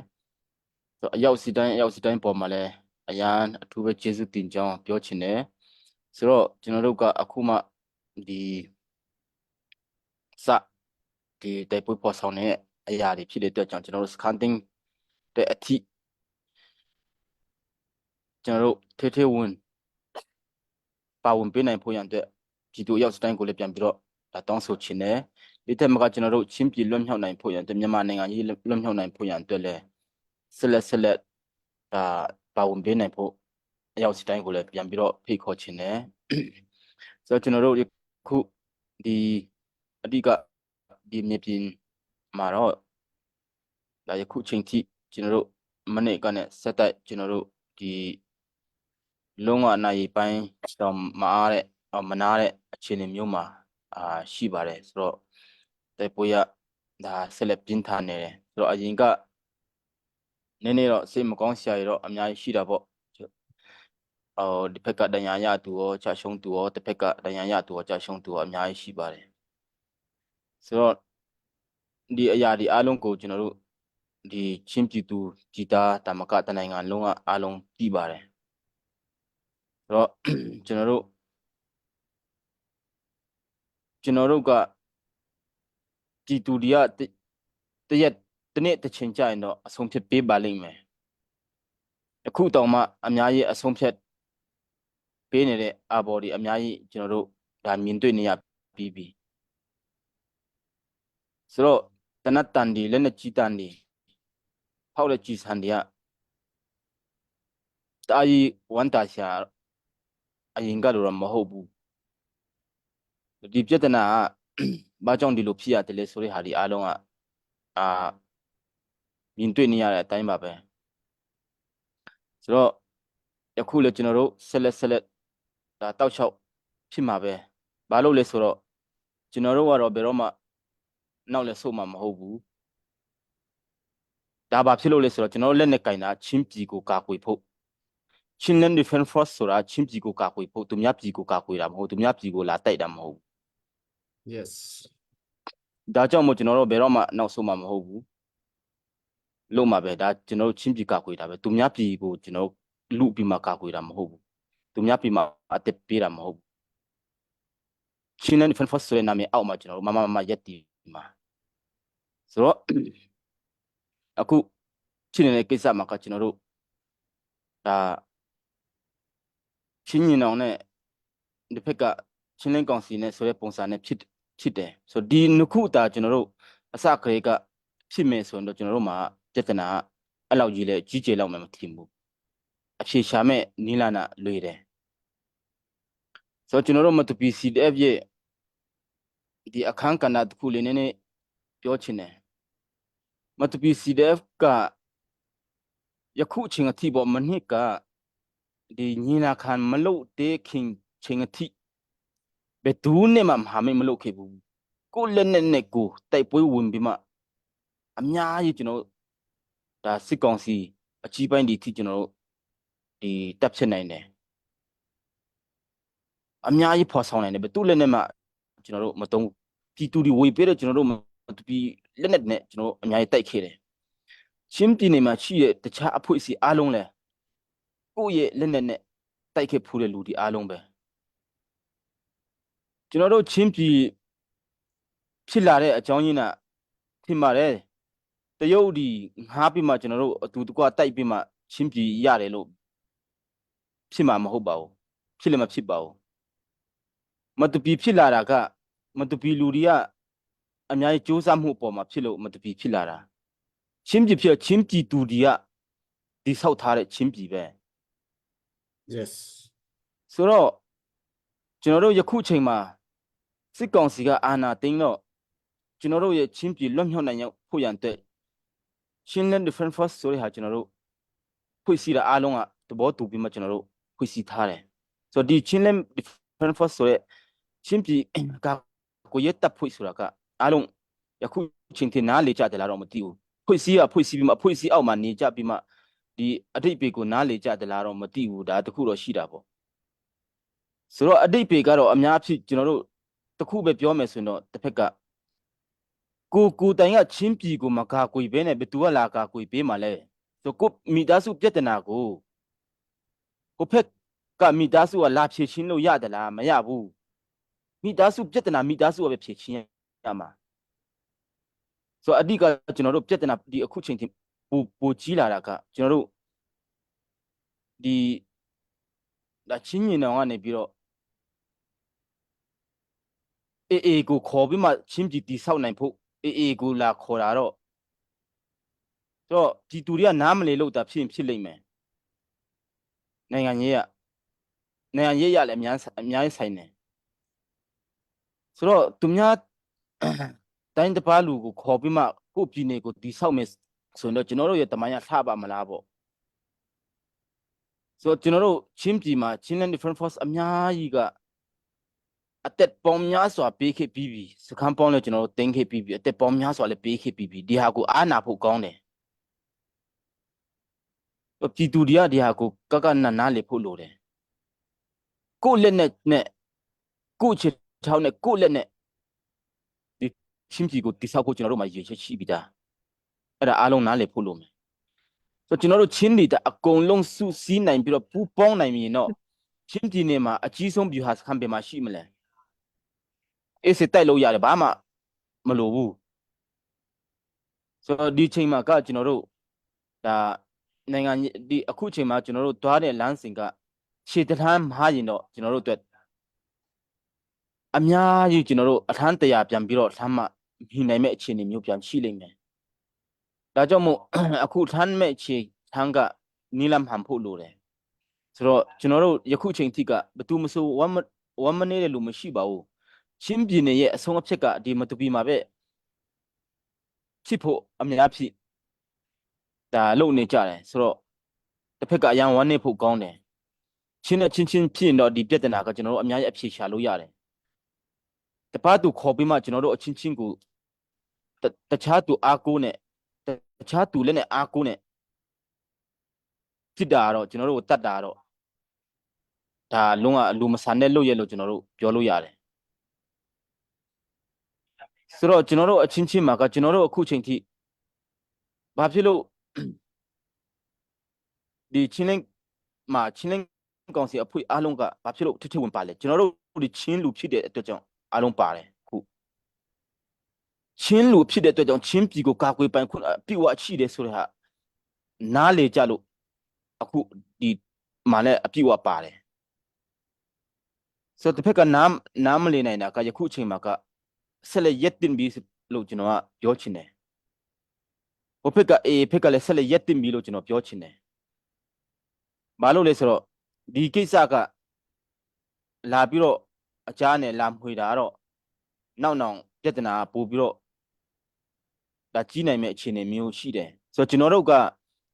Speaker 15: ဆိုအရောက်စီတိုင်းအရောက်စီတိုင်းပေါ်မှာလည်းအရန်အထူးပဲကျေးဇူးတင်ကြောင်းပြောချင်တယ်ဆိုတော့ကျွန်တော်တို့ကအခုမှဒီစဒီတိုက်ပွဲပေါ်ဆောင်တဲ့အရာတွေဖြစ်တဲ့အတွက်ကြောင့်ကျွန်တော်တို့စကန်တင်တဲ့အထိကျွန်တော်တို့ထဲထဲဝင်ပါဝင်ပေးနိုင်ဖို့ရန်အတွက်ပြည်သူအရောက်စတိုင်းကိုလည်းပြန်ပြီးတော့ဒါတောင်းဆိုချင်တယ်ဒီထက်မကကျွန်တော်တို့ချင်းပြည်လွတ်မြောက်နိုင်ဖို့ရန်အတွက်မြန်မာနိုင်ငံကြီးလွတ်မြောက်နိုင်ဖို့ရန်အတွက်လည်းဆက်လက်ဆက်လက်ဒါပါဝင်ပေးနိုင်ဖို့အရောက်စတိုင်းကိုလည်းပြန်ပြီးတော့ဖိတ်ခေါ်ချင်တယ်ဆိုတော့ကျွန်တော်တို့ခုဒီအဓိကဒီမြေပြင်မှာတော့ဒါယခုချိန်ထိကျွန်တော်တို့မနေ့ကနဲ့ဆက်တိုက်ကျွန်တော်တို့ဒီလုံးဝနိုင်ပိုင်းတော့မအားတဲ့မနာတဲ့အခြေအနေမျိုးမှာအာရှိပါတယ်ဆိုတော့တိုက်ပွဲရဒါဆက်လက်ပြင်းထန်နေတယ်ဆိုတော့အရင်ကနည်းနည်းတော့စိတ်မကောင်းစရာတွေတော့အများကြီးရှိတာပေါ့ဟိုဒီဘက်ကတန်ရာရသူရောကြာရှုံးသူရောတစ်ဖက်ကတန်ရာရသူရောကြာရှုံးသူရောအများကြီးရှိပါတယ်ဆိုတော့ဒီအရာဒီအားလုံးကိုကျွန်တော်တို့ဒီချင်းပြည်သူပြည်သားတာမကတနိုင်ငံလုံးကအားလုံးသိပါတယ်ဆိုတော့ကျွန်တော်တို့ကျွန်တော်တို့ကပြည်သူတွေကတရက်တနေ့တစ်ချိန်ကြာရင်တော့အဆုံးဖြတ်ပေးပါလိမ့်မယ်အခုတောင်မှအများကြီးအဆုံးဖြတ်ပေးနေတဲ့အဘော်ဒီအများကြီးကျွန်တော်တို့ဒါမြင်တွေ့နေရပြီးပြီဆိုတော့တနတ်တန်ဒီလက်နဲ့ကြီးတန်ဒီဖောက်တဲ့ကြီးဆန်တွေကတအားကြီးဝမ်းတာရှာအရင်ကလို့တော့မဟုတ်ဘူးဒီပြဿနာကဘာကြောင့်ဒီလိုဖြစ်ရတယ်လဲဆိုတဲ့ဟာဒီအားလုံးကအာမြင်တွေ့နေရတဲ့အတိုင်းပါပဲဆိုတော့ယခုလေကျွန်တော်တို့ဆက်လက်ဆက်လက်ဒါတောက်လျှောက်ဖြစ်မှာပဲဘာလို့လဲဆိုတော့ကျွန်တော်တို့ကတော့ဘယ်တော့မှနောက်လည်းဆုတ်မှာမဟုတ်ဘူးဒါဘာဖြစ်လို့လဲဆိုတော့ကျွန်တော်တို့လက်နဲ့ကင်တာချင်းပြည်ကိုကာကွယ်ဖို့ Chinland Defense Force ဆိုတာချင်းပြည်ကိုကာကွယ်ဖို့သူများပြည်ကိုကာကွယ်တာမဟုတ်သူများပြည်ကိုလာတိုက်တာမဟုတ်ဘူး
Speaker 13: Yes
Speaker 15: ဒါကြောင့်မို့ကျွန်တော်တို့ဘယ်တော့မှနောက်ဆုံးမှာမဟုတ်ဘူးလို့မှာပဲဒါကျွန်တော်တို့ချင်းပြည်ကာကွယ်တာပဲသူများပြည်ကိုကျွန်တော်လူပြီးမှကာကွယ်တာမဟုတ်ဘူးသူများပြည်မှာအသက်ပေးတာမဟုတ်ဘူး Chinland Defense Force ဆိုတဲ့နာမည်အောက်မှာကျွန်တော်တို့မမမမရက်တီမှာဆိုတော့အခုဖြစ်နေတဲ့ကိစ္စမှာကကျွန်တော်တို့ဒါချင်းညီနောင်နဲ့ဒီဖက်ကချင်းလင်းကောင်စီနဲ့ဆိုတဲ့ပုံစံနဲ့ဖြစ်ဖြစ်တယ်ဆိုတော့ဒီနှစ်ခုတာကျွန်တော်တို့အစကလေးကဖြစ်မယ်ဆိုရင်တော့ကျွန်တော်တို့မှာပြဿနာအဲ့လောက်ကြီးလဲကြီးကျယ်လောက်မှမထင်ဘူးအဖြေရှာမဲ့နီလာနာလွေတယ်ဆိုတော့ကျွန်တော်တို့မတူ PCDF ရဲ့ဒီအခန်းကဏ္ဍတစ်ခုလေးနည်းနည်းပြောချင်တယ်မတူ PCDF ကယခုအချိန်အထိပေါ့မနှစ်ကဒီညီနာခံမလုပ်တဲ့ခင်ချိန်အထိဘယ်သူနဲ့မှမဟာမိတ်မလုပ်ခဲ့ဘူးကိုလက်နဲ့နဲ့ကိုတိုက်ပွဲဝင်ပြီးမှအများကြီးကျွန်တော်ဒါစစ်ကောင်စီအကြီးပိုင်းဒီထိကျွန်တော်တို့ဒီတပ်ဖြစ်နိုင်တယ်အများကြီးဖော်ဆောင်နိုင်တယ်ဘယ်သူလက်နဲ့မှကျွန်တော်တို့မတုံးပြည်သူတွေဝေပေးတဲ့ကျွန်တော်တို့ဒီလက်နဲ့နဲ့ကျွန်တော်တို့အများကြီးတိုက်ခဲ့တယ်ချင်းပြည်နယ်မှာရှိတဲ့တခြားအဖွဲ့အစည်းအားလုံးလဲကိုယ့်ရဲ့လက်နဲ့နဲ့ တိုက်ခဲ့ဖူးတဲ့လူတွေအားလုံးပဲကျွန်တော်တို့ချင်းပြည်ဖြစ်လာတဲ့အကြောင်းရင်းကထင်ပါတယ်တရုတ်ဒီငှားပြီးမှကျွန်တော်တို့အတူတကွတိုက်ပြီးမှချင်းပြည်ရတယ်လို့ဖြစ်မှာမဟုတ်ပါဘူးဖြစ်လည်းမဖြစ်ပါဘူးမတူပီဖြစ်လာတာကမတူပီလူတွေကအများကြီးစ조사မှုအပေါ်မှာဖြစ်လို့မတူပီဖြစ်လာတာချင်းပြည်ဖြစ်ချင်းပြည်သူတွေကဒီဆောက်ထားတဲ့ချင်းပြည်ပဲ
Speaker 6: Yes.
Speaker 15: ဆိုတော့ကျွန်တော်တို့ယခုချိန်မှာစစ်ကောင်စီကအာဏာသိမ်းတော့ကျွန်တော်တို့ရဲ့ချင်းပြည်လွတ်မြောက်နိုင်ဖို့ရန်အတွက် Chinland Defense Force ဆိုတဲ့ဟာကျွန်တော်တို့ဖွဲ့စည်းတာအားလုံးကသဘောတူပြီးမှကျွန်တော်တို့ဖွဲ့စည်းထားတယ်ဆိုတော့ဒီ Chinland Defense Force ဆိုတဲ့ချင်းပြည်ကကိုရဲတပ်ဖွဲ့ဆိုတာကအားလုံးယခုချိန်ထိနားလေကြတယ်လားတော့မသိဘူးဖွဲ့စည်းကဖွဲ့စည်းပြီးမှဖွဲ့စည်းအောက်မှာနေကြပြီးမှဒီအတိတ်ပေကိုနားလေကြတယ်လားတော့မသိဘူးဒါတခုတော့ရှိတာပေါ့ဆိုတော့အတိတ်ပေကတော့အများဖြစ်ကျွန်တော်တို့တခုပဲပြောမယ်ဆိုရင်တော့တစ်ဖက်ကကိုကိုတိုင်ကချင်းပြည်ကိုမကာကွယ်ဘဲနဲ့ဘယ်သူကလာကာကွယ်ပေးမှာလဲဆိုကိုမိသားစုပြဿနာကိုကိုဖက်ကမိသားစုကလာဖြေရှင်းလို့ရတယ်လားမရဘူးမိသားစုပြဿနာမိသားစုကပဲဖြေရှင်းရမှာဆိုတော့အဓိကကျွန်တော်တို့ပြဿနာဒီအခုချိန်ထိပိုပိုကြီးလာတာကကျွန်တော်တို့ဒီဒါချင်းညင်တော်ကနေပြီးတော့အေအေကိုခေါ်ပြီးမှချင်းပြည်တီဆောက်နိုင်ဖို့အေအေကိုလာခေါ်တာတော့တော့ဒီသူတွေကနားမလည်လို့တာဖြစ်ရင်ဖြစ်လိမ့်မယ်နိုင်ငံရေးကနိုင်ငံရေးရလည်းအများအများကြီးဆိုင်တယ်ဆိုတော့သူများတိုင်းတစ်ပါးလူကိုခေါ်ပြီးမှကိုယ့်ပြည်နယ်ကိုတီဆောက်မယ်ဆိုရင်တော့ကျွန်တော်တို့ရဲ့တမန်ရလှပါမလားပေါ့ဆိုတော့ကျွန်တော်တို့ချင်းပြည်မှာ Chinland Defense Force အများကြီးကအသက်ပေါင်းများစွာပေးခဲ့ပြီးပြီစခန်းပေါင်းလည်းကျွန်တော်တို့တင်ခဲ့ပြီးပြီအသက်ပေါင်းများစွာလည်းပေးခဲ့ပြီးပြီဒီဟာကိုအားနာဖို့ကောင်းတယ်ပြည်သူတွေကဒီဟာကိုကကနနာလေဖို့လိုတယ်ကိုယ့်လက်နဲ့နဲ့ကိုယ့်ခြေထောက်နဲ့ကိုယ့်လက်နဲ့ဒီချင်းပြည်ကိုတိဆောက်ဖို့ကျွန်တော်တို့မှာရည်ချက်ရှိပြီးသားအဲ့ဒါအားလုံးနားလည်ဖို့လိုမယ်ဆိုတော့ကျွန်တော်တို့ချင်းတွေအကုန်လုံးစုစည်းနိုင်ပြီးတော့ပူးပေါင်းနိုင်ပြီတော့ချင်းပြည်နယ်မှာအကြီးဆုံးဗျူဟာစခန်းဘယ်မှာရှိမလဲအေးစစ်တိုက်လို့ရတယ်ဘာမှမလိုဘူးဆိုတော့ဒီချိန်မှာကကျွန်တော်တို့ဒါနိုင်ငံဒီအခုချိန်မှာကျွန်တော်တို့သွားတဲ့လမ်းစဉ်ကခြေတထမ်းမှားရင်တော့ကျွန်တော်တို့အတွက်အများကြီးကျွန်တော်တို့အထမ်းတရားပြန်ပြီးတော့ထမ်းမှမြင်နိုင်မဲ့အခြေအနေမျိုးပြန်ရှိလိမ့်မယ်ဒါကြောင့်မို့အခုထမ်းမဲ့အခြေထမ်းကနီလမ်ဟန်ဖို့လိုတယ်ဆိုတော့ကျွန်တော်တို့ယခုချိန်ထိကဘသူမဆိုဝမ်းဝမ်းမနေတဲ့လူမရှိပါဘူးချင်းပြည်နယ်ရဲ့အဆုံးအဖြစ်ကဒီမတူပီမှာပဲဖြစ်ဖို့အများဖြစ်ဒါလုံနေကြတယ်ဆိုတော့တစ်ဖက်ကအရန်ဝမ်းနေဖို့ကောင်းတယ်ချင်းနဲ့ချင်းချင်းဖြစ်ရင်တော့ဒီပြဿနာကကျွန်တော်တို့အများကြီးအဖြေရှာလို့ရတယ်တပတ်သူခေါ်ပြီးမှကျွန်တော်တို့အချင်းချင်းကိုတခြားသူအားကိုးနဲ့တခြားသူလက်နဲ့အားကိုးနဲ့ဖြစ်တာတော့ကျွန်တော်တို့တတ်တာတော့ဒါလုံးဝလူမဆန်တဲ့လုပ်ရလို့ကျွန်တော်တို့ပြောလို့ရတယ်ဆိုတော့ကျွန်တော်တို့အချင်းချင်းမှာကကျွန်တော်တို့အခုချိန်ထိဘာဖြစ်လို့ဒီချင်းလင်းမှာချင်းလင်းကောင်စီအဖွဲ့အားလုံးကဘာဖြစ်လို့ထထဝင်ပါလဲကျွန်တော်တို့ဒီချင်းလူဖြစ်တဲ့အတွက်ကြောင့်အားလုံးပါတယ်ခုချင်းလူဖြစ်တဲ့အတွက်ကြောင့်ချင်းပြည်ကိုကာကွယ်ပိုင်ခွင့်အပြည့်အဝရှိတယ်ဆိုတဲ့ဟာနားလေကြလို့အခုဒီမှာလည်းအပြည့်အဝပါတယ်ဆိုတော့တစ်ဖက်ကနားနားမလည်နိုင်တာကယခုအချိန်မှာကဆက်လက်ရက်တင်ပြီးလို့ကျွန်တော်ကပြောချင်တယ်ဟိုဖက်ကအေးဖက်ကလည်းဆက်လက်ရက်တင်ပြီးလို့ကျွန်တော်ပြောချင်တယ်ဘာလို့လဲဆိုတော့ဒီကိစ္စကလာပြီးတော့အကြားနဲ့လာမှွေတာတော့နောက်နောက်ပြဿနာပို့ပြီးတော့ဒါကြီးနိုင်မဲ့အခြေအနေမျိုးရှိတယ်ဆိုတော့ကျွန်တော်တို့က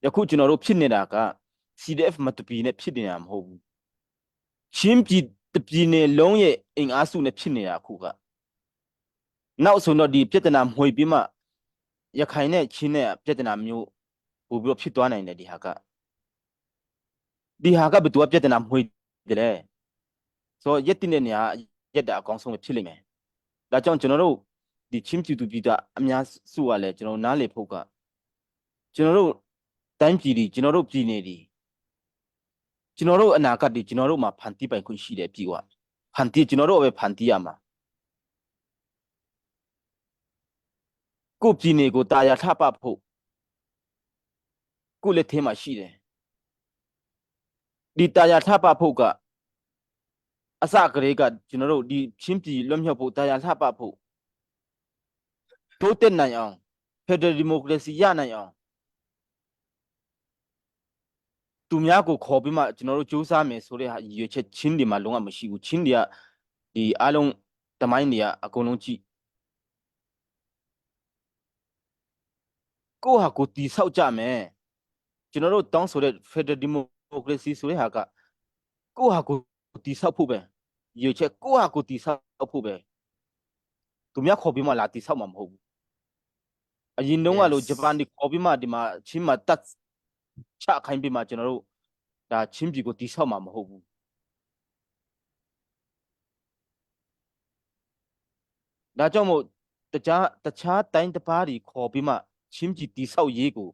Speaker 15: ယခုကျွန်တော်တို့ဖြစ်နေတာက CDF မတပီနဲ့ဖြစ်နေတာမဟုတ်ဘူးချင်းပြည်တပြည်နယ်လုံးရဲ့အင်အားစုနဲ့ဖြစ်နေတာအခုကနောက်ဆိုတော့ဒီပြဿနာမှွေပြီးမှရခိုင်နဲ့ချင်းနဲ့ပြဿနာမျိုးပို့ပြီးတော့ဖြစ်သွားနိုင်တယ်ဒီဟာကဒီဟာကဘယ်သူကပြဿနာမှွေတယ်လဲဆိုတော့ရက်တင်တဲ့နေရာရက်တာအကောင်းဆုံးပဲဖြစ်လိမ့်မယ်ဒါကြောင့်ကျွန်တော်တို့ဒီချင်းပြည်သူပြည်သားအများစုကလည်းကျွန်တော်နားလေဖို့ကကျွန်တော်တို့တိုင်းပြည်ဒီကျွန်တော်တို့ပြည်နေဒီ ကျွန်တော်တို့အနာဂတ်ဒီကျွန်တော်တို့မှာဖန်တီးပိုင်ခွင့်ရှိတယ်ပြီကွာဖန်တီးကျွန်တော်တို့ပဲဖန်တီးရမှာကိုပြည်နယ်ကိုတာယာထပဖို့ကိုလက်ထဲမှာရှိတယ်ဒီတာယာထပဖို့ကအစကလေးကကျွန်တော်တို့ဒီချင်းပြည်လွတ်မြောက်ဖို့တာယာလှပဖို့တိုးတက်နိုင်အောင် Federal Democracy ရနိုင်အောင်သူများကိုခေါ်ပြီးမှကျွန်တော်တို့စူးစမ်းမယ်ဆိုတဲ့ဟာရည်ရွယ်ချက်ချင်းတွေမှာလုံးဝမရှိဘူးချင်းတွေကဒီအားလုံးတမိုင်းတွေကအကုန်လုံးကြည့်ကိုဟာကိုတီဆောက်ကြမယ်ကျွန်တော်တို့တောင်းဆိုတဲ့ Federal Democracy ဆိုတဲ့ဟာကကိုဟာကိုတီဆောက်ဖို့ပဲရည်ချက်ကိုဟာကိုတီဆောက်ဖို့ပဲသူများခေါ်ပြီးမှလာတီဆောက်မှာမဟုတ်ဘူးအရင်တုန်းကလို့ဂျပန်ဒီခေါ်ပြီးမှဒီမှာချင်းမှာတတ်ချခိုင်းပြီးမှကျွန်တော်တို့ဒါချင်းပြည်ကိုတီဆောက်မှာမဟုတ်ဘူးဒါကြောင့်မို့တခြားတခြားတိုင်းတစ်ပါးတွေခေါ်ပြီးမှချင်းပြည်တီဆောက်ရေးကို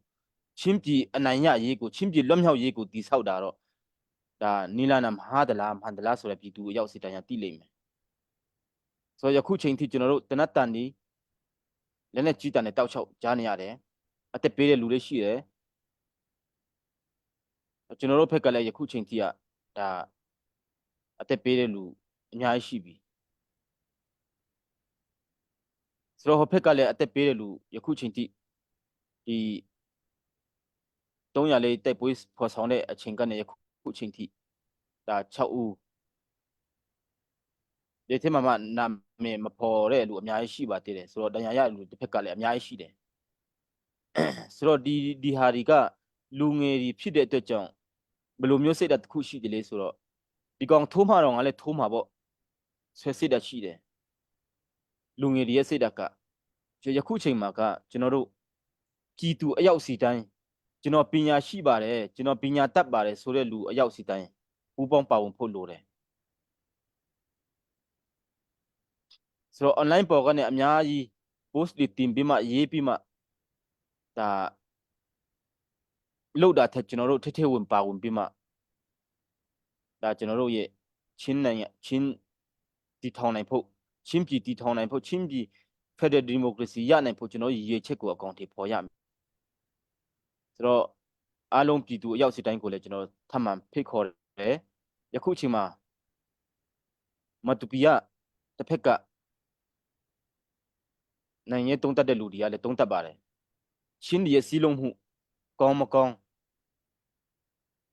Speaker 15: ချင်းပြည်အနိုင်ရရေးကိုချင်းပြည်လွတ်မြောက်ရေးကိုတီဆောက်တာတော့ဒါနီလာနာမဟာဒလားမဟန်ဒလားဆိုတဲ့ပြည်သူအရောက်စီတန်ရတိလိမ့်မယ်ဆိုတော့ယခုချိန်ထိကျွန်တော်တို့တနတ်တန်ဒီလက်နဲ့ကြီးတန်နဲ့တောက်ချောက်ကြားနေရတယ်အသက်ပေးတဲ့လူတွေရှိတယ်ကျွန်တော်တို့ဖက်ကလည်းယခုချိန်ထိကဒါအသက်ပေးတဲ့လူအများကြီးရှိပြီဆိုတော့ဟိုဖက်ကလည်းအသက်ပေးတဲ့လူယခုချိန်ထိဒီ300လေးတိုက်ပွဲဖော်ဆောင်တဲ့အချိန်ကနေယခုချိန်ထိဒါ6ဦးဒီထဲမှာမှနာမည်မဖော်တဲ့လူအများကြီးရှိပါသေးတယ်ဆိုတော့တရားရလူတစ်ဖက်ကလည်းအများကြီးရှိတယ်ဆိုတော့ဒီဒီဟာတွေကလူငယ်တွေဖြစ်တဲ့အတွက်ကြောင့်ဘယ်လိုမျိုးစိတ်ဓာတ်တစ်ခုရှိတယ်လဲဆိုတော့ဒီကောင်ထိုးမှတော့ငါလည်းထိုးမှာပေါ့ဆွဲစိတ်ဓာတ်ရှိတယ်လူငယ်တွေရဲ့စိတ်ဓာတ်ကယခုချိန်မှာကကျွန်တော်တို့ကြည်သူအရောက်စီတိုင်းကျွန်တော်ပညာရှိပါတယ်ကျွန်တော်ပညာတတ်ပါတယ်ဆိုတဲ့လူအရောက်စီတိုင်းပူးပေါင်းပါဝင်ဖို့လိုတယ်ဆိုတော့ online ပေါ်ကနေအများကြီး post တွေတင်ပြီးမှရေးပြီးမှဒါလို့တာထက်ကျွန်တော်တို့ထထဝင်ပါဝင်ပြီးမှဒါကျွန်တော်တို့ရဲ့ချင်းနိုင်ငံချင်းတီထောင်နိုင်ဖို့ချင်းပြည်တီထောင်နိုင်ဖို့ချင်းပြည် Federal Democracy ရနိုင်ဖို့ကျွန်တော်ရည်ရွယ်ချက်ကိုအကောင့်တွေပေါ်ရမယ်ဆိုတော့အားလုံးပြည်သူအရောက်စီတိုင်းကိုလည်းကျွန်တော်ထပ်မံဖိတ်ခေါ်တယ်ယခုချိန်မှာမတူပီယတစ်ဖက်ကနိုင်ငံတုံးတက်တဲ့လူတွေကလည်းတုံးတက်ပါတယ်ချင်းတွေရဲ့စီးလုံးမှုကောင်းမကောင်း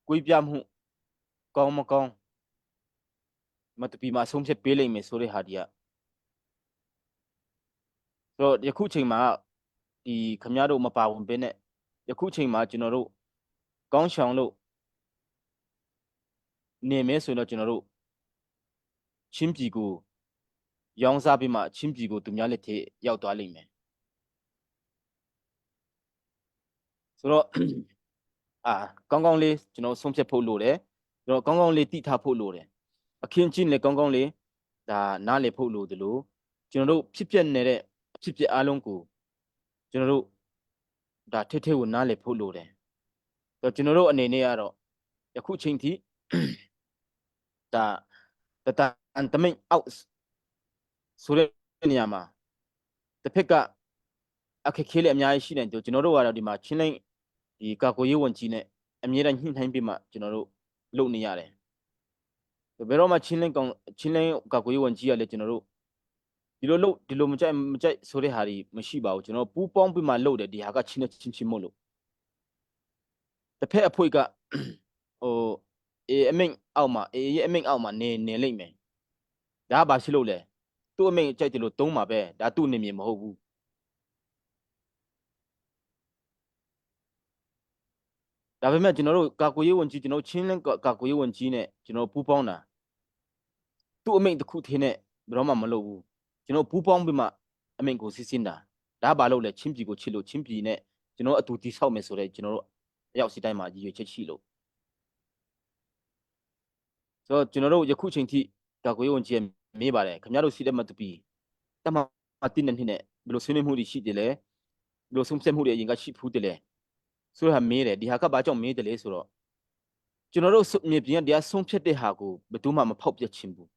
Speaker 15: ကွေးပြမှုကောင်းမကောင်းမတူပီမှာအဆုံးဖြတ်ပေးလိမ့်မယ်ဆိုတဲ့ဟာဒီကဆိုတော့ယခုချိန်မှာဒီခမရတို့မပါဝင်ဘဲနဲ့ယခုချိန်မှာကျွန်တော်တို့ကောင်းဆောင်လို့နေမယ်ဆိုရင်တော့ကျွန်တော်တို့ချင်းပြည်ကိုရောင်းစားပြီးမှချင်းပြည်ကိုသူများလက်ထဲရောက်သွားလိမ့်မယ်ဆိုတော့အာကောင်းကောင်းလေးကျွန်တော်ဆုံးဖြတ်ဖို့လိုတယ်ကျွန်တော်ကောင်းကောင်းလေးတိထားဖို့လိုတယ်အခင်းချင်းလည်းကောင်းကောင်းလေးဒါနားလည်ဖို့လိုတယ်လို့ကျွန်တော်တို့ဖြစ်ပျက်နေတဲ့အဖြစ်ပျက်အားလုံးကိုကျွန်တော်တို့ဒါထထကိုနားလည်ဖို့လိုတယ်တော့ကျွန်တော်တို့အနေနဲ့ကတော့ယခုချိန်ထိဒါတတန်တမိတ်အောက်ဆိုတဲ့နေရာမှာတစ်ဖက်ကအခက်ခဲလည်းအများကြီးရှိနေတယ်ကျွန်တော်တို့ကတော့ဒီမှာချင်းလိမ့်ဒီကာကိုရေးဝန်ကြီးနဲ့အမြဲတမ်းညှိနှိုင်းပြီးမှကျွန်တော်တို့လုပ်နေရတယ်ဘယ်တော့မှချင်းလင်းကောင်ချင်းလင်းကာကိုရေးဝန်ကြီးကလည်းကျွန်တော်တို့ဒီလိုလုပ်ဒီလိုမကြိုက်မကြိုက်ဆိုတဲ့ဟာတွေမရှိပါဘူးကျွန်တော်ပူးပေါင်းပြီးမှလုပ်တယ်ဒီဟာကချင်းနဲ့ချင်းချင်းမို့လို့တစ်ဖက်အဖွေကဟိုအေးအမိန်အောက်မှာအေးရဲ့အမိန်အောက်မှာနေနေလိမ့်မယ်ဒါကဘာရှိလို့လဲသူ့အမိန်ကြိုက်တယ်လို့တုံးမှာပဲဒါသူ့နေမြေမဟုတ်ဘူးဒါပေမဲ့ကျွန်တော်တို့ကာကွယ်ရေးဝန်ကြီးကျွန်တော်ချင်းလင်းကာကွယ်ရေးဝန်ကြီးနဲ့ကျွန်တော်ပူးပေါင်းတာသူ့အမိန့်တစ်ခုထင်းနဲ့ဘယ်တော့မှမလုပ်ဘူးကျွန်တော်ပူးပေါင်းပြီးမှအမိန့်ကိုစစ်စင်းတာဒါဘာလို့လဲချင်းပြည်ကိုချစ်လို့ချင်းပြည်နဲ့ကျွန်တော်အတူတီဆောက်မယ်ဆိုတော့ကျွန်တော်တို့အရောက်စီတိုင်းမှာရည်ရွယ်ချက်ရှိလို့ဆိုတော့ကျွန်တော်တို့ယခုချိန်ထိကာကွယ်ရေးဝန်ကြီးမေးပါတယ်ခင်ဗျားတို့စီတဲ့မတူပီတမတင်းနေနဲ့ဘယ်လိုဆွေးနွေးမှုတွေရှိတယ်လဲဘယ်လိုဆုံးဖြတ်မှုတွေအရင်ကရှိဖူးတယ်လဲဆိုတော့မေးတယ်ဒီဟာကဘာကြောင့်မေးတယ်လဲဆိုတော့ ကျွန်တော်တို့မြေပြင်ကတရားဆုံးဖြတ်တဲ့ဟာကိုဘယ်သူမှမဖောက်ပြချင်ဘူး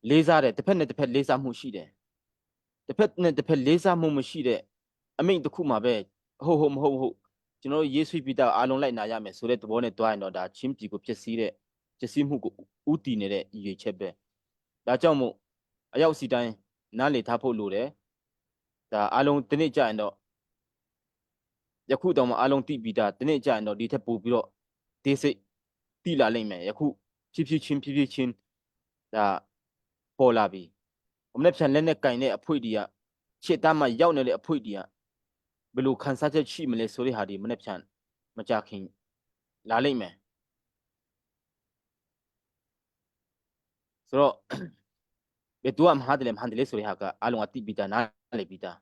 Speaker 15: လေးစားတယ်တစ်ဖက်နဲ့တစ်ဖက်လေးစားမှုရှိတယ်တစ်ဖက်နဲ့တစ်ဖက်လေးစားမှုမရှိတဲ့အမိန့်တစ်ခုမှပဲဟုတ်ဟုတ်မဟုတ်ဟုတ်ကျွန်တော်တို့ရေးဆွေးပြီးသားအားလုံးလိုက်နာရမယ်ဆိုတဲ့သဘောနဲ့တွားရင်တော့ဒါချင်းပြည်ကိုဖြစ်စည်းတဲ့ဖြစ်စည်းမှုကိုဥတည်နေတဲ့ရည်ရွယ်ချက်ပဲဒါကြောင့်မို့အရောက်စီတိုင်းနားလေထားဖို့လိုတယ်ဒါအားလုံးတနေ့ကျရင်တော့ယခုတောင်မှအားလုံးသိပြီးသားတနေ့ကျရင်တော့ဒီထက်ပိုပြီးတော့ဒေးစိတ်တိလာလိမ့်မယ်ယခုဖြည်းဖြည်းချင်းဖြည်းဖြည်းချင်းဒါပေါ်လာပြီ။မနေ့ဖြန်လက်နဲ့ကင်တဲ့အဖွေတွေကချစ်သားမှရောက်နေတဲ့အဖွေတွေကဘယ်လိုခံစားချက်ရှိမလဲဆိုတဲ့ဟာဒီမနေ့ဖြန်မကြခင်လာလိမ့်မယ်ဆိုတော့ဘယ်သူမှမဟာတယ်မဟန်တယ်လေဆိုတဲ့ဟာကအလုံးအတိပြီးသားနားလေပြီးသား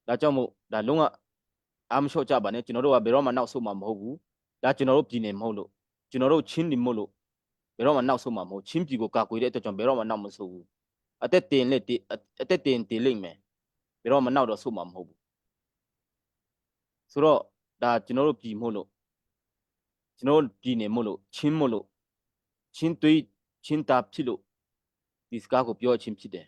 Speaker 15: ဒါကြောင့်မို့ဒါလုံးဝအားမလျှော့ကြပါနဲ့ကျွန်တော်တို့ကဘယ်တော့မှနောက်ဆုတ်မှာမဟုတ်ဘူးဒါကျွန်တော်တို့ပြည်နယ်မဟုတ်လို့ကျွန်တော်တို့ချင်းနေမို့လို့ဘယ်တော့မှနောက်ဆုတ်မှာမဟုတ်ချင်းပြည်ကိုကာကွယ်တဲ့အတွက်ကြောင့်ဘယ်တော့မှနောက်မဆုတ်ဘူးအသက်တင်လက်အသက်တင်တင်လိမ့်မယ်ဘယ်တော့မှနောက်တော့ဆုတ်မှာမဟုတ်ဘူးဆိုတော့ဒါကျွန်တော်တို့ပြည်မို့လို့ကျွန်တော်တို့ပြည်နယ်မို့လို့ချင်းမို့လို့ချင်းသွေးချင်းတာဖြစ်လို့ဒီစကားကိုပြောချင်းဖြစ်တယ်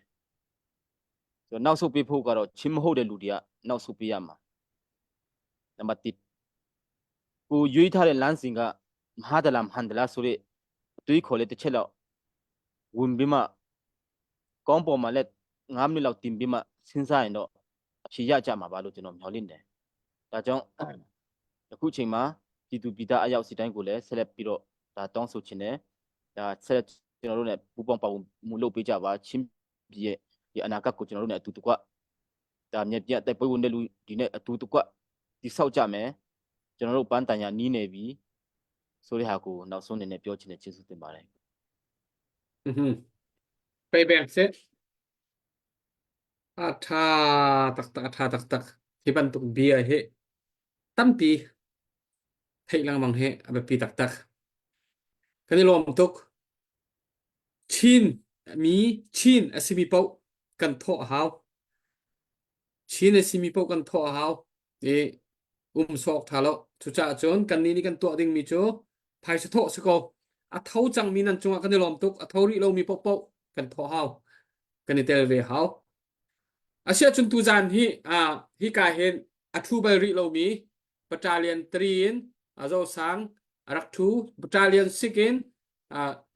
Speaker 15: ဆိုတော့နောက်ဆုတ်ပေးဖို့ကတော့ချင်းမဟုတ်တဲ့လူတွေကနောက်ဆုတ်ပေးရမှာနံပါတ်1ကိုရွေးထားတဲ့လမ်းစဉ်ကမဟာဒလာမဟန်ဒလာဆိုတဲ့အတွေးခေါ်လေးတစ်ချက်လောက်ဝင်ပြီးမှကောင်းပေါ်မှာလက်9မိနစ်လောက်တင်ပြီးမှစဉ်းစားရင်တော့အဖြေရကြမှာပါလို့ကျွန်တော်မျှော်လင့်တယ်။ဒါကြောင့်အခုချိန်မှာပြည်သူပြည်သားအရောက်စီတိုင်းကိုလည်းဆက်လက်ပြီးတော့ဒါတောင်းဆိုချင်တယ်။ဒါဆက်လက်ကျွန်တော်တို့ ਨੇ ပူပေါင်းပါဝင်မှုလုပ်ပေးကြပါချင်းပြည်ရဲ့ဒီအနာဂတ်ကိုကျွန်တော်တို့ ਨੇ အတူတကွဒါမြက်ပြတ်တိုက်ပွဲဝင်တဲ့လူဒီနဲ့အတူတကွတိဆောက်ကြမယ်ကျွန်တော်တို့ပန်းတန်ညာနီးနေပြီဆိုတဲ့ဟာကိုနောက်ဆုံးအနေနဲ့ပြောချင်တဲ့ကျေးဇူးတင်ပါတယ်
Speaker 13: อือฮึไปแบ่งเสร็จ a tha taktak a tha taktak hi bantuk bia hi tampi theih lengmang hi a biapi taktak kan i lawm tuk Chin mi Chin a simi paoh kan thawh a hau Chin a simi paoh kan thawh a hau i um sawk tha lo cucaah cun kannih nih kan tuah dingmi cu phaisa thawh si ko a tho cangmi nan cungah kan i lawm tuk a tho rih lomi paohpaoh kan thawh hau kan i tel ve hau Asiahcun tuzaan hi ah hika hin a ṭhu bal rih lomi Battalion 3 in Zosang a rak ṭhu, Battalion 6 in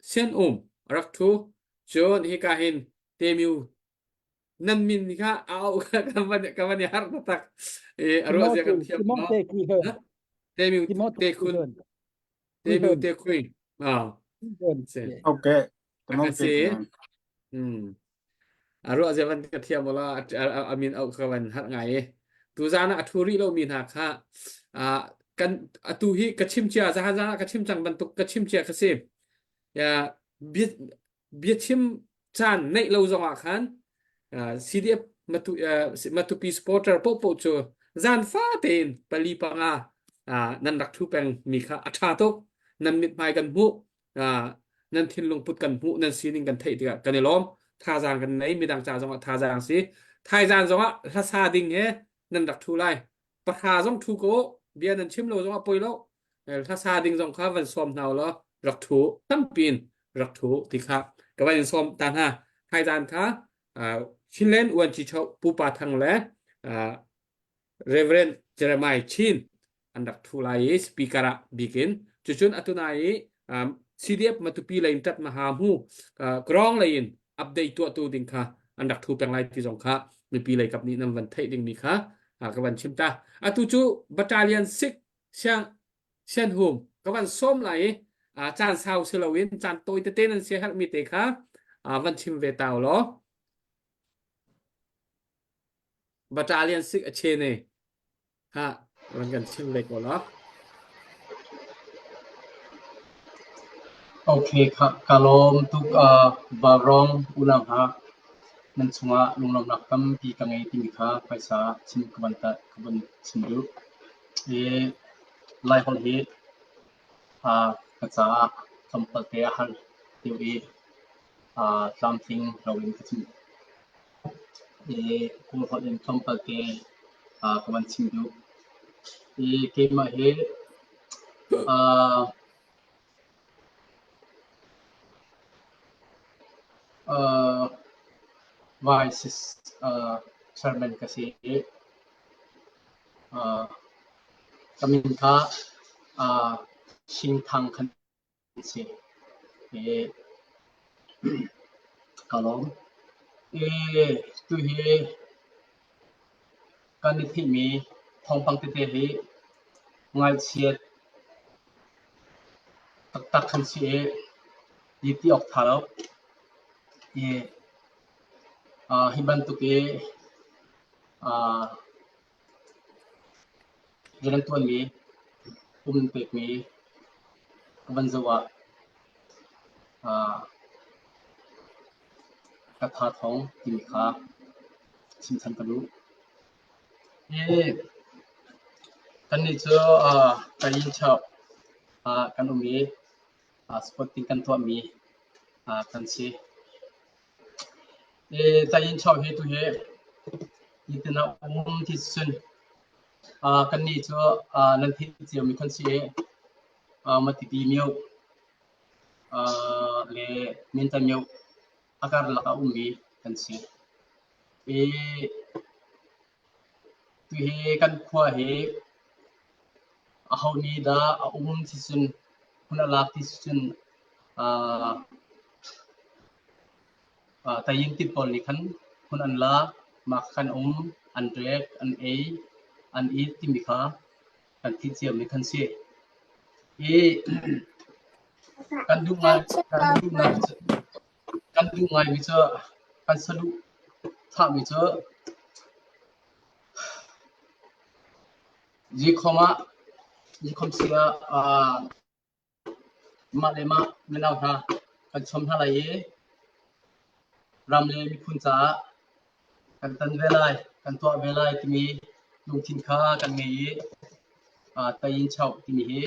Speaker 13: Sian-um a rak ṭhu. Cun hika hin Temiu nan min kha a auh ka van ka van i harh taktak. I a ruah zia kan thiam lo. Temiu te khun. Temiu te khui. Ah.
Speaker 5: Okay.
Speaker 13: Si. Hmm. A ruah zia van ka thiam wala a min auh ka van harh ngai i. Tuzaan ah a thu rih lomi hna kha kan atu hi ka chim cia zahan zan ah ka chim cang bantuk ka chim cia ka si. Ya bia biachim caan neih lo zong ah khan CDF Matu, Matupi supporter popo cu zan fa tein pali panga nan rak thu peng mi kha a tha tuk nan mithmai kan hmuh nan thinlung put kan hmuh nan sining kan theih tikah kan i lawm thazaang kan nei midang ca zongah thazaang si thaizaan zongah hlasa ding he nan rak thu lai pahra zong thu ko bia nan chim lo zongah poi lo hlasa ding zong kha van sawm hna law rak thu tampin rak thu ti kha ka van in sawm ta hna thaizaan kha Chinland Uanci Cho Pupa Thang le Reverend Jeremiah Chin an rak thu lai i speaker ah bikin cucun atuna i um, CDF Matupi lei in tat maha mu krong lei in update tuah tu ding kha an rak thu peng lai ti zong kha mipi lei kap nih nan van theih ding mi kha ka van chim ta atu cu battalion 6 siang sian hum ka van som lai i caan sau si loin caan tawi tete nan sia herh mi te kha van chim ve tau law Battalion 6 a che ne ha van kan chim ve ko law
Speaker 16: Okay, ka ka lawm tuk uh, Valrong unau hna nan chungah lunglawmhnak tampi ka ngei timi kha phaisa chim ka van ta ka van chim duh. I Laiholh hi uh, ka caah tlawmpal te a har deuh i uh, tlamtling loin ka chim. I Kawlholh in tlawmpal te uh, ka van chim duh. I keimah hi uh, uh, Vice uh, Chairman ka si i uh, ka min kha uh, Shing Thang khan si. I ka lawm. I tu hi kan i theihmi thawngpang tete hi ngaihchiat taktak kan si i hi ti awk tha lo. I uh, hi bantuk i uh, rian an tuanmi, pum an pekmi ka van zoh ah uh, ka tha thawng timi kha chim than ka duh. Hi kannih cu uh, Kayin chap ah kan um i uh, sporting kan tuahmi uh, kan si. I Tayin chap hi tu hi nitin a um ti cun uh, kannih cu uh, nan theih ciomi kan si i uh, Matipi myo uh, le Minta myo a karlak ah ummi kan si. I tuhi kan khua hi aho nih dah a um ti cun hmun a lak ti cun uh, uh, tayin tit pawl nih khan hmun an lak, mah khan um, an rek, an ei, an it timi kha kan thih ciami kan si. I kan duh ngai kan duh ngai kan duh ngaimi cu kan saduh thahmi cu Zikhom ah Zikhom si ah uh, mah le mah mino hna kan chom hna lai i ram le miphun caah kan tan ve lai, kan tuah ve lai timi lungthin kha kan ngei i uh, tayin chauh timi hi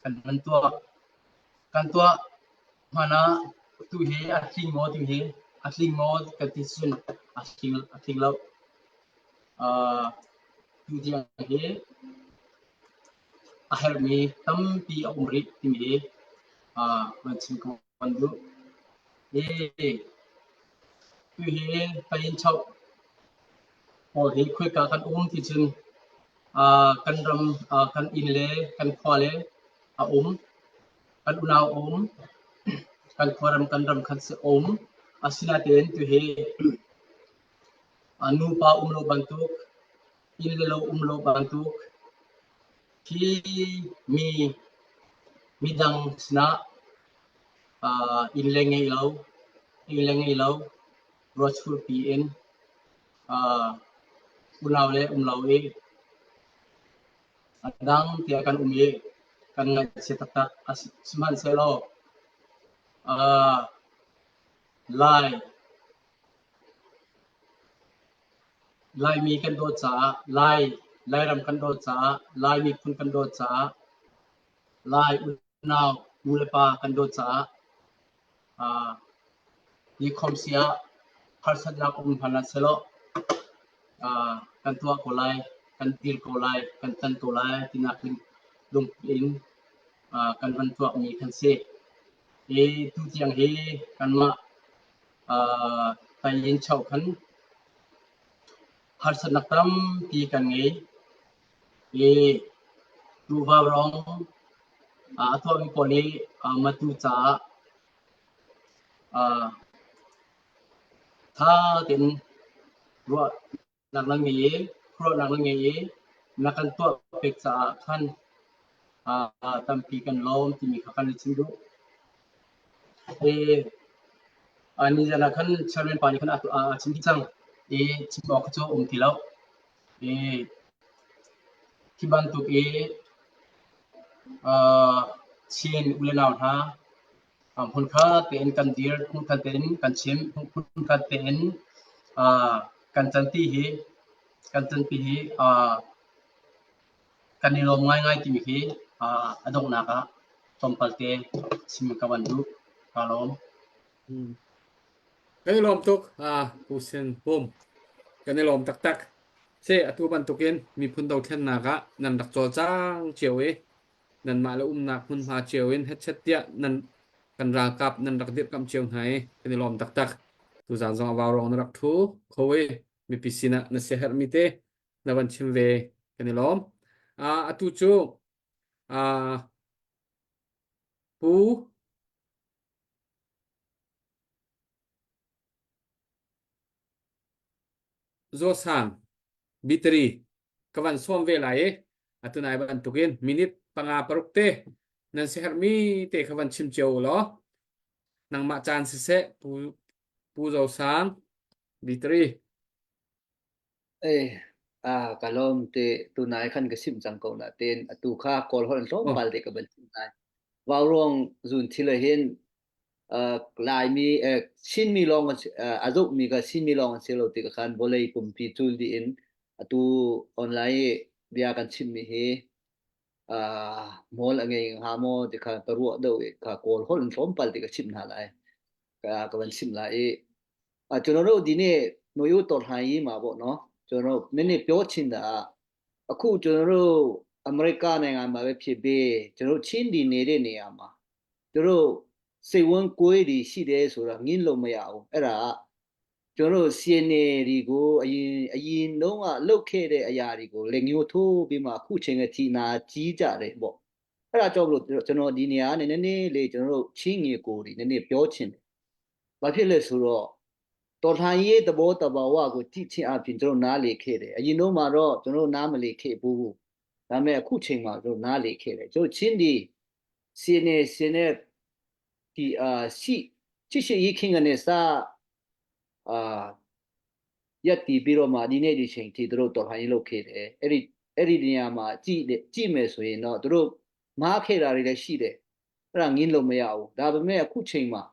Speaker 16: kan van tuah. Kan tuah hmanh ah tu hi a tling maw timi hi a tling maw kan ti cun a tling, a tling lo. Uh, tu tiang hi a herhmi tampi a um rih timi hi uh, van chim ka van duh. Hi tu hi tayin chauh pawl hi khoika kan um ti cun uh, kan ram uh, kan inn le kan khua le a um kan unau a um kan khuaram kan ram khan si um asinain tu hi nupa um lo bantuk inn le lo um lo bantuk hi mi midang sinah uh, inn le ngei lo inn le ngei lo ruachur pi in uh, unau le um lo i a dang tiah kan um i kan ngaihchia taktak. Sihmanhsehlaw uh, Lai Laimi kan dawt caah Lai Lairam kan dawt caah Lai miphun kan dawt caah Lai unau nu le pa kan dawt caah uh, hi khomsi ah harsatnak um hmanh ah selaw uh, kan tuah ko lai, kan dir ko lai, kan tan ko lai tinak lungput in uh, kan van tuakmi kan si. Hi tu tiang hi kanmah uh, Tayin Chau khan harsatnak tampi kan ngei. Hi tuva rong a tuahmi pawl nih matu caah tha tein ruahnak na ngei i khuaruahnak na ngei i na kan tuah pek caah khan tampi kan lawm timi kha kan i chim duh. Hi nizan ah khan chairman pa nih khan a chim dih cang i chim awk cu um ti lo. I hi bantuk i Chin u le nau hna hmunkhat tein kan dir, hmunkhat tein kan chim, hmunkhat tein kan canti hi kan canpi hi kan i lawm ngaingai timi hi a donghnak ah tlawmpal te chim ka van duh. Kaa lawm.
Speaker 13: Kan i lawm tuk, Pu Sin Pum. Kan i lawm taktak. Se atu bantukin miphun dothlennak ah nan rak cawlcang cio i nanmah le umnak hmunhma cio in hetchet tiah nan kan ralkap nan rak dirhkamh cio hna i kan i lawm taktak. Tuzaan zong a vaurawng na rak ṭhu kho i mipi sinah na siaherhmi te na van chim ve kan i lawm. Uh, atu cu uh, Pu Zawsang bitari ka van sawm ve lai i atu nai bantukin minute panga paruk te nan siaherhmi te kha van chim cio u law nangmah caan siseh Pu Pu Zosang bitari
Speaker 7: Eh, ah, ka lawm te tunai khan ka sim cang ko na ten atu kha kawl holh tlawmpal te ka ban chim lai. Vauruang zun thil hin Laimi Chinmi lawng a zohmi kha Chinmi lawng an si lo ti ka khan vawlei pumpi cul dih in atu online i bia kan chimmi hi hmual a ngei hnga maw ti kha ka ruah deuh i kha Kawl holh in tlawmpal ti ka chimh hna lai ka van chimh lai i ကျွန်တော်တို့ဒီနေ့ຫນွေဦးတော်လှန်ရေးမှာပေါ့နော်ကျွန်တော်တို့နည်းနည်းပြောချင်တာအခုကျွန်တော်တို့အမေရိကနိုင်ငံမှာပဲဖြစ်ဖြစ်ကျွန်တော်ချင်းဒီနေတဲ့နေရာမှာ သူတို့စိတ်ဝမ်းကွေးတွေရှိတယ်ဆိုတာငင်းလို့မရဘူးအဲ့ဒါကကျွန်တော်တို့ CNA တွေကိုအရင်အရင်တုန်းကလုပ်ခဲ့တဲ့အရာတွေကိုလက်ညှိုးထိုးပြီးမှအခုချိန်ကထိနာကြီးကြတယ်ပေါ့အဲ့ဒါကြောင့်မလို့ကျွန်တော်ဒီနေရာကနေနည်းနည်းလေးကျွန်တော်တို့ချင်းငေကိုတွေနည်းနည်းပြောချင်တယ်ဘာဖြစ်လဲဆိုတော့တော်လှန်ရေးသဘောတဘာဝကိုကြည့်ချင်းအပြင်ကျွန်တော်နားလေခဲ့တယ်အရင်တော့မှတော့ကျွန်တော်နားမလေခဲ့ဘူးဒါပေမဲ့အခုချိန်မှာကျွန်တော်နားလေခဲ့တယ်ကျွန်တော်ချင်းဒီ CNA CNF ဒီအာရှိချစ်ရှိရေးခင်ကနေစအာရက်တီပြီးတော့မှဒီနေ့ဒီချိန်ထိသူတို့တော်လှန်ရေးလုပ်ခဲ့တယ်အဲ့ဒီအဲ့ဒီနေရာမှာကြည့်ကြည့်မယ်ဆိုရင်တော့သူတို့မားခဲ့တာတွေလည်းရှိတယ်အဲ့ဒါငင်းလို့မရဘူးဒါပေမဲ့အခုချိန်မှာ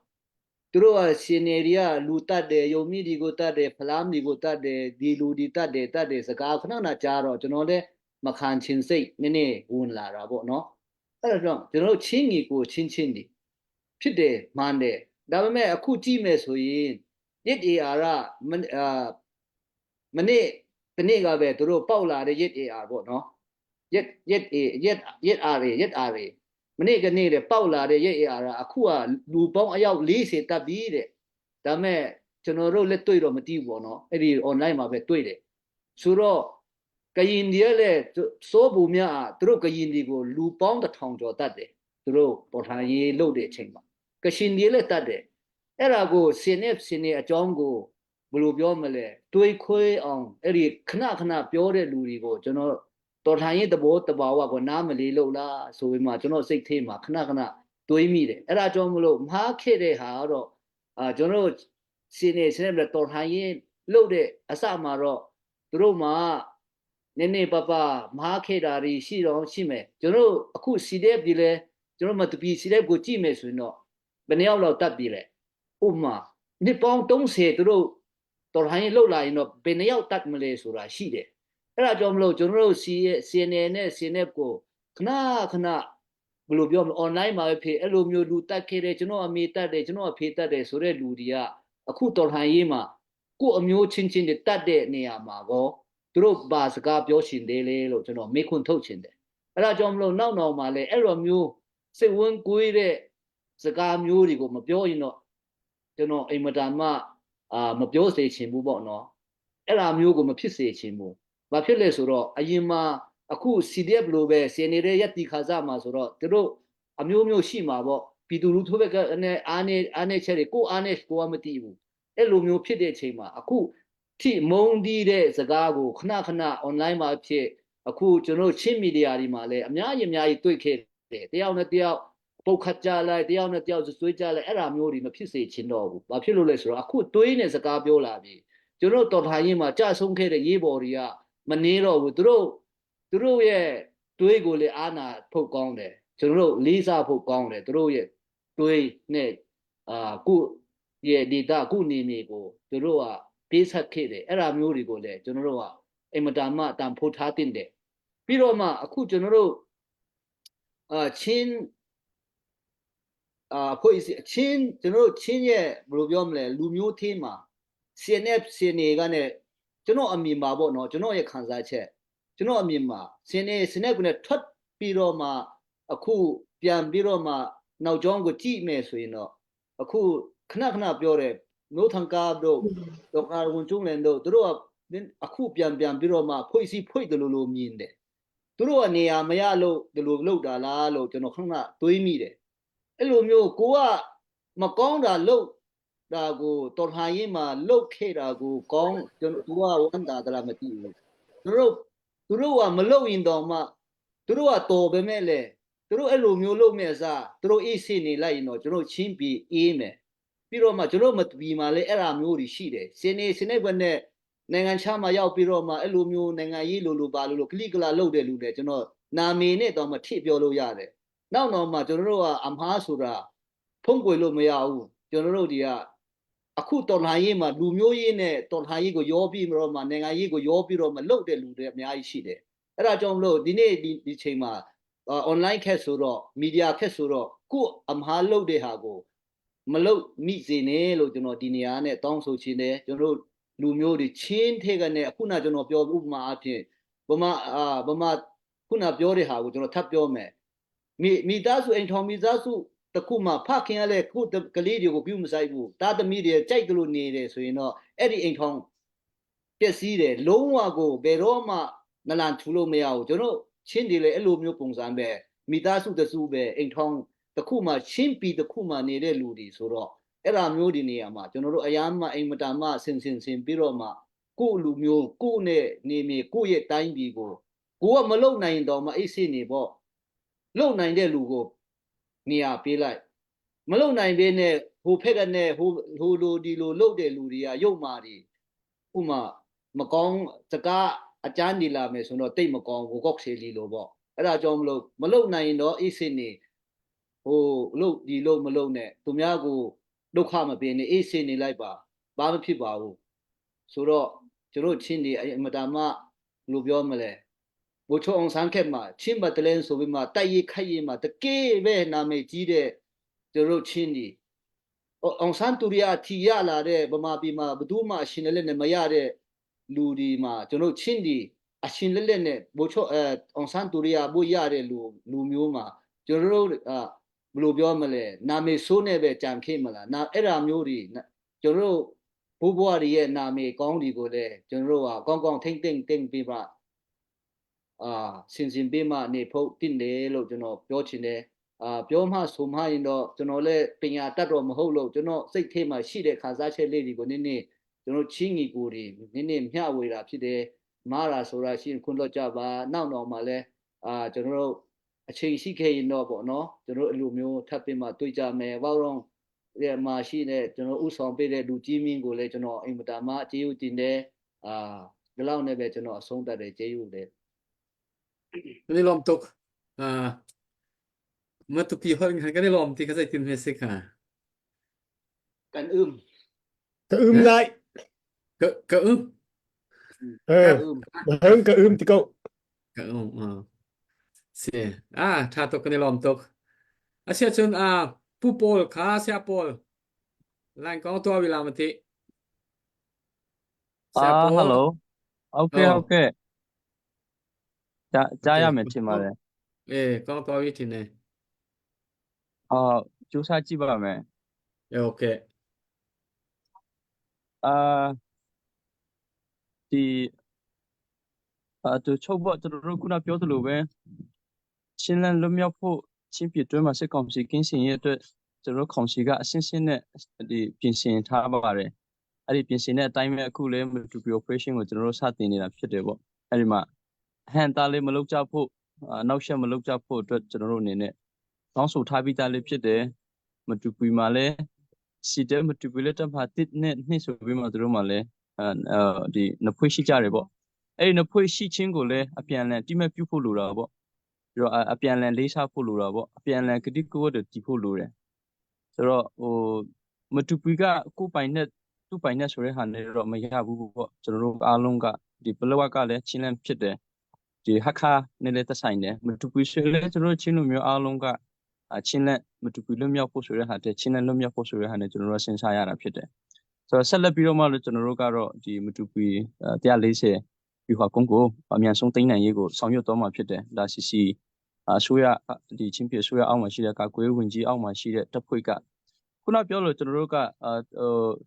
Speaker 7: သူတို့ကရှင်နေတွေကလူတတ်တယ်ယုံမိဒီကိုတတ်တယ်ဖလားမီကိုတတ်တယ်ဒီလူဒီတတ်တယ်တတ်တယ်စကားခဏခဏကြားတော့ကျွန်တော်လည်းမခံချင်စိတ်နည်းနည်းဝင်လာတာပေါ့နော် အဲ့ဒါကြောင့်ကျွန်တော်တို့ချင်းကြီးကိုချင်းချင်းဒီဖြစ်တယ်မှန်တယ်ဒါပေမဲ့အခုကြည့်မယ်ဆိုရင်ရစ် AR ကအာမနေ့တနေ့ကပဲသူတို့ပေါက်လာတဲ့ရစ် AR ပေါ့နော်ရစ်ရစ် A ရစ်ရစ် R ရစ် R မနေ့ကနေ့လေပေါက်လာတဲ့ရစ် AR ကအခုကလူပေါင်းအယောက်40တက်ပြီတဲ့ဒါမဲ့ကျွန်တော်တို့လက်တွေ့တော့မသိဘူးပေါ့နော်အဲ့ဒီ online မှာပဲတွေ့တယ်ဆိုတော့ ကရင်တွေလည်းစိုးဘူမြသူတို့ကရင်တွေကိုလူပေါင်းတစ်ထောင်ကျော်တတ်တယ်သူတို့ပေါ်ထန်ရေးလုပ်တဲ့အချိန်မှာကရှင်တွေလည်းတတ်တယ်အဲ့ဒါကိုစင်နဲ့စင်နဲ့အကြောင်းကိုဘယ်လိုပြောမလဲတွေးခွေးအောင်အဲ့ဒီခဏခဏပြောတဲ့လူတွေကိုကျွန်တော်တော်ထိုင်ရေးသဘောတဘာဝကိုနားမလီလို့လားဆိုပြီးမှကျွန်တော်စိတ်ထဲမှာခဏခဏတွေးမိတယ်အဲ့ဒါကြောင့်မလို့မှားခဲ့တဲ့ဟာတော့အာကျွန်တော်စင်နေစင်နဲ့တော်ထိုင်ရေးလုပ်တဲ့အစမှာတော့သူတို့မှာ နည်းနည်းပပမားခဲ့တာတွေရှိတော့ရှိမယ်ကျွန်တော်အခု CDF ဒီလဲကျွန်တော်မတပီ CDF ကိုကြည့်မယ်ဆိုရင်တော့ဘယ်နှယောက်လောက်တတ်ပြီလဲဥပမာနှစ်ပေါင်း30သူတို့တော်ဟိုင်းလှုပ်လာရင်တော့ဘယ်နှယောက်တတ်မလဲဆိုတာရှိတယ်အဲ့ဒါကြောင့်မလို့ကျွန်တော်တို့ C CNN နဲ့ CNF ကိုခဏခဏဘယ်လိုပြောမလဲ online မှာပဲဖြစ်အဲ့လိုမျိုးလူတတ်ခဲ့တယ်ကျွန်တော်အမေတတ်တယ်ကျွန်တော်အဖေတတ်တယ်ဆိုတဲ့လူတွေကအခုတော်လှန်ရေးမှာကို့အမျိုးချင်းချင်းတွေတတ်တဲ့နေရာမှာကောသူတို့ဘာစကားပြောရှင်သေးလဲလို့ကျွန်တော်မေးခွန်းထုတ်ချင်တယ်အဲ့ဒါကြောင့်မလို့နောက်နောက်မှာလည်းအဲ့လိုမျိုးစိတ်ဝန်းကွေးတဲ့စကားမျိုးတွေကိုမပြောရင်တော့ကျွန်တော်အိမ်မတာမှအာမပြောစေချင်ဘူးပေါ့နော်အဲ့ဒါမျိုးကိုမဖြစ်စေချင်ဘူးဘာဖြစ်လဲဆိုတော့အရင်မှာအခု CDF လိုပဲ CNA ရဲ့ရက်တီခါစားမှာဆိုတော့သူတို့အမျိုးမျိုးရှိမှာပေါ့ပြည်သူလူထုဘက်ကနဲ့အားနေအားနေချက်တွေကိုအားနေကိုကမသိဘူးအဲ့လိုမျိုးဖြစ်တဲ့အချိန်မှာအခုထိမုန်းတီးတဲ့စကားကိုခဏခဏ online မှာဖြစ်အခုကျွန်တော်ချင်းမီဒီယာတွေမှာလည်းအများကြီးအများကြီးတွေ့ခဲ့တယ်တယောက်နဲ့တယောက်ပုတ်ခတ်ကြလိုက်တယောက်နဲ့တယောက်ဆွေးကြလိုက်အဲ့ဒါမျိုးတွေမဖြစ်စေချင်တော့ဘူး။ဘာဖြစ်လို့လဲဆိုတော့အခုတွေးနေစကားပြောလာပြီ။ကျွန်တော်တော်ထိုင်ရင်မှာကြဆုံးခဲ့တဲ့ရေးဘော်တွေကမနေတော့ဘူး။သူတို့သူတို့ရဲ့တွေးကိုလည်းအာနာဖို့ကောင်းတယ်။ကျွန်တော်တို့လေးစားဖို့ကောင်းတယ်။သူတို့ရဲ့တွေးနဲ့အာကိုရဲ့ဒေတာကိုနေနေကိုသူတို့ကပေးဆက်ခဲ့တယ်။အဲ့ဒါမျိုးတွေကိုလည်းကျွန်တော်တို့ကအင်မတန်မှတန်ဖိုးထားတင်တယ်။ပြီးတော့မှအခုကျွန်တော်တို့အာချင်းအာအဖွဲ့အစည်းချင်းကျွန်တော်တို့ချင်းရဲ့ဘယ်လိုပြောမလဲလူမျိုးထင်းမှာ CNF CNA ကနဲ့ ကျွန်တော်အမြင်မှာပေါ့နော်ကျွန်တော်ရဲ့ခံစားချက်ကျွန်တော်အမြင်မှာစင်းနေစနေကနေထွက်ပြီးတော့မှအခုပြန်ပြီးတော့မှနောက်ကျောင်းကိုကြည့်မယ်ဆိုရင်တော့အခုခဏခဏပြောတယ်နိုးထန်ကားတို့ဒေါက်တာဝန်ကျုံလန်တို့တို့ကအခုပြန်ပြန်ပြီးတော့မှဖွေးစီဖွေးတယ်လို့လို့မြင်တယ်သူတို့ကနေရာမရလို့ဒီလိုလုပ်တာလားလို့ကျွန်တော်ခဏတွေးမိတယ်အဲ့လိုမျိုးကိုကမကောင်းတာလုပ် ဒါကိုတော်လှန်ရေးမှာလုတ်ခဲ့တာကိုကောင်းကျွန်တော်သူကဝမ်းသာသလားမသိဘူးသူတို့သူတို့ကမလုတ်ရင်တော့မှသူတို့ကတော်ပဲမဲ့လေသူတို့အဲ့လိုမျိုးလုပ်မဲ့အစားသူတို့အေးဆေးနေလိုက်ရင်တော့ကျွန်တော်ချင်းပြီးအေးမယ်ပြီးတော့မှကျွန်တော်မပီမှာလေအဲ့ဒါမျိုးတွေရှိတယ်စနေစနေဘက်နဲ့နိုင်ငံခြားမှာရောက်ပြီးတော့မှအဲ့လိုမျိုးနိုင်ငံရေးလိုလိုပါလိုလိုကလိကလာလုပ်တဲ့လူတွေကျွန်တော်နာမည်နဲ့တော့မထိပြောလို့ရတယ်နောက်တော့မှကျွန်တော်တို့ကအမားဆိုတာဖုံးကွယ်လို့မရဘူးကျွန်တော်တို့ဒီကအခုတော်လှန်ရေးမှာလူမျိုးရေးနဲ့တော်လှန်ရေးကိုရောပြီးတော့မှနိုင်ငံရေးကိုရောပြီးတော့မှလုပ်တဲ့လူတွေအများကြီးရှိတယ်အဲ့ဒါကြောင့်မလို့ဒီနေ့ဒီဒီချိန်မှာ online ခက်ဆိုတော့ media ခက်ဆိုတော့ကို့အမှားလုပ်တဲ့ဟာကိုမလုပ်မိစေနဲ့လို့ကျွန်တော်ဒီနေရာနဲ့တောင်းဆိုချင်တယ်ကျွန်တော်တို့လူမျိုးတွေချင်းထဲကနေအခုနကျွန်တော်ပြောဥပမာအဖြစ်ဗမာအာဗမာခုနပြောတဲ့ဟာကိုကျွန်တော်ထပ်ပြောမယ်မိမိသားစုအိမ်ထောင်မိသားစုတခုမှဖခင်ကလည်းခုကလေးတွေကိုပြုမဆိုင်ဘူးတာသမီတွေကြိုက်တယ်လို့နေတယ်ဆိုရင်တော့အဲ့ဒီအိမ်ထောင်ပျက်စီးတယ်လုံးဝကိုဘယ်တော့မှနလန်ထူလို့မရဘူးကျွန်တော်ချင်းတွေလည်းအဲ့လိုမျိုးပုံစံပဲမိသားစုတစုပဲအိမ်ထောင်တခုမှချင်းပီတခုမှနေတဲ့လူတွေဆိုတော့အဲ့ဒါမျိုးဒီနေရာမှာကျွန်တော်တို့အရာမှအိမ်မတာမှဆင်ဆင်ဆင်ပြီးတော့မှကို့လူမျိုးကို့နဲ့နေမြေကိုယ့်ရဲ့တိုင်းပြည်ကိုကိုကမလုံနိုင်တော့မှအိတ်စစ်နေပေါ့လုံနိုင်တဲ့လူကိုနေရာပေးလိုက်မလုံနိုင်ဘဲနဲ့ဟိုဖက်ကနဲ့ဟိုဟိုလိုဒီလိုလုတ်တဲ့လူတွေကရုပ်မာတွေဥမာမကောင်းစကားအကြမ်းနေလာမယ်ဆိုတော့တိတ်မကောင်းဘူးကောက်ဆေလီလိုပေါ့အဲ့ဒါကြောင့်မလို့မလုံနိုင်ရင်တော့အိတ်စစ်နေဟိုလုတ်ဒီလုတ်မလုံနဲ့သူများကိုဒုက္ခမပေးနဲ့အေးစင်နေလိုက်ပါဘာမဖြစ်ပါဘူးဆိုတော့ကျွန်တော်ချင်းဒီအမတာမလို့ပြောမလဲဘိုချိုအောင်ဆန်းခက်မှာချင်းဘတလန်ဆိုပြီးမှတိုက်ရခိုက်ရမှာတကယ်ပဲနာမည်ကြီးတဲ့ကျွန်တော်ချင်းဒီအောင်ဆန်းတူရီယာထီရလာတဲ့ဗမာပြည်မှာဘယ်သူမှအရှင်လက်နဲ့မရတဲ့လူဒီမှာကျွန်တော်ချင်းဒီအရှင်လက်လက်နဲ့ဘိုချိုအဲအောင်ဆန်းတူရီယာဘို့ရတဲ့လူလူမျိုးမှာကျွန်တော်တို့အာဘယ်လိုပြောမလဲနာမည်ဆိုးနေပဲကြံခေမလားနာအဲ့ဒါမျိုးတွေကျွန်တော်တို့ဘိုးဘွားတွေရဲ့နာမည်ကောင်းတွေကိုလည်းကျွန်တော်တို့ကကောင်းကောင်းထိမ့်သိမ့်သိမ့်ပြီးမှအာစင်စင်ပေးမှနေဖို့တင့်တယ်လို့ကျွန်တော်ပြောချင်တယ်အာပြောမှဆိုမှရင်တော့ကျွန်တော်လည်းပညာတတ်တော့မဟုတ်လို့ကျွန်တော်စိတ်ထဲမှာရှိတဲ့ခါစားချက်လေးတွေကိုနည်းနည်းကျွန်တော်ချင်းညီကိုတွေနည်းနည်းမျှဝေတာဖြစ်တယ်မားတာဆိုတာရှိရင်ခွန်းတော့ကြပါနောက်တော့မှလည်းအာကျွန်တော်တို့အချိန်ရှိခဲ့ရင်တော့ပေါ့နော်ကျွန်တော်တို့အလိုမျိုးထပ်ပြီးမှတွေ့ကြမယ်ဘောက်တော့ရဲ့မှာရှိတဲ့ကျွန်တော်ဥဆောင်ပေးတဲ့လူကြီးမင်းကိုလည်းကျွန်တော်အင်မတန်မှကျေးဇူးတင်တယ်အာဒီလောက်နဲ့ပဲကျွန်တော်အဆုံးသတ်တယ်ကျေးဇူးတယ်
Speaker 13: Kan i lawm tuk. Ah, Matupi holh in khan kan i lawm ti kha zeitin hme si kha?
Speaker 7: กันอึม
Speaker 6: Ka um lai.
Speaker 13: Ka ka um.
Speaker 6: Eh, heng ka um ti ko.
Speaker 13: Ka um. Ah. Si. Ah, tha tuk kan i lawm tuk. Asia cun ah Pu Paul kha sia Paul lain kong tua wila mati. Sia
Speaker 14: အာ
Speaker 13: Paul.
Speaker 14: ဟယ်လိုဟုတ်ကဲ့
Speaker 13: Oh.
Speaker 14: ဟုတ်ကဲ့ကြားကြား
Speaker 13: Okay.
Speaker 14: ရမယ်ထင်ပါတယ်
Speaker 13: Eh, kong tua wi thin ne.
Speaker 14: အော်စူးစမ်းကြည့်ပါမယ်
Speaker 13: Okay.
Speaker 14: အာဒီအတူချုပ်ပေါ့ကျွန်တော်တို့ခုနပြောသလိုပဲချင်းလန်းလွတ်မြောက်ဖို့ချင်းပြည်တွင်းမှာစစ်ကောင်စီကင်းစင်ရေးအတွက်ကျွန်တော်တို့ကောင်စီကအရှင်းရှင်းနဲ့ဒီပြင်ဆင်ထားပါတယ်အဲ့ဒီပြင်ဆင်တဲ့အတိုင်းပဲအခုလည်း Matupi operation ကိုကျွန်တော်တို့စတင်နေတာဖြစ်တယ်ပေါ့အဲ့ဒီမှာဟန်တာလေးမလုပ်ကြဖို့အနောက်ရှက်မလုပ်ကြဖို့အတွက်ကျွန်တော်တို့အနေနဲ့တောင်းဆိုထားပြီးသားလေးဖြစ်တယ်မတူပီမှာလည်းစီတဲ့မတူပီလက်တပ်မှာတစ်နဲ့နှစ်ဆိုပြီးမှသူတို့မှာလည်းအဲဒီနဖွဲ့ရှိကြတယ်ပေါ့အဲ့ဒီနဖွဲ့ရှိချင်းကိုလည်းအပြန်အလှန်တိမဲ့ပြုဖို့လိုတာပေါ့ပြီးတော့အပြန်အလှန်လေးစားဖို့လိုတာပေါ့အပြန်အလှန်ကတိကဝတ်တွေတီးဖို့လိုတယ်ဆိုတော့ဟိုမတူပီကကိုပိုင်နဲ့သူ့ပိုင်နဲ့ဆိုတဲ့ဟာနဲ့တော့မရဘူးပေါ့ကျွန်တော်တို့အားလုံးကဒီပလောကလည်းချင်းလန့်ဖြစ်တယ်ဒီဟခါနဲ့လည်းသက်ဆိုင်တယ်မတူပီဆိုလည်းကျွန်တော်တို့ချင်းလူမျိုးအားလုံးကအချင်းလက်မတူပီလွတ်မြောက်ဖို့ဆိုတဲ့ဟာတဲ့ချင်းလက်လွတ်မြောက်ဖို့ဆိုတဲ့ဟာနဲ့ကျွန်တော်တို့စဉ်းစားရတာဖြစ်တယ်။ ဆိုတော့ဆက်လက်ပြီးတော့မှလည်းကျွန်တော်တို့ကတော့ဒီမတူပီ140ဒီဟာကုန်းကိုအမြန်ဆုံးသိမ်းနိုင်ရေးကိုဆောင်ရွက်သွားမှာဖြစ်တယ်ဒါစီစီအစိုးရဒီချင်းပြည်အစိုးရအောက်မှာရှိတဲ့ကာကွယ်ဝင်ကြီးအောက်မှာရှိတဲ့တပ်ဖွဲ့ကခုနပြောလို့ကျွန်တော်တို့ကဟို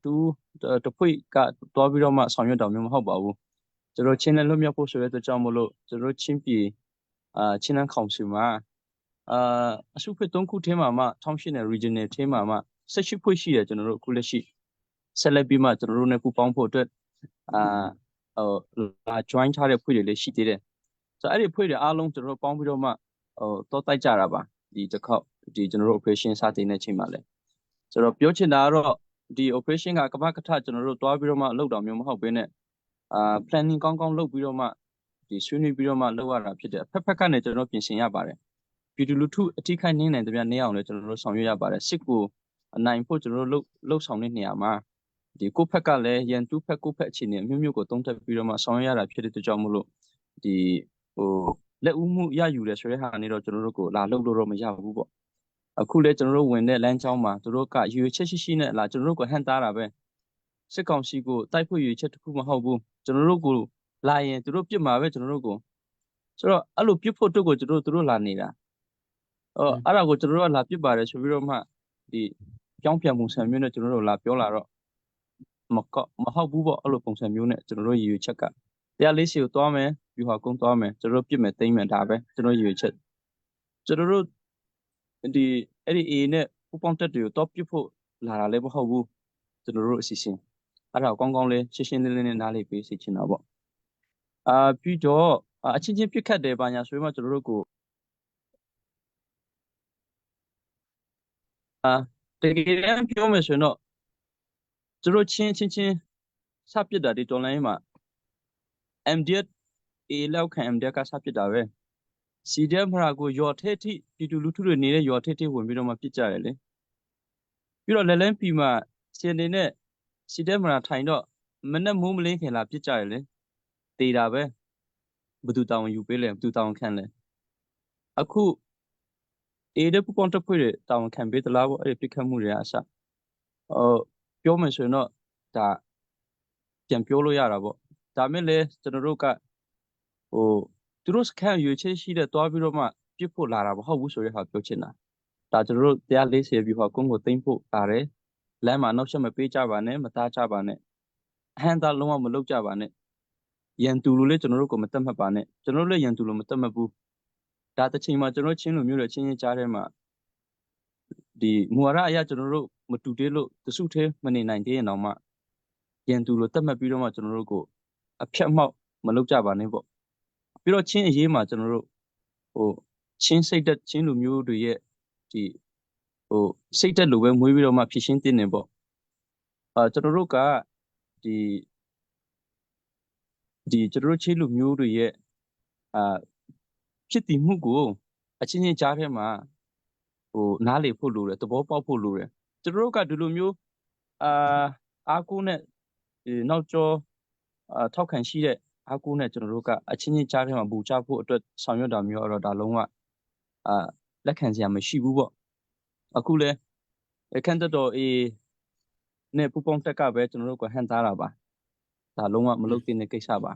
Speaker 14: တူတဖွဲ့ကတွားပြီးတော့မှဆောင်ရွက်တော်မျိုးမဟုတ်ပါဘူးကျွန်တော်ချင်းလည်းလွတ်မြောက်ဖို့ဆိုတဲ့အတွက်ကြောင့်မလို့ကျွန်တော်ချင်းပြည်အာချင်းလန်းကောင်စီမှာအာအစုဖွဲ့၃ခုထဲမှာမှ township နဲ့ regional ထဲမှာမှ18ဖွဲ့ရှိတယ်ကျွန်တော်တို့အခုလက်ရှိဆက်လက်ပြီးမှကျွန်တော်တို့ ਨੇ ပူးပေါင်းဖို့အတွက်အာဟိုလာ join ထားတဲ့ဖွဲ့တွေလည်းရှိသေးတယ်ဆိုတော့အဲ့ဒီဖွဲ့တွေအားလုံးကျွန်တော်တို့ပေါင်းပြီးတော့မှဟိုတော့တိုက်ကြတာပါဒီတစ်ခေါက်ဒီကျွန်တော်တို့ operation စတင်တဲ့အချိန်မှာလည်းဆိုတော့ပြောချင်တာကတော့ဒီ operation ကကမ္ဘာကထကျွန်တော်တို့တွားပြီးတော့မှလုပ်တော်မျိုးမဟုတ်ဘဲနဲ့အာ planning ကောင်းကောင်းလုပ်ပြီးတော့မှဒီဆွေးနွေးပြီးတော့မှလုပ်ရတာဖြစ်တယ်ဖက်ဖက်ကနေကျွန်တော်ပြင်ဆင်ရပါတယ်ပြည်သူလူထုအထိခိုက်နင်းနိုင်တဲ့ပြနေအောင်လည်းကျွန်တော်တို့ဆောင်ရွက်ရပါတယ်စစ်ကိုအနိုင်ဖို့ကျွန်တော်တို့လှုပ်လှုပ်ဆောင်တဲ့နေရာမှာဒီကိုယ့်ဖက်ကလည်းရန်သူဖက်ကိုယ့်ဖက်အခြေအနေအမျိုးမျိုးကိုတုံးတက်ပြီးတော့မှဆောင်ရွက်ရတာဖြစ်တဲ့ကြောင့်မို့လို့ဒီဟိုလက်ဦးမှုရယူတယ်ဆိုတဲ့ဟာနေတော့ကျွန်တော်တို့ကိုလာလှုပ်လို့တော့မရဘူးပေါ့အခုလဲကျွန်တော်တို့ဝင်တဲ့လမ်းကြောင်းမှာသူတို့ကရွေချက်ရှိရှိနဲ့လာကျွန်တော်တို့ကိုဟန်တားတာပဲစစ်ကောင်စီကိုတိုက်ဖို့ရွေချက်တစ်ခုမဟုတ်ဘူးကျွန်တော်တို့ကိုလာရင်သူတို့ပြစ်မှာပဲကျွန်တော်တို့ကိုဆိုတော့အဲ့လိုပြစ်ဖို့အတွက်ကိုကျွန်တော်တို့သူတို့လာနေတာအော်အဲ့ဒါကိုကျွန်တော်တို့ကလာပြစ်ပါတယ်ဆိုပြီးတော့မှဒီကြောင်းပြန်ပုံစံမျိုးနဲ့ကျွန်တော်တို့လာပြောလာတော့မကောမဟုတ်ဘူးပေါ့အဲ့လိုပုံစံမျိုးနဲ့ကျွန်တော်တို့ရည်ရွယ်ချက်က140ကိုသွားမယ်ပြူဟာကုန်းသွားမယ်ကျွန်တော်တို့ပြစ်မယ်တိမ့်မယ်ဒါပဲကျွန်တော်ရည်ရွယ်ချက်ကျွန်တော်တို့ဒီအဲ့ဒီ A နဲ့ပူပေါင်းတက်တွေကိုတော့ပြစ်ဖို့လာတာလည်းမဟုတ်ဘူးကျွန်တော်တို့အစီအစဉ်အဲ့ဒါကိုကောင်းကောင်းလေးရှင်းရှင်းလင်းလင်းနဲ့နားလည်ပေးစီချင်တာပေါ့အာပြီးတော့အချင်းချင်းပြစ်ခတ်တယ်ဘာညာဆိုပြီးမှကျွန်တော်တို့ကိုအာတကယ်တမ်းပြောမယ်ဆိုရင်တော့ကျွန်တော်ချင်းချင်းချင်းစပစ်တာဒီတော်လိုင်းမှာ MDF A လောက်ခံ MDF ကစပစ်တာပဲ CDF မရာကိုရော်ထဲထိပြည်သူလူထုတွေနေတဲ့ရော်ထဲထိဝင်ပြီးတော့မှပစ်ကြတယ်လေပြီးတော့လက်လန်းပီမှာ CNA နဲ့ CDF မရာထိုင်တော့မနဲ့မိုးမလင်းခင်လာပစ်ကြတယ်လေတေးတာပဲဘသူတာဝန်ယူပေးလဲဘသူတာဝန်ခံလဲအခုအေးတဲ့ပူပေါင်းတပ်ဖွဲ့တွေတာဝန်ခံပေးသလားပေါ့အဲ့ဒီပြစ်ခတ်မှုတွေကအစဟိုပြောမယ်ဆိုရင်တော့ဒါပြန်ပြောလို့ရတာပေါ့ဒါမဲ့လေကျွန်တော်တို့ကဟိုသူတို့စကန်ရွေချင်းရှိတဲ့တွားပြီးတော့မှပြစ်ဖို့လာတာမဟုတ်ဘူးဆိုတဲ့ဟာပြောချင်တာဒါကျွန်တော်တို့140ပြီးဟောကုန်းကိုသိမ့်ဖို့လာတယ်လမ်းမှာနောက်ဆက်မပေးကြပါနဲ့မသားကြပါနဲ့အဟန်တာလုံးဝမလုပ်ကြပါနဲ့ရန်သူလိုလည်းကျွန်တော်တို့ကိုမတတ်မှတ်ပါနဲ့ကျွန်တော်တို့လည်းရန်သူလိုမတတ်မှတ်ဘူးဒါတစ်ချိန်မှာကျွန်တော်ချင်းလူမျိုးတွေချင်းချင်းကြားထဲမှာဒီမူဝါဒအရကျွန်တော်တို့မတူသေးလို့တစုသေးမနေနိုင်သေးရင်တော့မှရန်သူလိုတတ်မှတ်ပြီးတော့မှကျွန်တော်တို့ကိုအဖြတ်မောက်မလုပ်ကြပါနဲ့ပေါ့ပြီးတော့ချင်းအရေးမှာကျွန်တော်တို့ဟိုချင်းစိတ်သက်ချင်းလူမျိုးတွေရဲ့ဒီဟိုစိတ်သက်လိုပဲမွေးပြီးတော့မှဖြစ်ရှင်းတင်နေပေါ့အာကျွန်တော်တို့ကဒီဒီကျွန်တော်တို့ချင်းလူမျိုးတွေရဲ့အာဖြစ်တည်မှုကိုအချင်းချင်းကြားထဲမှာဟိုနားလေဖို့လိုတယ်သဘောပေါက်ဖို့လိုတယ်ကျွန်တော်တို့ကဒီလိုမျိုးအာအားကိုးနဲ့ဒီနောက်ကျောအာထောက်ခံရှိတဲ့အားကိုးနဲ့ကျွန်တော်တို့ကအချင်းချင်းကြားထဲမှာဘူချဖို့အတွက်ဆောင်ရွက်တာမျိုးတော့ဒါလုံးဝအာလက်ခံစရာမရှိဘူးပေါ့အခုလဲအခန့်တော်အေးနဲ့ပူပေါင်းတက်ကပဲကျွန်တော်တို့ကဟန်သားတာပါဒါလုံးဝမလုပ်သင့်တဲ့ကိစ္စပါ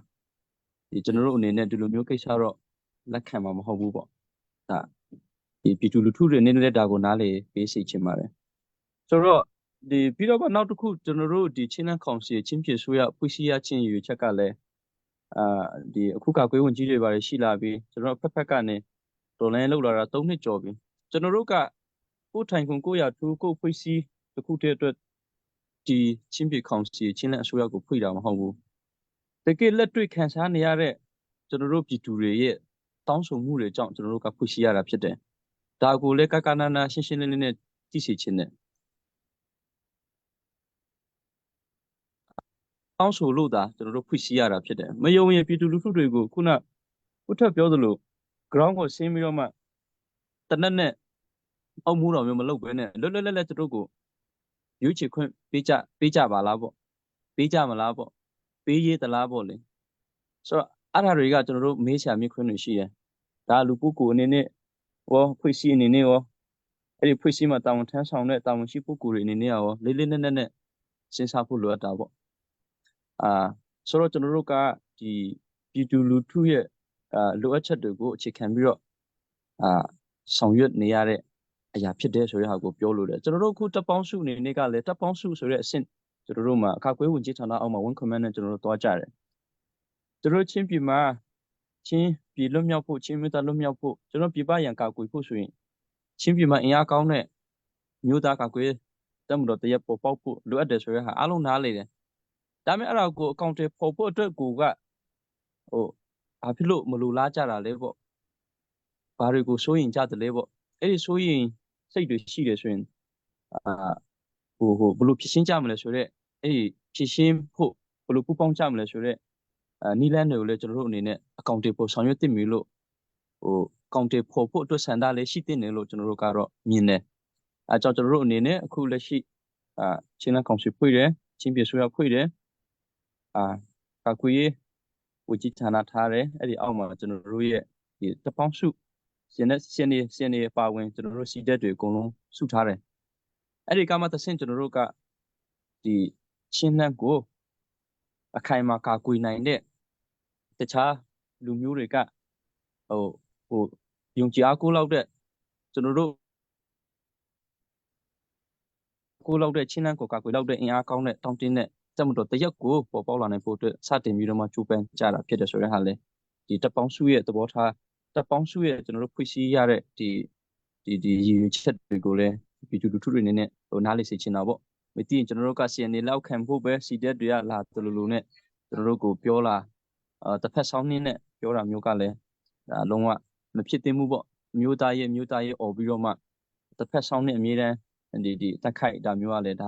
Speaker 14: ဒီကျွန်တော်တို့အနေနဲ့ဒီလိုမျိုးကိစ္စတော့လက်ခံမှာမဟုတ်ဘူးပေါ့ဒါဒီပြည်သူလူထုတွေနေနဲ့ဒါကိုနားလေပေးစီချင်ပါတယ်ဆိုတော့ဒီပြီးတော့နောက်တစ်ခုကျွန်တော်တို့ဒီချင်းလန်းကောင်စီချင်းပြည်ဆိုရဖွစီရချင်းရွေချက်ကလည်းအာဒီအခုကကွေးဝင်ကြီးတွေပါတယ်ရှိလာပြီးကျွန်တော်ဖက်ဖက်ကနေတော်လိုင်းလောက်လာတာ3နှစ်ကျော်ပြီကျွန်တော်တို့ကကိုထိုင်ခွန်ကိုရထူးကိုဖွစီတခုတည်းအတွက်ဒီချင်းပြည်ကောင်စီချင်းလန်းအစိုးရကိုဖွင့်တာမဟုတ်ဘူးတကယ်လက်တွေ့ခံစားနေရတဲ့ကျွန်တော်တို့ပြည်သူတွေရဲ့တောင်းဆိုမှုတွေကြောင့်ကျွန်တော်တို့ကဖွင့်ရှိရတာဖြစ်တယ်။ဒါကိုလည်းကကနာနာရှင်းရှင်းလင်းလင်းနဲ့သိစေချင်တယ်။တောင်းဆိုလို့သာကျွန်တော်တို့ဖွင့်ရှိရတာဖြစ်တယ်။မယုံရင်ပြည်သူလူထုတွေကိုခုနဥထက်ပြောသလို ground ကိုဆင်းပြီးတော့မှတနက်နဲ့အောက်မှုတော်မျိုးမလုပ်ဘဲနဲ့လွတ်လွတ်လပ်လပ်သူတို့ကိုရွေးချယ်ခွင့်ပေးကြပေးကြပါလားပေါ့ပေးကြမလားပေါ့ပေးရေးသလားပေါ့လေဆိုတော့အဲ့ဒါတွေကကျွန်တော်တို့မေးချာမြင့်ခွင့်တွေရှိတယ်ဒါလူပုဂ္ဂိုလ်အနေနဲ့ရောဖွဲ့စည်းအနေနဲ့ရောအဲ့ဒီဖွဲ့စည်းမှာတာဝန်ထမ်းဆောင်တဲ့တာဝန်ရှိပုဂ္ဂိုလ်တွေအနေနဲ့ရောလေးလေးနက်နက်နဲ့ စဉ်းစားဖို့လိုအပ်တာပေါ့အာဆိုတော့ကျွန်တော်တို့ကဒီပြည်သူလူထုရဲ့အာလိုအပ်ချက်တွေကိုအခြေခံပြီးတော့အာဆောင်ရွက်နေရတဲ့အရာဖြစ်တဲ့ဆိုတဲ့ဟာကိုပြောလို့တယ်ကျွန်တော်တို့အခုတပ်ပေါင်းစုအနေနဲ့ကလည်းတပ်ပေါင်းစုဆိုတဲ့အဆင့်ကျွန်တော်တို့မှာအခါကွေးဝင်ကြီးဌာနအောက်မှာဝန်ကွန်မန်နဲ့ကျွန်တော်တို့တွားကြတယ်ကျွန်တော်ချင်းပြည်မှာချင်းပြည်လွတ်မြောက်ဖို့ချင်းမြို့သားလွတ်မြောက်ဖို့ကျွန်တော်ပြည်ပရန်ကာကွယ်ဖို့ဆိုရင်ချင်းပြည်မှာအင်အားကောင်းတဲ့မြို့သားကာကွယ်တပ်မတော်တရက်ပေါ်ပေါက်ဖို့လိုအပ်တယ်ဆိုတဲ့ဟာအားလုံးနားလေတယ်ဒါပေမဲ့အဲ့ဒါကိုအကောင့်တွေပေါ်ဖို့အတွက်ကိုကဟိုဘာဖြစ်လို့မလိုလားကြတာလဲပေါ့ဘာတွေကိုစိုးရင်ကြတယ်လဲပေါ့အဲ့ဒီစိုးရင်စိတ်တွေရှိတယ်ဆိုရင်အာဟိုဟိုဘလို့ဖြစ်ရှင်းကြမလဲဆိုတော့အဲ့ဒီဖြစ်ရှင်းဖို့ဘလို့ပူပေါင်းကြမလဲဆိုတော့အဲနီလန်းတွေကိုလည်းကျွန်တော်တို့အနေနဲ့အကောင့်တွေပေါ်ဆောင်ရွက်သင့်ပြီလို့ဟိုအကောင့်တွေပေါ်ဖို့အတွက်ဆန္ဒလည်းရှိသင့်တယ်လို့ကျွန်တော်တို့ကတော့မြင်တယ်အဲကြောင့်ကျွန်တော်တို့အနေနဲ့အခုလက်ရှိအာချင်းလန်းကောင်စီဖွဲ့တယ်ချင်းပြည်ဆိုရဖွဲ့တယ်အာကာကွယ်ရေးဝကြီးဌာနထားတယ်အဲ့ဒီအောက်မှာကျွန်တော်တို့ရဲ့ဒီတပေါင်းစုရှင်နဲ့ရှင်နေရှင်နေပါဝင်ကျွန်တော်တို့စီတက်တွေအကုန်လုံးစုထားတယ်အဲ့ဒီကမှတဆင့်ကျွန်တော်တို့ကဒီချင်းလန်းကိုအခိုင်အမာကာကွယ်နိုင်တဲ့တခြားလူမျိုးတွေကဟိုဟိုယုံကြည်အားကိုးလောက်တဲ့ကျွန်တော်တို့ကိုလောက်တဲ့ချင်းလန်းကိုကာကွယ်လောက်တဲ့အင်အားကောင်းတဲ့တောင်းတင်းတဲ့တက်မတော်တရက်ကိုပေါ်ပေါက်လာနိုင်ဖို့အတွက်စတင်ပြီးတော့မှကြိုးပမ်းကြတာဖြစ်တယ်ဆိုတဲ့ဟာလေဒီတပ်ပေါင်းစုရဲ့သဘောထားတပ်ပေါင်းစုရဲ့ကျွန်တော်တို့ဖွဲ့စည်းရတဲ့ဒီဒီဒီရည်ရွယ်ချက်တွေကိုလည်းပြည်သူလူထုတွေအနေနဲ့ဟိုနားလည်စေချင်တာပေါ့မသိရင်ကျွန်တော်တို့က CNA လောက်ခံဖို့ပဲ CDF တွေကလာတလူလူနဲ့ကျွန်တော်တို့ကိုပြောလာအာတစ်ဖက်ဆောင်းနှင်းနဲ့ပြောတာမျိုးကလည်းဒါလုံးဝမဖြစ်သင့်ဘူးပေါ့မျိုးသားရဲ့မျိုးသားရဲ့អော်ပြီးတော့မှတစ်ဖက်ဆောင်းနှင်းအမြဲတမ်းဒီဒီတက်ခိုက်ဒါမျိုးကလည်းဒါ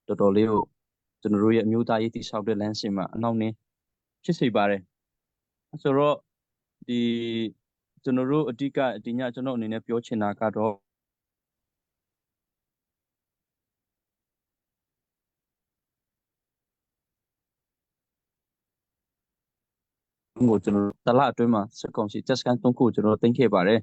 Speaker 14: တော်တော်လေးကိုကျွန်တော်တို့ရဲ့အမျိုးသားရေးတိဆောက်တဲ့လမ်းစဉ်မှာအနောက်နင်းဖြစ်စေပါတယ်ဆိုတော့ဒီကျွန်တော်တို့အဓိကဒီညကျွန်တော်အနေနဲ့ပြောချင်တာကတော့ကိုကျွန်တော်တလအတွင်းမှာစက်ကောင်စီတက်စကန်၃ခုကျွန်တော်တင်ခဲ့ပါတယ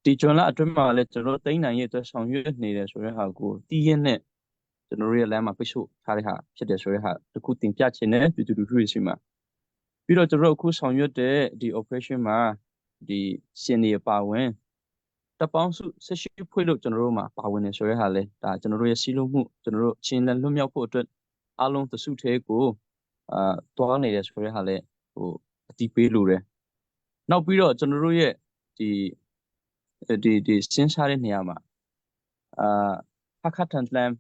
Speaker 14: ်ဒီဂျွန်လအတွင်းမှာလည်းကျွန်တော်တင်နိုင်ရဲ့အတွက်ဆောင်ရွက်နေတယ်ဆိုတဲ့ဟာကိုတီးရင်နဲ့ကျွန်တော်တို့ရဲ့လမ်းမှာပိတ်ဆို့ထားတဲ့ဟာဖြစ်တယ်ဆိုတဲ့ဟာတခုတင်ပြချင်တယ်ပြည်သူလူထုတွေရှိမှာပြီးတော့ကျွန်တော်တို့အခုဆောင်ရွက်တဲ့ဒီ operation မှာဒီရှင်နေပါဝင်တပ်ပေါင်းစု18ဖွဲ့လို့ကျွန်တော်တို့မှာပါဝင်နေဆိုတဲ့ဟာလဲဒါကျွန်တော်တို့ရဲ့စီးလုံးမှုကျွန်တော်တို့ချင်းလန်လွတ်မြောက်ဖို့အတွက်အားလုံးတစုသေးကိုအာတွားနေတယ်ဆိုတဲ့ဟာလဲဟိုအတီးပေးလို့တယ်နောက်ပြီးတော့ကျွန်တော်တို့ရဲ့ဒီဒီဒီစဉ်းစားတဲ့နေရာမှာအာခက်ခက်ထန်ထန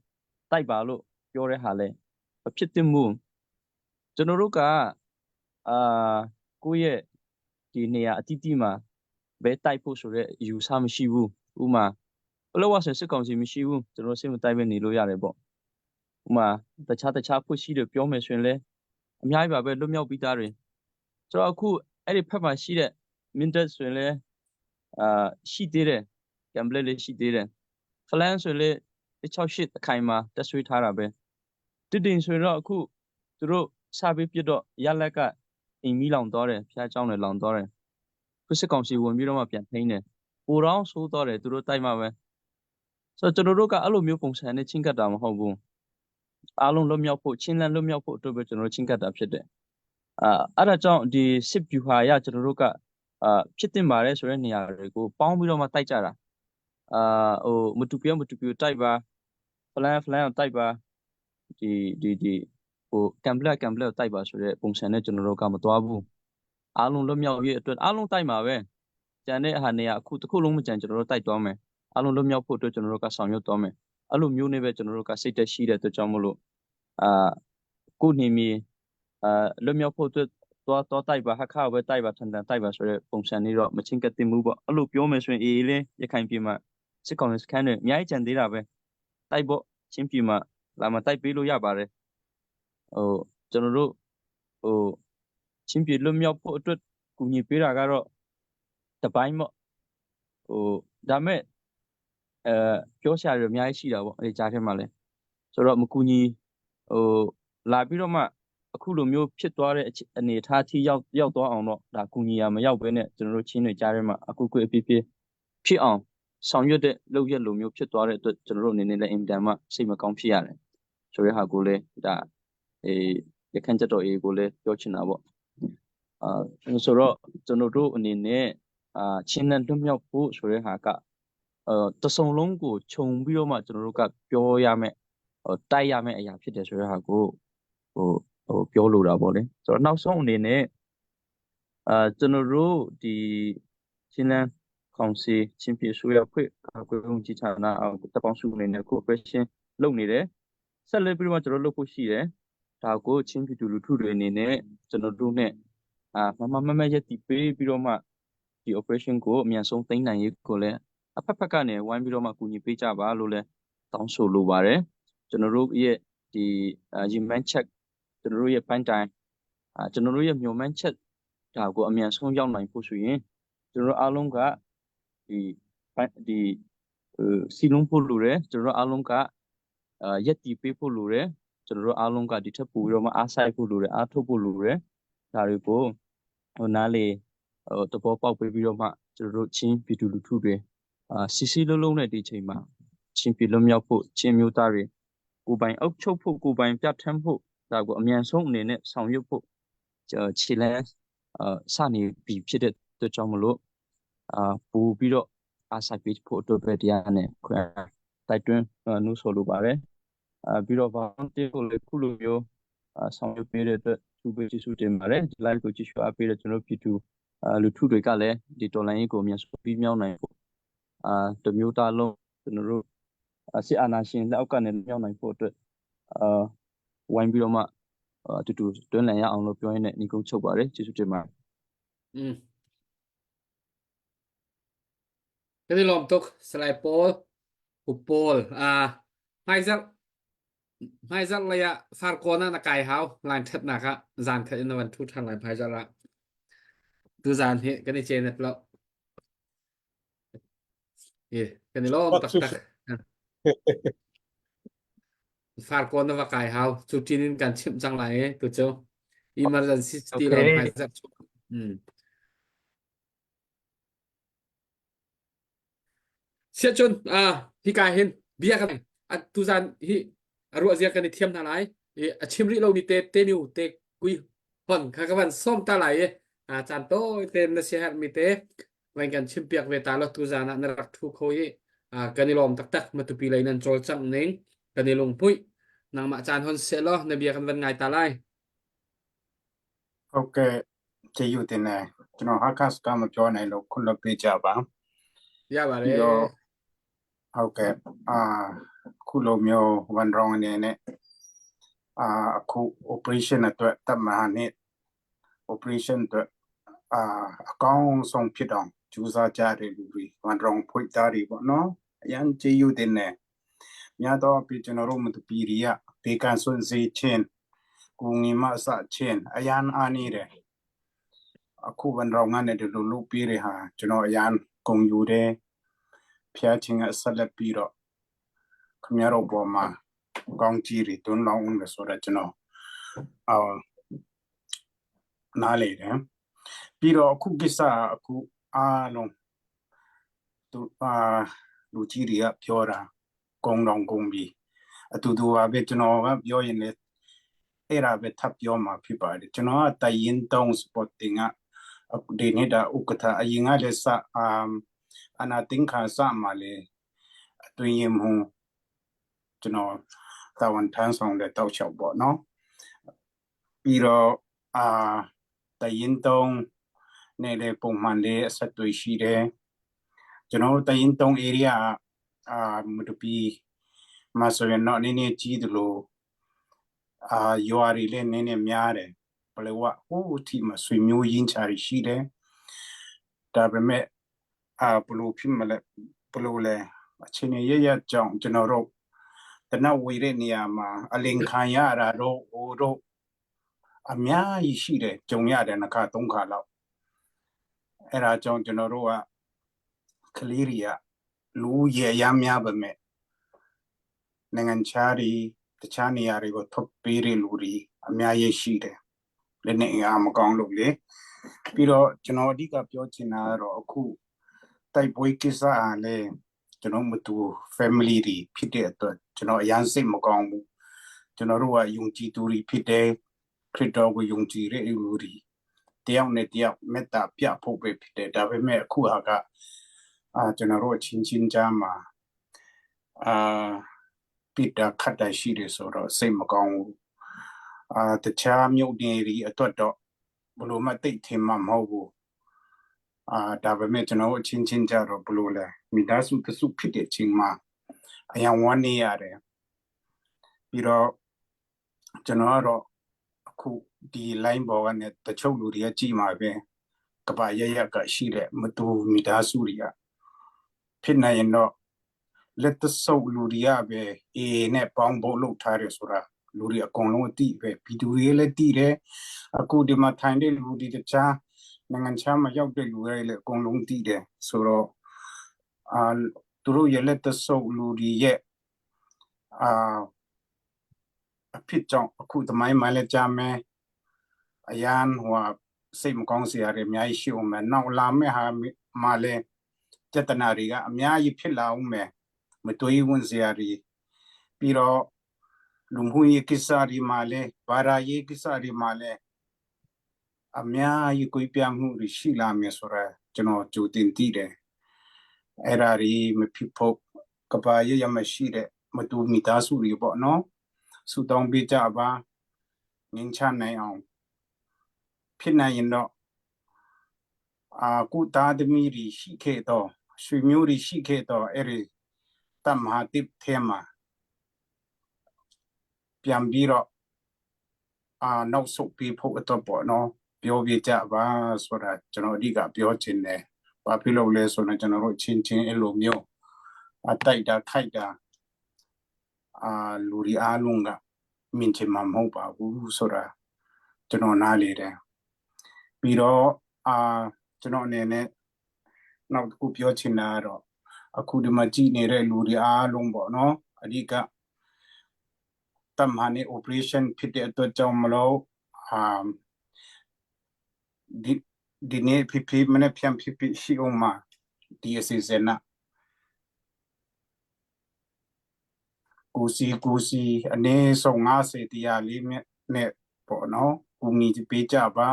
Speaker 14: ်တိုက်ပါလို့ပြောတဲ့ဟာလဲမဖြစ်သင့်ဘူးကျွန်တော်တို့ကအာကိုယ့်ရဲ့ဒီနေရာအတိအတိမှာဘဲတိုက်ဖို့ဆိုတော့ယူဆမရှိဘူးဥမာဘလို့ဝဆိုစစ်ကောင်စီမရှိဘူးကျွန်တော်စစ်မတိုက်ပဲနေလို့ရတယ်ပေါ့ဥမာတခြားတခြားဖွဲ့ရှိတယ်ပြောမယ်ဆိုရင်လည်းအများကြီးပါပဲလွတ်မြောက်ပြီးသားတွေဆိုတော့အခုအဲ့ဒီဖက်မှာရှိတဲ့မင်းတပ်ဆိုရင်လည်းအာရှိသေးတယ်ကမ်ဘလက်လေးရှိသေးတယ်ဖလန်ဆိုရင်လည်း68အခိုင်မှာတက်ဆွေးထားတာပဲတစ်တင်ဆိုရင်တော့အခုသူတို့စပြီးပြစ်တော့ရလက်ကအိမ်မီလောင်သွားတယ်ဖျားเจ้าနဲ့လောင်သွားတယ်ခုစစ်ကောင်စီဝင်ပြီးတော့မှပြန်ထိန်းတယ်ပိုတော့ဆိုးသွားတယ်သူတို့တိုက်မှာပဲဆိုတော့ကျွန်တော်တို့ကအဲ့လိုမျိုးပုံစံနဲ့ချင်းကပ်တာမဟုတ်ဘူးအားလုံးလွတ်မြောက်ဖို့ချင်းလန်းလွတ်မြောက်ဖို့အတွက်ပဲကျွန်တော်တို့ချင်းကပ်တာဖြစ်တယ်အာအဲ့ဒါကြောင့်ဒီစစ်ဗျူဟာရကျွန်တော်တို့ကအာဖြစ်တင်ပါတယ်ဆိုတဲ့နေရာတွေကိုပေါင်းပြီးတော့မှတိုက်ကြတာအာဟိုမတူပြမတူပြတိုက်ပါဖလန်ဖလန်တိုက်ပါဒီဒီဒီဟိုကမ်ဘလက်ကမ်ဘလက်တိုက်ပါဆိုတဲ့ပုံစံနဲ့ကျွန်တော်တို့ကမသွားဘူးအားလုံးလွတ်မြောက်ရေးအတွက်အားလုံးတိုက်မှာပဲကြံတဲ့ဟာနေရာအခုတစ်ခုလုံးမကြံကျွန်တော်တို့တိုက်သွားမယ်အားလုံးလွတ်မြောက်ဖို့အတွက်ကျွန်တော်တို့ကဆောင်ရွက်သွားမယ်အဲ့လိုမျိုးနဲ့ပဲကျွန်တော်တို့ကစိတ်တက်ရှိတဲ့အတွက်ကြောင့်မလို့အာကိုနေမီအာလွတ်မြောက်ဖို့အတွက်သွားသွားတိုက်ပါဟခပဲတိုက်ပါထန်ထန်တိုက်ပါဆိုတဲ့ပုံစံလေးတော့မချင်းကပ်တင်ဘူးပေါ့အဲ့လိုပြောမယ်ဆိုရင်အေးအေးလေးရခိုင်ပြည်မှာစစ်ကောင်စီစခန်းတွေအများကြီးကြံသေးတာပဲတိုက်ဖို့ချင်းပြည်မှာလာမတိုက်ပေးလို့ရပါတယ်ဟိုကျွန်တော်တို့ဟိုချင်းပြည်လွတ်မြောက်ဖို့အတွက်ကူညီပေးတာကတော့တပိုင်းပေါ့ဟိုဒါမဲ့အဲပြောစရာတွေအများကြီးရှိတာပေါ့အဲဒီကြားထဲမှာလဲဆိုတော့မကူညီဟိုလာပြီးတော့မှအခုလိုမျိုးဖြစ်သွားတဲ့အနေအထားထိရောက်ရောက်သွားအောင်တော့ဒါကူညီရမရောက်ဘဲနဲ့ကျွန်တော်တို့ချင်းတွေကြားထဲမှာအခုကွအပြည့်ပြည့်ဖြစ်အောင်ဆောင်ရွက်တဲ့လုပ်ရက်လိုမျိုးဖြစ်သွားတဲ့အတွက်ကျွန်တော်တို့အနေနဲ့လည်းအင်တန်မှစိတ်မကောင်းဖြစ်ရတယ်။ ဆိုတဲ့ဟာကိုလည်းဒါအေးရခိုင်တပ်တော် AA ကိုလည်းပြောချင်တာပေါ့အာဆိုတော့ကျွန်တော်တို့အနေနဲ့အာချင်းနဲ့လွတ်မြောက်ဖို့ဆိုတဲ့ဟာကအဲတစုံလုံးကိုခြုံပြီးတော့မှကျွန်တော်တို့ကပြောရမယ်ဟိုတိုက်ရမယ်အရာဖြစ်တယ်ဆိုတဲ့ဟာကိုဟိုဟိုပြောလိုတာပေါ့လေဆိုတော့နောက်ဆုံးအနေနဲ့အာကျွန်တော်တို့ဒီချင်းလန်းကောင်စီချင်းပြည်ဆိုရဖွဲ့ကာကွယ်ဝင်ကြီးဌာနတပ်ပေါင်းစုအနေနဲ့ cooperation လုပ်နေတယ်ဆက်လက်ပြီးတော့ကျွန်တော်လုပ်ဖို့ရှိတယ်ဒါကိုချင်းပြည်သူလူထုတွေအနေနဲ့ကျွန်တော်တို့ ਨੇ အာမမမမရက်တီပေးပြီးတော့မှဒီ operation ကိုအမြန်ဆုံးသိမ်းနိုင်ရေးကိုလည်းအဖက်ဖက်ကနေဝိုင်းပြီးတော့မှကူညီပေးကြပါလို့လည်းတောင်းဆိုလိုပါတယ်ကျွန်တော်တို့ရဲ့ဒီရည်မှန်းချက်ကျွန်တော်တို့ရဲ့ပန်းတိုင်အာကျွန်တော်တို့ရဲ့မျှော်မှန်းချက်ဒါကိုအမြန်ဆုံးရောက်နိုင်ဖို့ဆိုရင်ကျွန်တော်တို့အားလုံးကဒီဒီစီလုံးဖို့လိုတယ်ကျွန်တော်တို့အားလုံးကအာရက်တီပေးဖို့လိုတယ်ကျွန်တော်တို့အားလုံးကဒီထက်ပိုပြီးတော့မှအားစိုက်ဖို့လိုတယ်အားထုတ်ဖို့လိုတယ်ဒါတွေကိုဟိုနားလေဟိုသဘောပေါက်ပေးပြီးတော့မှကျွန်တော်တို့ချင်းပြည်သူလူထုတွေအာစီစီလုံးလုံးနဲ့ဒီချိန်မှာချင်းပြည်လွတ်မြောက်ဖို့ချင်းမျိုးသားတွေကိုပိုင်အုပ်ချုပ်ဖို့ကိုပိုင်ပြဋ္ဌာန်းဖို့ဒါကိုအမြန်ဆုံးအနေနဲ့ဆောင်ရွက်ဖို့ခြေလမ်းအာစနေပြီဖြစ်တဲ့အတွက်ကြောင့်မလို့အာပို့ပြီးတော့အားစိုက်ပေးဖို့အတွက်ပဲတရားနဲ့ခွဲတိုက်တွန်းနှိုးဆော်လိုပါတယ်အာပြီးတော့ဘာတေကိုလည်းခုလိုမျိုးဆောင်ရွက်ပေးတဲ့အတွက်သူပေးကျေးဇူးတင်ပါတယ်ဒီ live ကိုကြည့်ရှုအားပေးတဲ့ကျွန်တော်ပြည်သူလူထုတွေကလည်းဒီတော်လိုင်းရေးကိုအမြန်ဆုံးပြီးမြောက်နိုင်ဖို့အာတမျိုးသားလုံးကျွန်တော်တို့စစ်အာဏာရှင်လက်အောက်ကနေမြောက်နိုင်ဖို့အတွက်အာဝိုင်းပြီးတော့မှအတူတူတွန်းလှန်ရအောင်လို့ပြောရင်းနဲ့ညီကုန်းချုပ်ပါတယ်ကျေးဇူးတင်ပါတယ်
Speaker 13: อืมkan i lawm tuk Salai Paul Pu Paul a hmaizarh hmaizarh lei ah farkawn ah na kai hau line thatnak ah zan khat in na van thu than lai hmaizarh ah tu zan hi kan i cenet lo i kan i lawm taktak farkawn na va kai hau cu tin in kan chimh cang lai tu cu emergency ti lo hmaizarh chu mm Siahcun hika hin bia kan tuzan hi a ruah zia kan i thiam hna lai i a chim rih lomi te te nu te kui hon kha ka van som ta lai i caan tawi te na siaherhmi te van kan chim piak ve ta lo tuzan ah na rak thu kho i kan i lawm taktak Matupi lei nan cawlcangh ning kan i lunghmuih nangmah caan hon seh law na bia kan van ngai ta lai.
Speaker 5: ဟုတ်ကဲ့ကျေးဇူးတင်တယ်ကျွန်တော်ဟာခတ်ကမပြောနိုင်လို့ခွင့်လွှတ်ပေးကြပါ
Speaker 13: ရပါတယ်
Speaker 5: ပြီးတော့ဟုတ်ကဲ့အာခုလိုမျိုးဝန်ရောင်းအနေနဲ့အာအခု operation အတွက်တမဟာနဲ့ operation အတွက်အာအကောင်းဆုံးဖြစ်အောင်ကြိုးစားကြတဲ့လူတွေဝန်ရောင်းဖွင့်သားတွေပေါ့နော်အရန်ကျေးဇူးတင်တယ်များတော့ပြီးကျွန်တော်တို့မတူပီရီယဘေကန်စွန်စေချင်း ကူငီမဆချင်းအရန်အားနေတယ်အခုဝန်ရောင်းကနေဒီလိုလုပ်ပြီးရဟာကျွန်တော်အရန်ဂုံယူတယ်ဖျားချင်းကဆက်လက်ပြီးတော့ခင်ဗျားတို့ပေါ်မှာကောင်းကြီးတွေတွန်းလောင်းအောင်လို့ဆိုတော့ကျွန်တော်အော်နားလေတယ်ပြီးတော့အခုကိစ္စအခုအားလုံးသူအာလူကြီးတွေကပြောတာကုံတော်ကုံပြီအတူတူပါပဲကျွန်တော်ကပြောရင်လည်းအဲ့ဒါပဲထပ်ပြောမှာဖြစ်ပါတယ်ကျွန်တော်ကတရင်တုံး sporting ကဒီနေ့ဒါဥက္ကဋ္ဌအရင်ကလည်းစအာအနာတင်ခါစမှာလေအတွင်းရင်မှုကျွန်တော်တာဝန်ထမ်းဆောင်တဲ့တောက်လျှောက်ပေါ့နော်ပြီးတော့အာတရင်တုံးနဲ့လည်းပုံမှန်လေးအဆက်တွေရှိတယ်ကျွန်တော်တရင်တုံး area အာမတူပီမှာဆိုရင်တော့နည်းနည်းကြီးတယ်လို့အာရွာတွေလည်းနည်းနည်းများတယ်ဘယ်လိုကဟိုးအထိမှာဆွေမျိုးရင်းချာတွေရှိတယ်ဒါပေမဲ့အာဘလို့ဖြစ်မလဲဘလို့လဲအချင်းရရကြောင့်ကျွန်တော်တို့တနက်ဝေတဲ့နေရာမှာအလင်ခံရတာတော့ဟိုတို့အများကြီးရှိတယ်ကြုံရတယ်နှစ်ခါသုံးခါလောက်အဲ့ဒါကြောင့်ကျွန်တော်တို့ကကလေးတွေကလူရရများပါမဲ့နိုင်ငံခြားတွေတခြားနေရာတွေကိုထုတ်ပေးတဲ့လူတွေအများကြီးရှိတယ်လက်နဲ့အင်အားမကောင်းလို့လေပြီးတော့ကျွန်တော်အဓိကပြောချင်တာကတော့အခုတိုက်ပွဲကိစ္စအားလည်းကျွန်တော်မတူ family တွေဖြစ်တဲ့အတွက်ကျွန်တော်အရန်စိတ်မကောင်းဘူး။ ကျွန်တော်တို့ကယုံကြည်သူတွေဖြစ်တယ်ခရစ်တော်ကိုယုံကြည်တဲ့လူတွေတယောက်နဲ့တယောက်မေတ္တာပြဖို့ပဲဖြစ်တယ်ဒါပေမဲ့အခုဟာကအာကျွန်တော်တို့အချင်းချင်းကြားမှာအာပိတာခတ်တာရှိတယ်ဆိုတော့စိတ်မကောင်းဘူးအာတခြားမြို့နယ်တွေအတွက်တော့ဘလို့မှတိတ်ထင်မှာမဟုတ်ဘူးအာဒါပေမဲ့ကျွန်တော်တို့အချင်းချင်းကြတော့ဘလို့လဲမိသားစုတစုဖြစ်တဲ့အချိန်မှာအယံဝမ်းနေရတယ်ပြီးတော့ကျွန်တော်ကတော့အခုဒီ line ပေါ်ကနေတချို့လူတွေကကြည်မှာပဲကဘာရရကရှိတဲ့မတူမိသားစုတွေကဖြစ်နိုင်ရင်တော့လက်တဆုပ်လူတွေကပဲအေးနဲ့ပေါင်းဖို့လုပ်ထားတယ်ဆိုတာလူတွေအကုန်လုံးအတိပဲပြည်သူတွေလည်းတိတယ်အခုဒီမှာထိုင်တဲ့လူတွေတခြားနိုင်ငံခြားမှာရောက်တဲ့လူတွေလည်းအကုန်လုံးတိတယ်ဆိုတော့အာသူတို့ရဲ့လက်တဆုပ်လူတွေရဲ့အာအဖြစ်ကြောင့်အခုသမိုင်းမှာလည်းကြားမယ်အရန်ဟိုစိတ်မကောင်းစရာတွေအများကြီးရှိအောင်မယ်နောက်လာမယ့်ဟာမှာလည်းပြဿနာတွေကအများကြီးဖြစ်လာအောင်မယ်မတွေးဝင်စရာတွေပြီးတော့လူမှုရေးကိစ္စတွေမှာလည်းဘာသာရေးကိစ္စတွေမှာလည်းအများကြီးကိုပြမှုတွေရှိလာမယ်ဆိုတာကျွန်တော်ကြိုတင်သိတယ်အဲ့ဒါတွေမဖြစ်ဖို့ကဘာရရမရှိတဲ့မတူမိသားစုတွေပေါ့နော်ဆူတောင်းပေးကြပါငင်းချနိုင်အောင်ဖြစ်နိုင်ရင်တော့အာကုသားသမီးတွေရှိခဲ့တော့ရွှေမျိုးတွေရှိခဲ့တော့အဲ့ဒီတမဟာတိထဲမှာပြန်ပြီးတော့အာနောက်ဆုတ်ပြီးဖို့အတွက်ပေါ့နော်ပြောပြကြပါဆိုတာကျွန်တော်အဓိကပြောချင်တယ်။ဘာဖြစ်လို့လဲဆိုတော့ကျွန်တော်တို့ချင်းချင်းအဲ့လိုမျိုးအတိုက်တာခိုက်တာအာလူတွေအားလုံးကမြင်ချင်မှာမဟုတ်ပါဘူးဆိုတာကျွန်တော်နားလေတယ်။ပြီးတော့အာကျွန်တော်အနေနဲ့နောက်တစ်ခုပြောချင်တာကတော့အခုဒီမှာကြည်နေတဲ့လူတွေအားလုံးပေါ့နော်အဓိကတမန်နေ operation ဖြစ်တဲ့အတွက်ကြောင့်မလို့အာဒီဒီနေ့ဖြစ်ဖြစ်မနေ့ပြန်ဖြစ်ဖြစ်ရှိအောင်မှာဒီအစီအစဉ်ကကိုစီကိုစီအနည်းဆုံး90တရားလေးနဲ့ပေါ့နော်ကူညီပေးကြပါ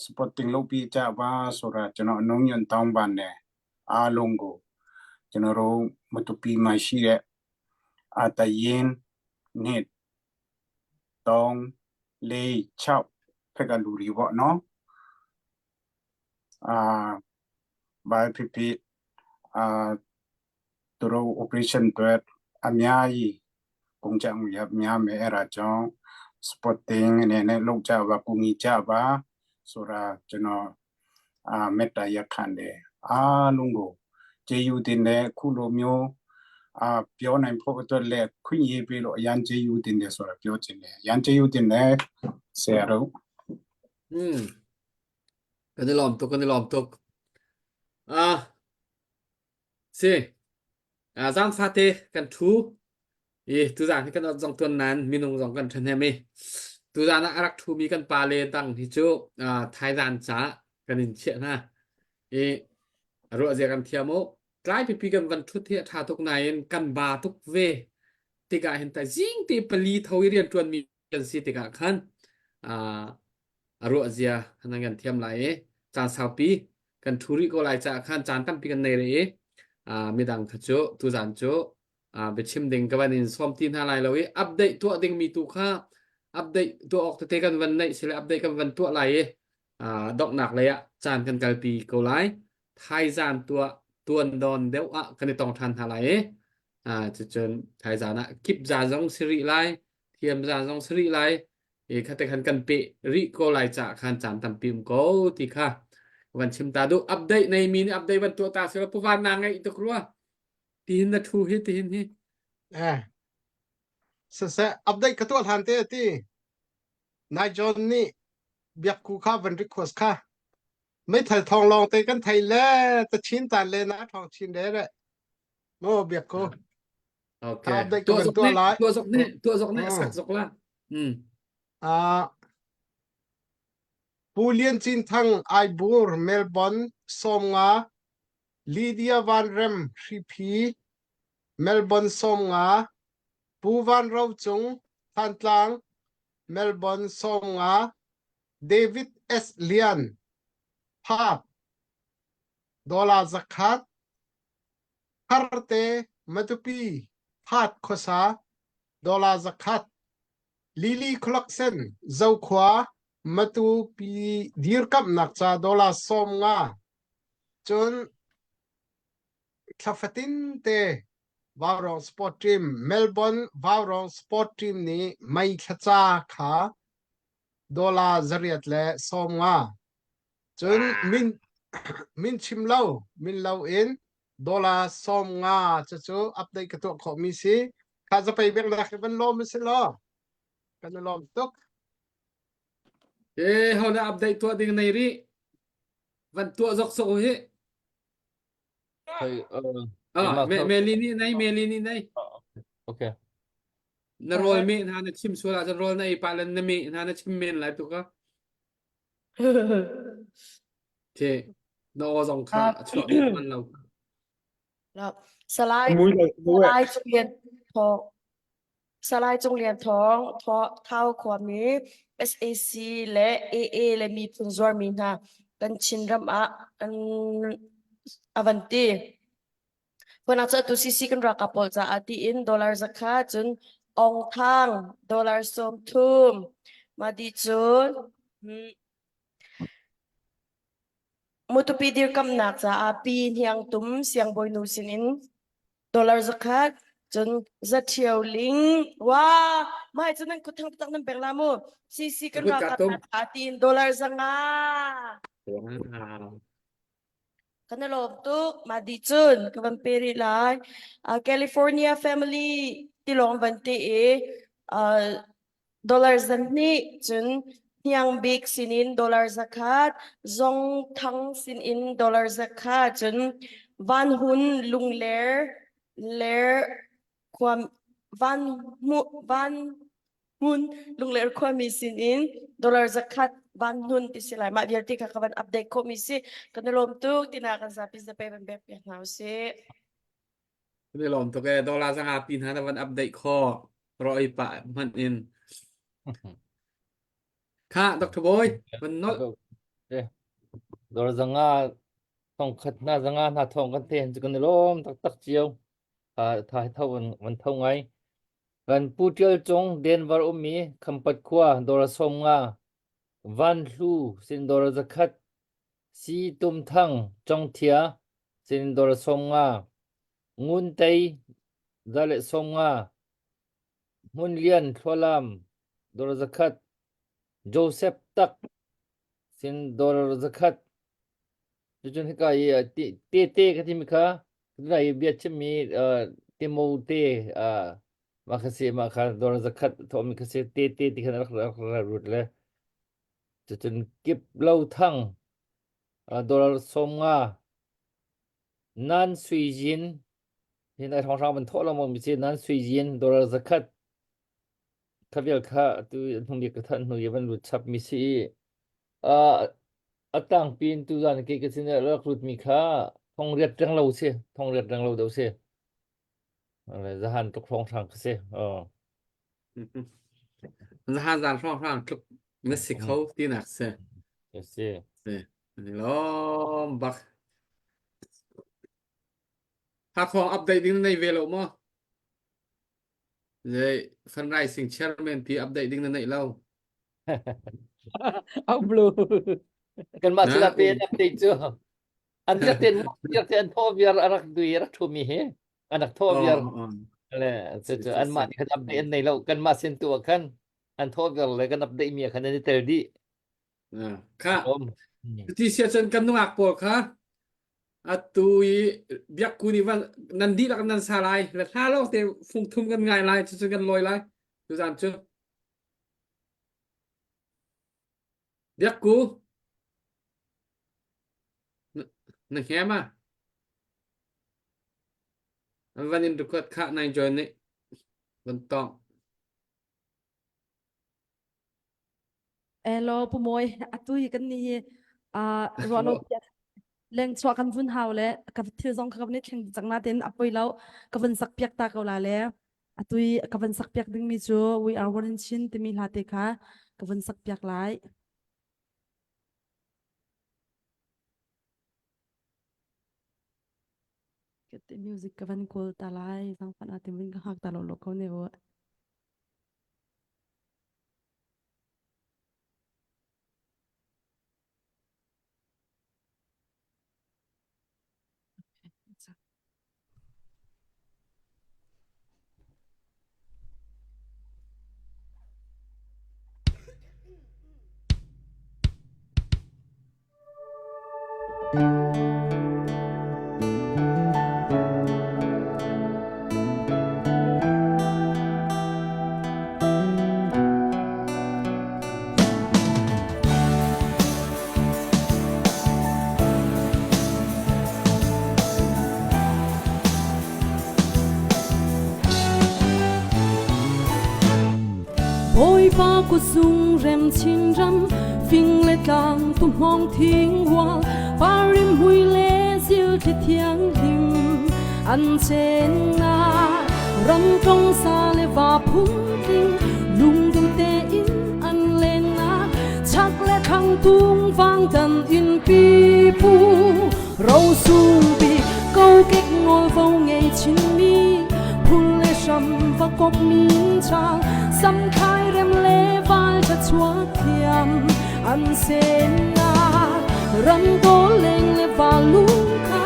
Speaker 5: supporting လုပ်ပေးကြပါဆိုတာကျွန်တော်အနှုံးညွန်တောင်းပန်တယ်အားလုံးကိုကျွန်တော်တို့မတူပီမှာရှိတဲ့အတရင်နှစ်3 4 6ဖက်ကလူတွေပေါ့နော်အာဘာဖြစ်ဖြစ်အာသူတို့ operation တွေအများကြီးကုန်ကြမှုရများမယ်အဲ့ဒါကြောင့် supporting အနေနဲ့လုပ်ကြပါကူညီကြပါဆိုတာကျွန်တော်အာမေတ္တာရပ်ခံတယ်အားလုံးကိုကျေးဇူးတင်တယ်ခုလိုမျိုးအာပြောနိုင်ဖို့အတွက်လည်းခွင့်ရေးပေးလို့အရန်ကျေးဇူးတင်တယ်ဆိုတာပြောချင်တယ်အရန်ကျေးဇူးတင်တယ်ဆရာတို့
Speaker 13: อืมกันi lawm tuk kan i lawm tuk ah si ah zan fate kan thu i tuzan hi kan ot zong tuan nan minung zong kan ṭhahnem i tuzan ah a rak ṭhumi kan pa le dang hi cu ah Thailand ca kan in chiah hna i ruah zia kan thiam u tlai pipi kan van ṭhut hi a ṭha tuk nain kan ba tuk ve tikah hin ta zing te pali tho i rian ṭuanmi kan si tikah khan ah a ruah zia nan kan thiam lai i caan saupi kan ṭhu rih ko lai caah khan caan tampi kan nei rih i ah midang kha cu tuzan cu ah biachim ding ka van in sawm ti hna lai lo i update tuah ding mi tu kha update tuah awk tete kan van neih sile update kan van tuah lai i ah donghnak lei ah caan kan kalpi ko lai thaizan tuah tuan don deuh ah kan i tong ṭhan hna lai i ah cucun thaizan ah kip za zong si rih lai thiam za zong si rih lai i khate khan kan pe rih ko lai ca khan caan tampi um ko ti kha van chim ta duh update nei mi nih update van tuah ta sila puvan na ngeih tuk rua tihin na thu hi tihin hi
Speaker 12: Eh, siseh update ka tuah hlan te ti nai John nih biakku kha van request kha meithal thong lawng te kan thei le ta chin tan le na thong chin de re mo biakku
Speaker 13: Okay.
Speaker 12: update ka
Speaker 13: Tuah
Speaker 12: van
Speaker 13: zok
Speaker 12: tuah
Speaker 13: ne,
Speaker 12: lai
Speaker 13: tuah zok ne, tuah zok ne,
Speaker 12: Mm.
Speaker 13: sak zok la. Mm.
Speaker 12: Ah, Pu Lian Cin Thang Aibur Melbourne 50 Lydia Van Rem Hriphi Melbourne 50 Pu Van Ro Cung Thantlang, Melbourne 50, David S. Lian, Phap, dollar 100, Tharte, Matupi, Phat khuasa, dollar 100, Lily Clarkson, Zokhua, Matupi dirkamhnak ca dollar 50, cun thla fatin te Vaurawng Sport Team Melbourne Vaurawng Sport Team nih mei thlaca kha dollar 850. Cun min min chim lo min lo in dollar 50 cucu update ka tuah khawhmi si. Kha zapei bek nak hi van lawm si law. Kan i lawm tuk.
Speaker 13: E ho na update tuah ding nei rih. Van tuah zok sok hi.
Speaker 8: Khoi uh,
Speaker 13: Ah,
Speaker 8: keimah
Speaker 13: me
Speaker 8: kha
Speaker 13: Meli nih nei Meli nih nei.
Speaker 8: okay.
Speaker 13: Na rawl me hna na chim sual ahcun rawl na ei pah le na me hna na chim men lai tu ka. The na aw zong kha a chuak man lo.
Speaker 11: Salai
Speaker 6: Mui lo
Speaker 11: Salai Cung Lian Thawng Salai Cung Lian Thawng Thau khuami SAC le AA le miphun zuarmi hna kan Chinram ah an a van ti. Phunak cu atu CC kan ralkap pawl caah tiin dollar 100 cun Aung Thang dollar 30 mah dih cun hmm, Mutupi dirkamnak caah Pi Hniang Tum siangbawinu sinin dollar 100 cun Zaṭhio Ling wa mah cu nan kut thang taktak nan pek la mu CC kan
Speaker 13: Kut ka
Speaker 11: ralkap
Speaker 13: tum.
Speaker 11: hna caah tiin dollar 500
Speaker 13: Wow.
Speaker 11: Kan i lawm tuk. Mah dih cun ka van pe rih lai. Uh, California family tilawng van ti i uh, dollar 200 cun Hniang Bik sinin dollar 100, Zong Thang sinin dollar 100 cun Van Hun Lungler Ler khua Van Hmu Van Hmun Lungler khuami sinin dollar 100 van hnun ti si lai. Mah vialte kha ka van update khawhmi si. Kan i lawm tuk tina kan zapi zape van bek piak hna usih.
Speaker 13: Kan i lawm tuk ee. Dollar 500 pi hna na van update kho. Roi pa hmanh in. Kha Dr. Boy van nolh.
Speaker 8: Dollar 500 thong khat hna zanga hna thong kan te hin cu kan i lawm taktak cio. Tha tha tho van tho ngai. Kan Pu Ṭial Cung Denver ummi Khampat khua dawr 50, Van Hlu sin dawr 100, Si Tum Thang Congthia sin dawr 50, Ngun Tei 150, Hmun Lian Thlualam dawr 100, Joseph Tak sin dawr 100, Cucun hika i tete ka timi kha tunai i bia chimmi Timote mah kha si mah kha dawr 100 thawhmi kha si tete ti khan rak rak rak rut le cucun kip lo thang dollar 50 nan sui jin hi nai hrawnghrang van thawh lengmang mi si nan sui jin dollar 100 kha vial kha tu hnung bik ka thanh hnu i van lut chap mi si i A tangpi in tuzan kei ka sin ah rak lutmi kha thong riat reng lo si, thong riat reng lo deuh si. Zahan tluk hrawnghrang ka si. Oh.
Speaker 13: Zahan zan hrawnghrang tluk na si kho tinak si.
Speaker 8: Si.
Speaker 13: Si. Lom bak. Hakha update ding nei ve lo maw? Zei fundraising chairman pi update ding na neih lo.
Speaker 3: Au blue.
Speaker 8: Kanmah sila pe an update cu. An rak ten rak te an thaw viar a rak dui rak thu mi hi. An rak thaw viar. Le cu cu an mah nih khan update an nei lo. Kanmah sin tu ah khan an thaw viar le kan update mi ah khan an i tel dih.
Speaker 13: Kha. Ti sia cun kan nungak pawl kha Atu i biakku nih van nan dihlak nan sa lai le hla lawng te fung thum kan ngai lai cucu kan lawi lai tuzan cu biakku na hnge ma an van in record kha nai join nih van tong
Speaker 10: Elo pu Mawi atu hi kan nih hi uh, ruah lo leng chuah kan vun hau le ka thil zong ka kan i thleng cang na ten a poi lo ka vun sak piak ta ko la le. Atu i ka van sak piak dingmi cu We Are One in Chin timi hla te kha ka van sak piak lai. Kete music ka van kawl ta lai. Zangfan ate vin ka hak ta lo lo ko ne wo. Bawipa kutzung rem chinram fing le tlang tuhmawng thing hual parim hui le zil thli thianghlim an chennak ram tong sa le va phung tling lungdum tein an lennak chak le thlang tung vang dan in pi pu ro sung pi kokek ngol vo ngei chinmi phun le hram va kop min chang sam khai rem le val tha chuak thiam an sen na ram do leng le va lung kha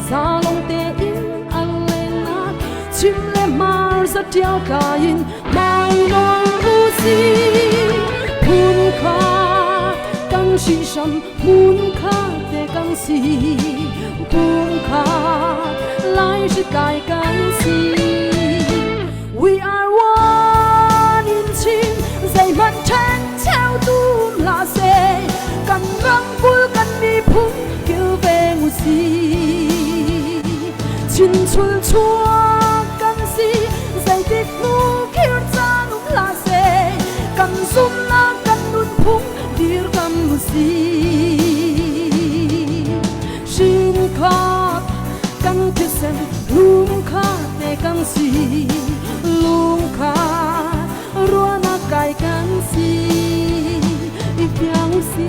Speaker 10: za long te in an leng na chim le mar za tial ka in mai nol u si phun kha kan si sham mun kha te kan si phun kha lai shi kai kan si we are one in chin zeihmanh ṭhen cheu tum hlah seh kan ramkulh kan miphun kilveng u si chin chul chuak kan si zeitik hnu khir caan um hlah seh kan zumhnak kan nunphung dirkam u si shin khat kan thisen lung kha te kan si lung kha ruahnak kai kan si i piang si.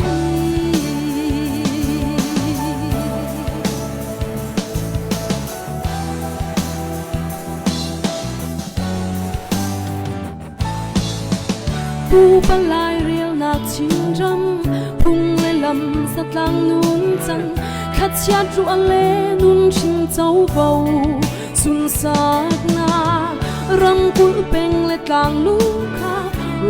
Speaker 10: Pupa lairelnak Chinram phung le lam zatlang nun cang thlachiat ruah le nun hrin covo sunsaknak ramkulh peng le tlang lungkha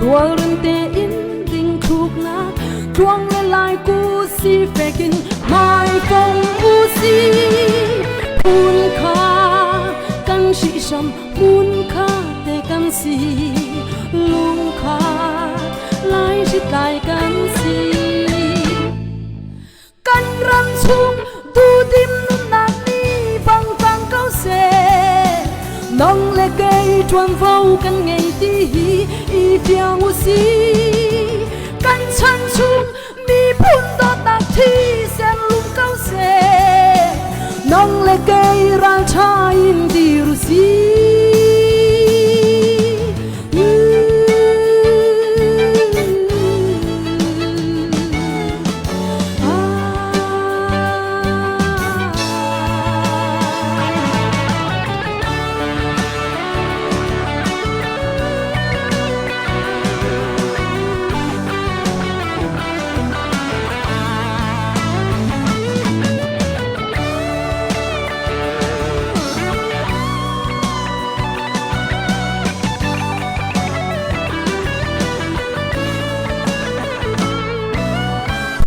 Speaker 10: rualrem tein ding thluknak tluang le lai ku si fekin mai fong u si phun kha kan hrihhram mun kha te kan si lung kha lai hri tlai kan si kan ram chung duhdim nunnak nih bang cang ko seh nang le kei ṭuanvo kan ngei ti hi i fiang u si kan chan chung miphun dawtnak thisen lum ko seh nang le kei ralṭha in dir u si.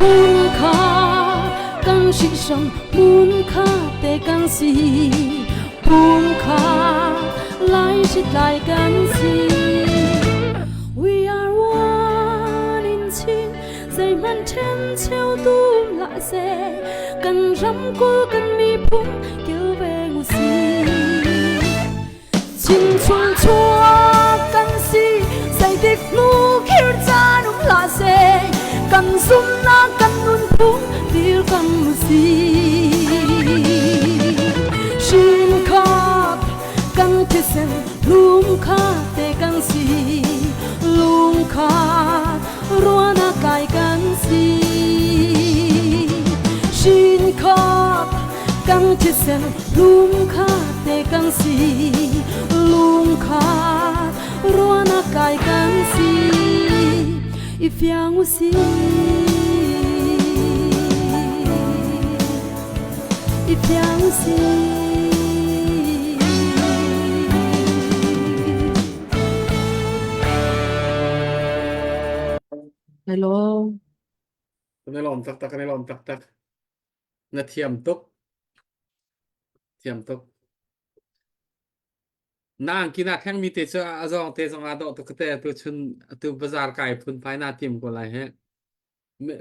Speaker 10: Phun kha kan hringhram mun kha te kan si phun kha lai hritlai kan si We are one in Chin zeihmanh ṭhen cheu tum hlah seh kan ramkulh kan miphun kilveng u sih Chingchung chuak kan si zeitik hnu khir caan um hlah seh kan zumhnak kan nunphung dirkam u si Shin khat kan thisen lung kha.
Speaker 1: si lungkhat ruahnak kai kan si shin khop kan thisen lungkhat te kan si lungkhat ruahnak kai kan si i fiang u si i fiang u si.
Speaker 10: Hello.
Speaker 13: Kan i lawm taktak, kan i lawm taktak. Na thiam tuk. Thiam tuk. Na angki na kheng mi te cu a zawng te zong aa dawh tuk te tu chun tu bazar kai phun phai na tim ko lai he.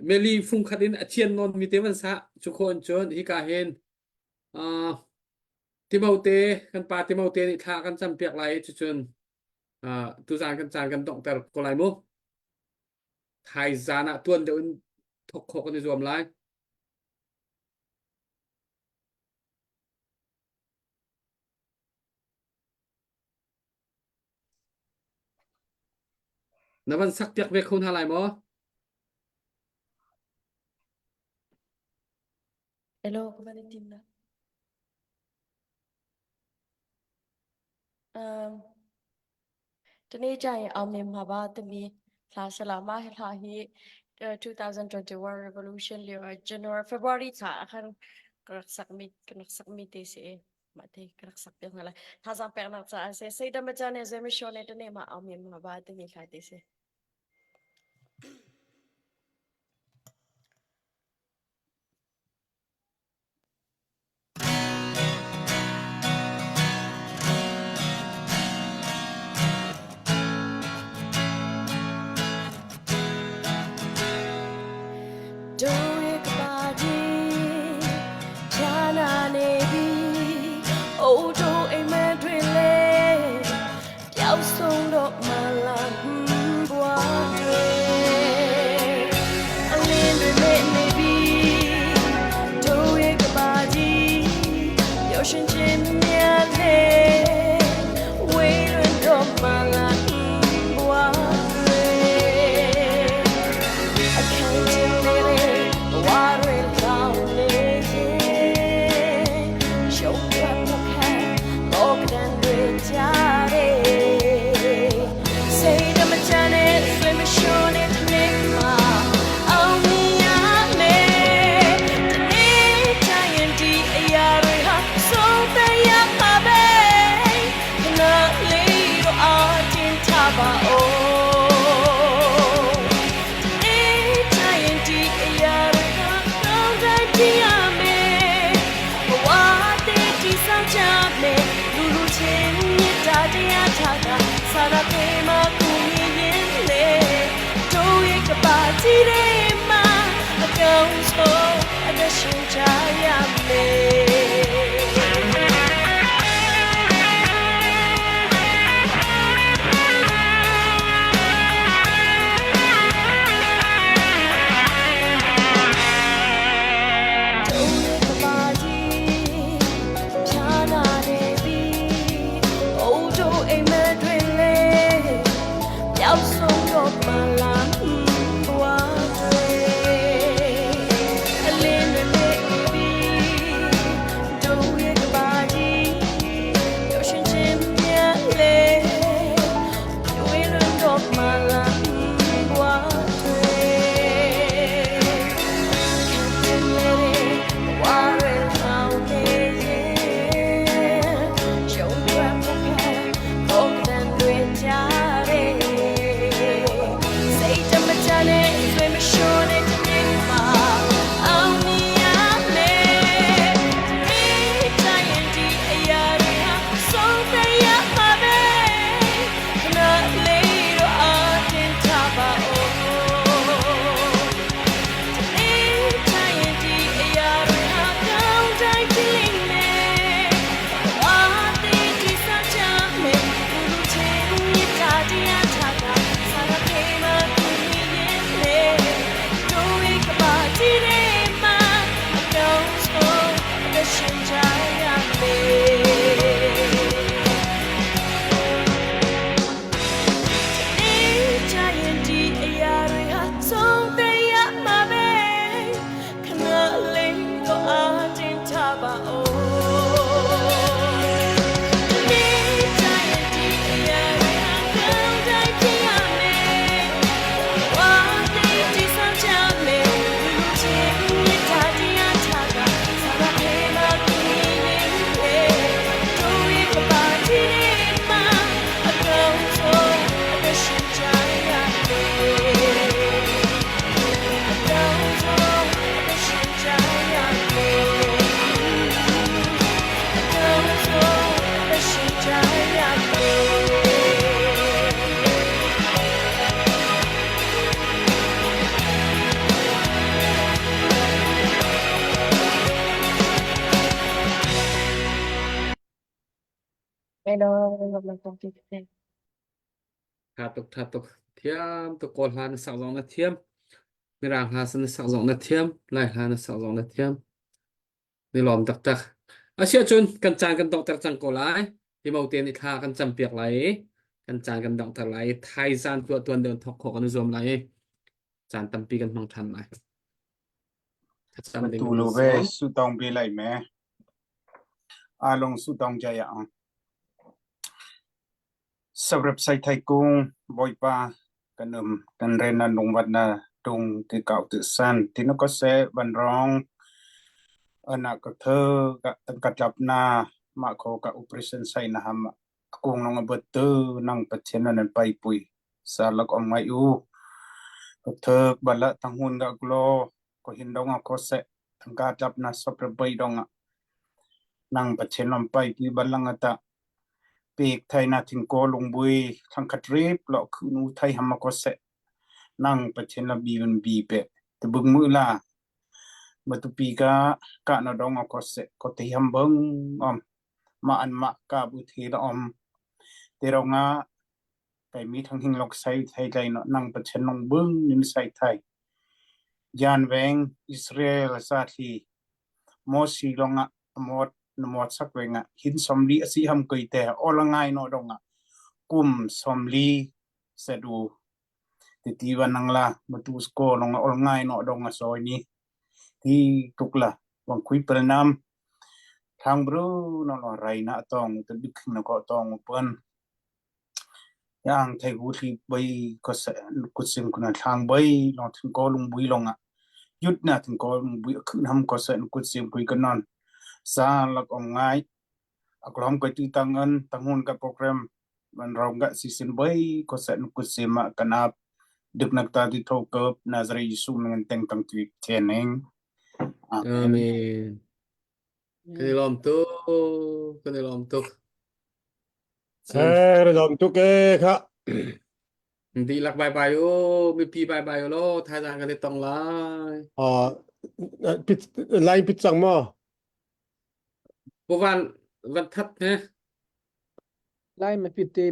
Speaker 13: Meli fung khat in a thian nawn mi te van sa cu khon cun hika hin uh, Timote kan pa Timote nih thla kan cam piak lai cu cun uh, tuzan kan caan kan donghter ko lai mu. Thai zan ah tuan deuh in thok khawh kan i zuam lai. Na van sak piak ve kho hna lai maw?
Speaker 11: Hello, ka van i tim na. Um, တနေ့ကျရင်အောင်မြင်မှာပါသမီးလာဆလာမဟလာဟီ2021 revolution လျော January February ခါအခန်းကရက်ဆက်မီကရက်ဆက်မီတေစီမတေကရက်ဆက်ပြောငလာသာဇံပဲနာချာဆေစိတ်တမချနဲ့ဇမရှောနဲ့တနေ့မှာအောင်မြင်မှာပါသမီးလာတေစီ တို့ရဲ့ကဘာကြီးဖြာနာနေပြီအိုးတို့အိမ်မက်တွေလေပျောက်ဆုံးတော့မလားဘွားတွေအလင်းတွေမဲ့နေပြီတို့ရဲ့ကဘာကြီးပျော်ရွှင်ခြင်းများလေဝေးလွင်တော့မလားဘွားတွေ အခန်းချင်းလေးတွေဘဝတွေလောင်နေရင်ရှုပ်ထွက်မှုခံတော့ကတန်တွေကြားတယ်စိတ်တမချနဲ့ဆွေမရှုံးတဲ့တနေ့မှာအောင်မြင်ရမယ်တနေ့ချရင်ဒီအရာတွေဟာဆုံးသက်ရမှာပဲခဏလေးတော့အာတင်ထားပါဦး ကြရမယ် တို့ရဲ့ကဘာကြီးဖြာနာနေပြီအိုးတို့အိမ်မက်တွေလေပျောက်ဆုံးတော့မှလားဘဝတွေအလင်းတွေနဲ့ပြီတို့ရဲ့ကဘာကြီးပျော်ရွှင်ခြင်းများလေဝေးလွန်တော့မှလားဘဝတွေ Oh ရှင်ကြရမယ်။ Hello, lawmnak tampi te.
Speaker 13: Tha tuk tha tuk thiam tuk kawl hla na sak zong na thiam mirang hla na sak zong na thiam lai hla na sak zong na thiam ni lawm taktak asiah cun kan caan kan donghter cang ko lai hi mo te ni thla kan cam piak lai i kan caan kan donghter lai i thaizan tuah tuan deuh thok khawh kan i zuam lai i caan tampi kan hmang ṭhan lai thlacam ding
Speaker 5: Tu
Speaker 13: kan
Speaker 5: lu
Speaker 13: van
Speaker 5: ve
Speaker 13: sawm
Speaker 5: su tong bi lai me. Along su tong jaya ang. Sabrap sai thai kung Bawipa kan um kan ren na lungvat na tung ti kau ti san tinu ko se van rong ana ka the ka tang ka tlap na ma kho ka operation sai na ham akung long abot tu nang pathian na nan pai pui sa lak om ngai u ka the bala tanghun ga glo ko hin dong ko se tangka tlap na sopra bai dong nang pathian lom pai pui balang ata Pek thai na thingkaw lungbui thangkhat rip lo khu nu thai ham ko seh nang Pathian la bi un bi pe tubung mu la matupi ka ka na dong ko seh ko te ham bang om ma an ma ka bu thi la om te ronga kai mi thang hing lok sai thai lai no nang Pathian nong bung nim sai thai Jan veng Israel sa thli Mosi longah a mawt na mawt sak ve nga hin 40 a si ham koi te ola ngai no dong ah kum 40 set u ti ti wa nang la matu sko long ol ngai no dong a soi ni ti tuk la wang khui pel nam thang bru no lo rai na tong te dik na ko tong pon Yang thei hu thli bai ko se kut sim kuna thlang bai long thing ko lung bui long a yut na thing ko lung bui khun ham ko se kut sim kui ka non sa lak ong ngai aklom ko tu tang an tangun ka program man rong ga season bai ko se kut sim ma kanap duk nak ta ti tho kop nazare Yesu ngan teng tang tu thening amen
Speaker 13: Amen. Kan i lawm tuk. Kan i lawm tuk. Cun
Speaker 6: Eh, lawm tuk e kha.
Speaker 13: dihlak bye bye u. Mipi bye bye u law. Thaizang kan i tong lai.
Speaker 6: Ah, pit line pit cang maw?
Speaker 13: Pu Van van that he.
Speaker 3: Lai ma pit te.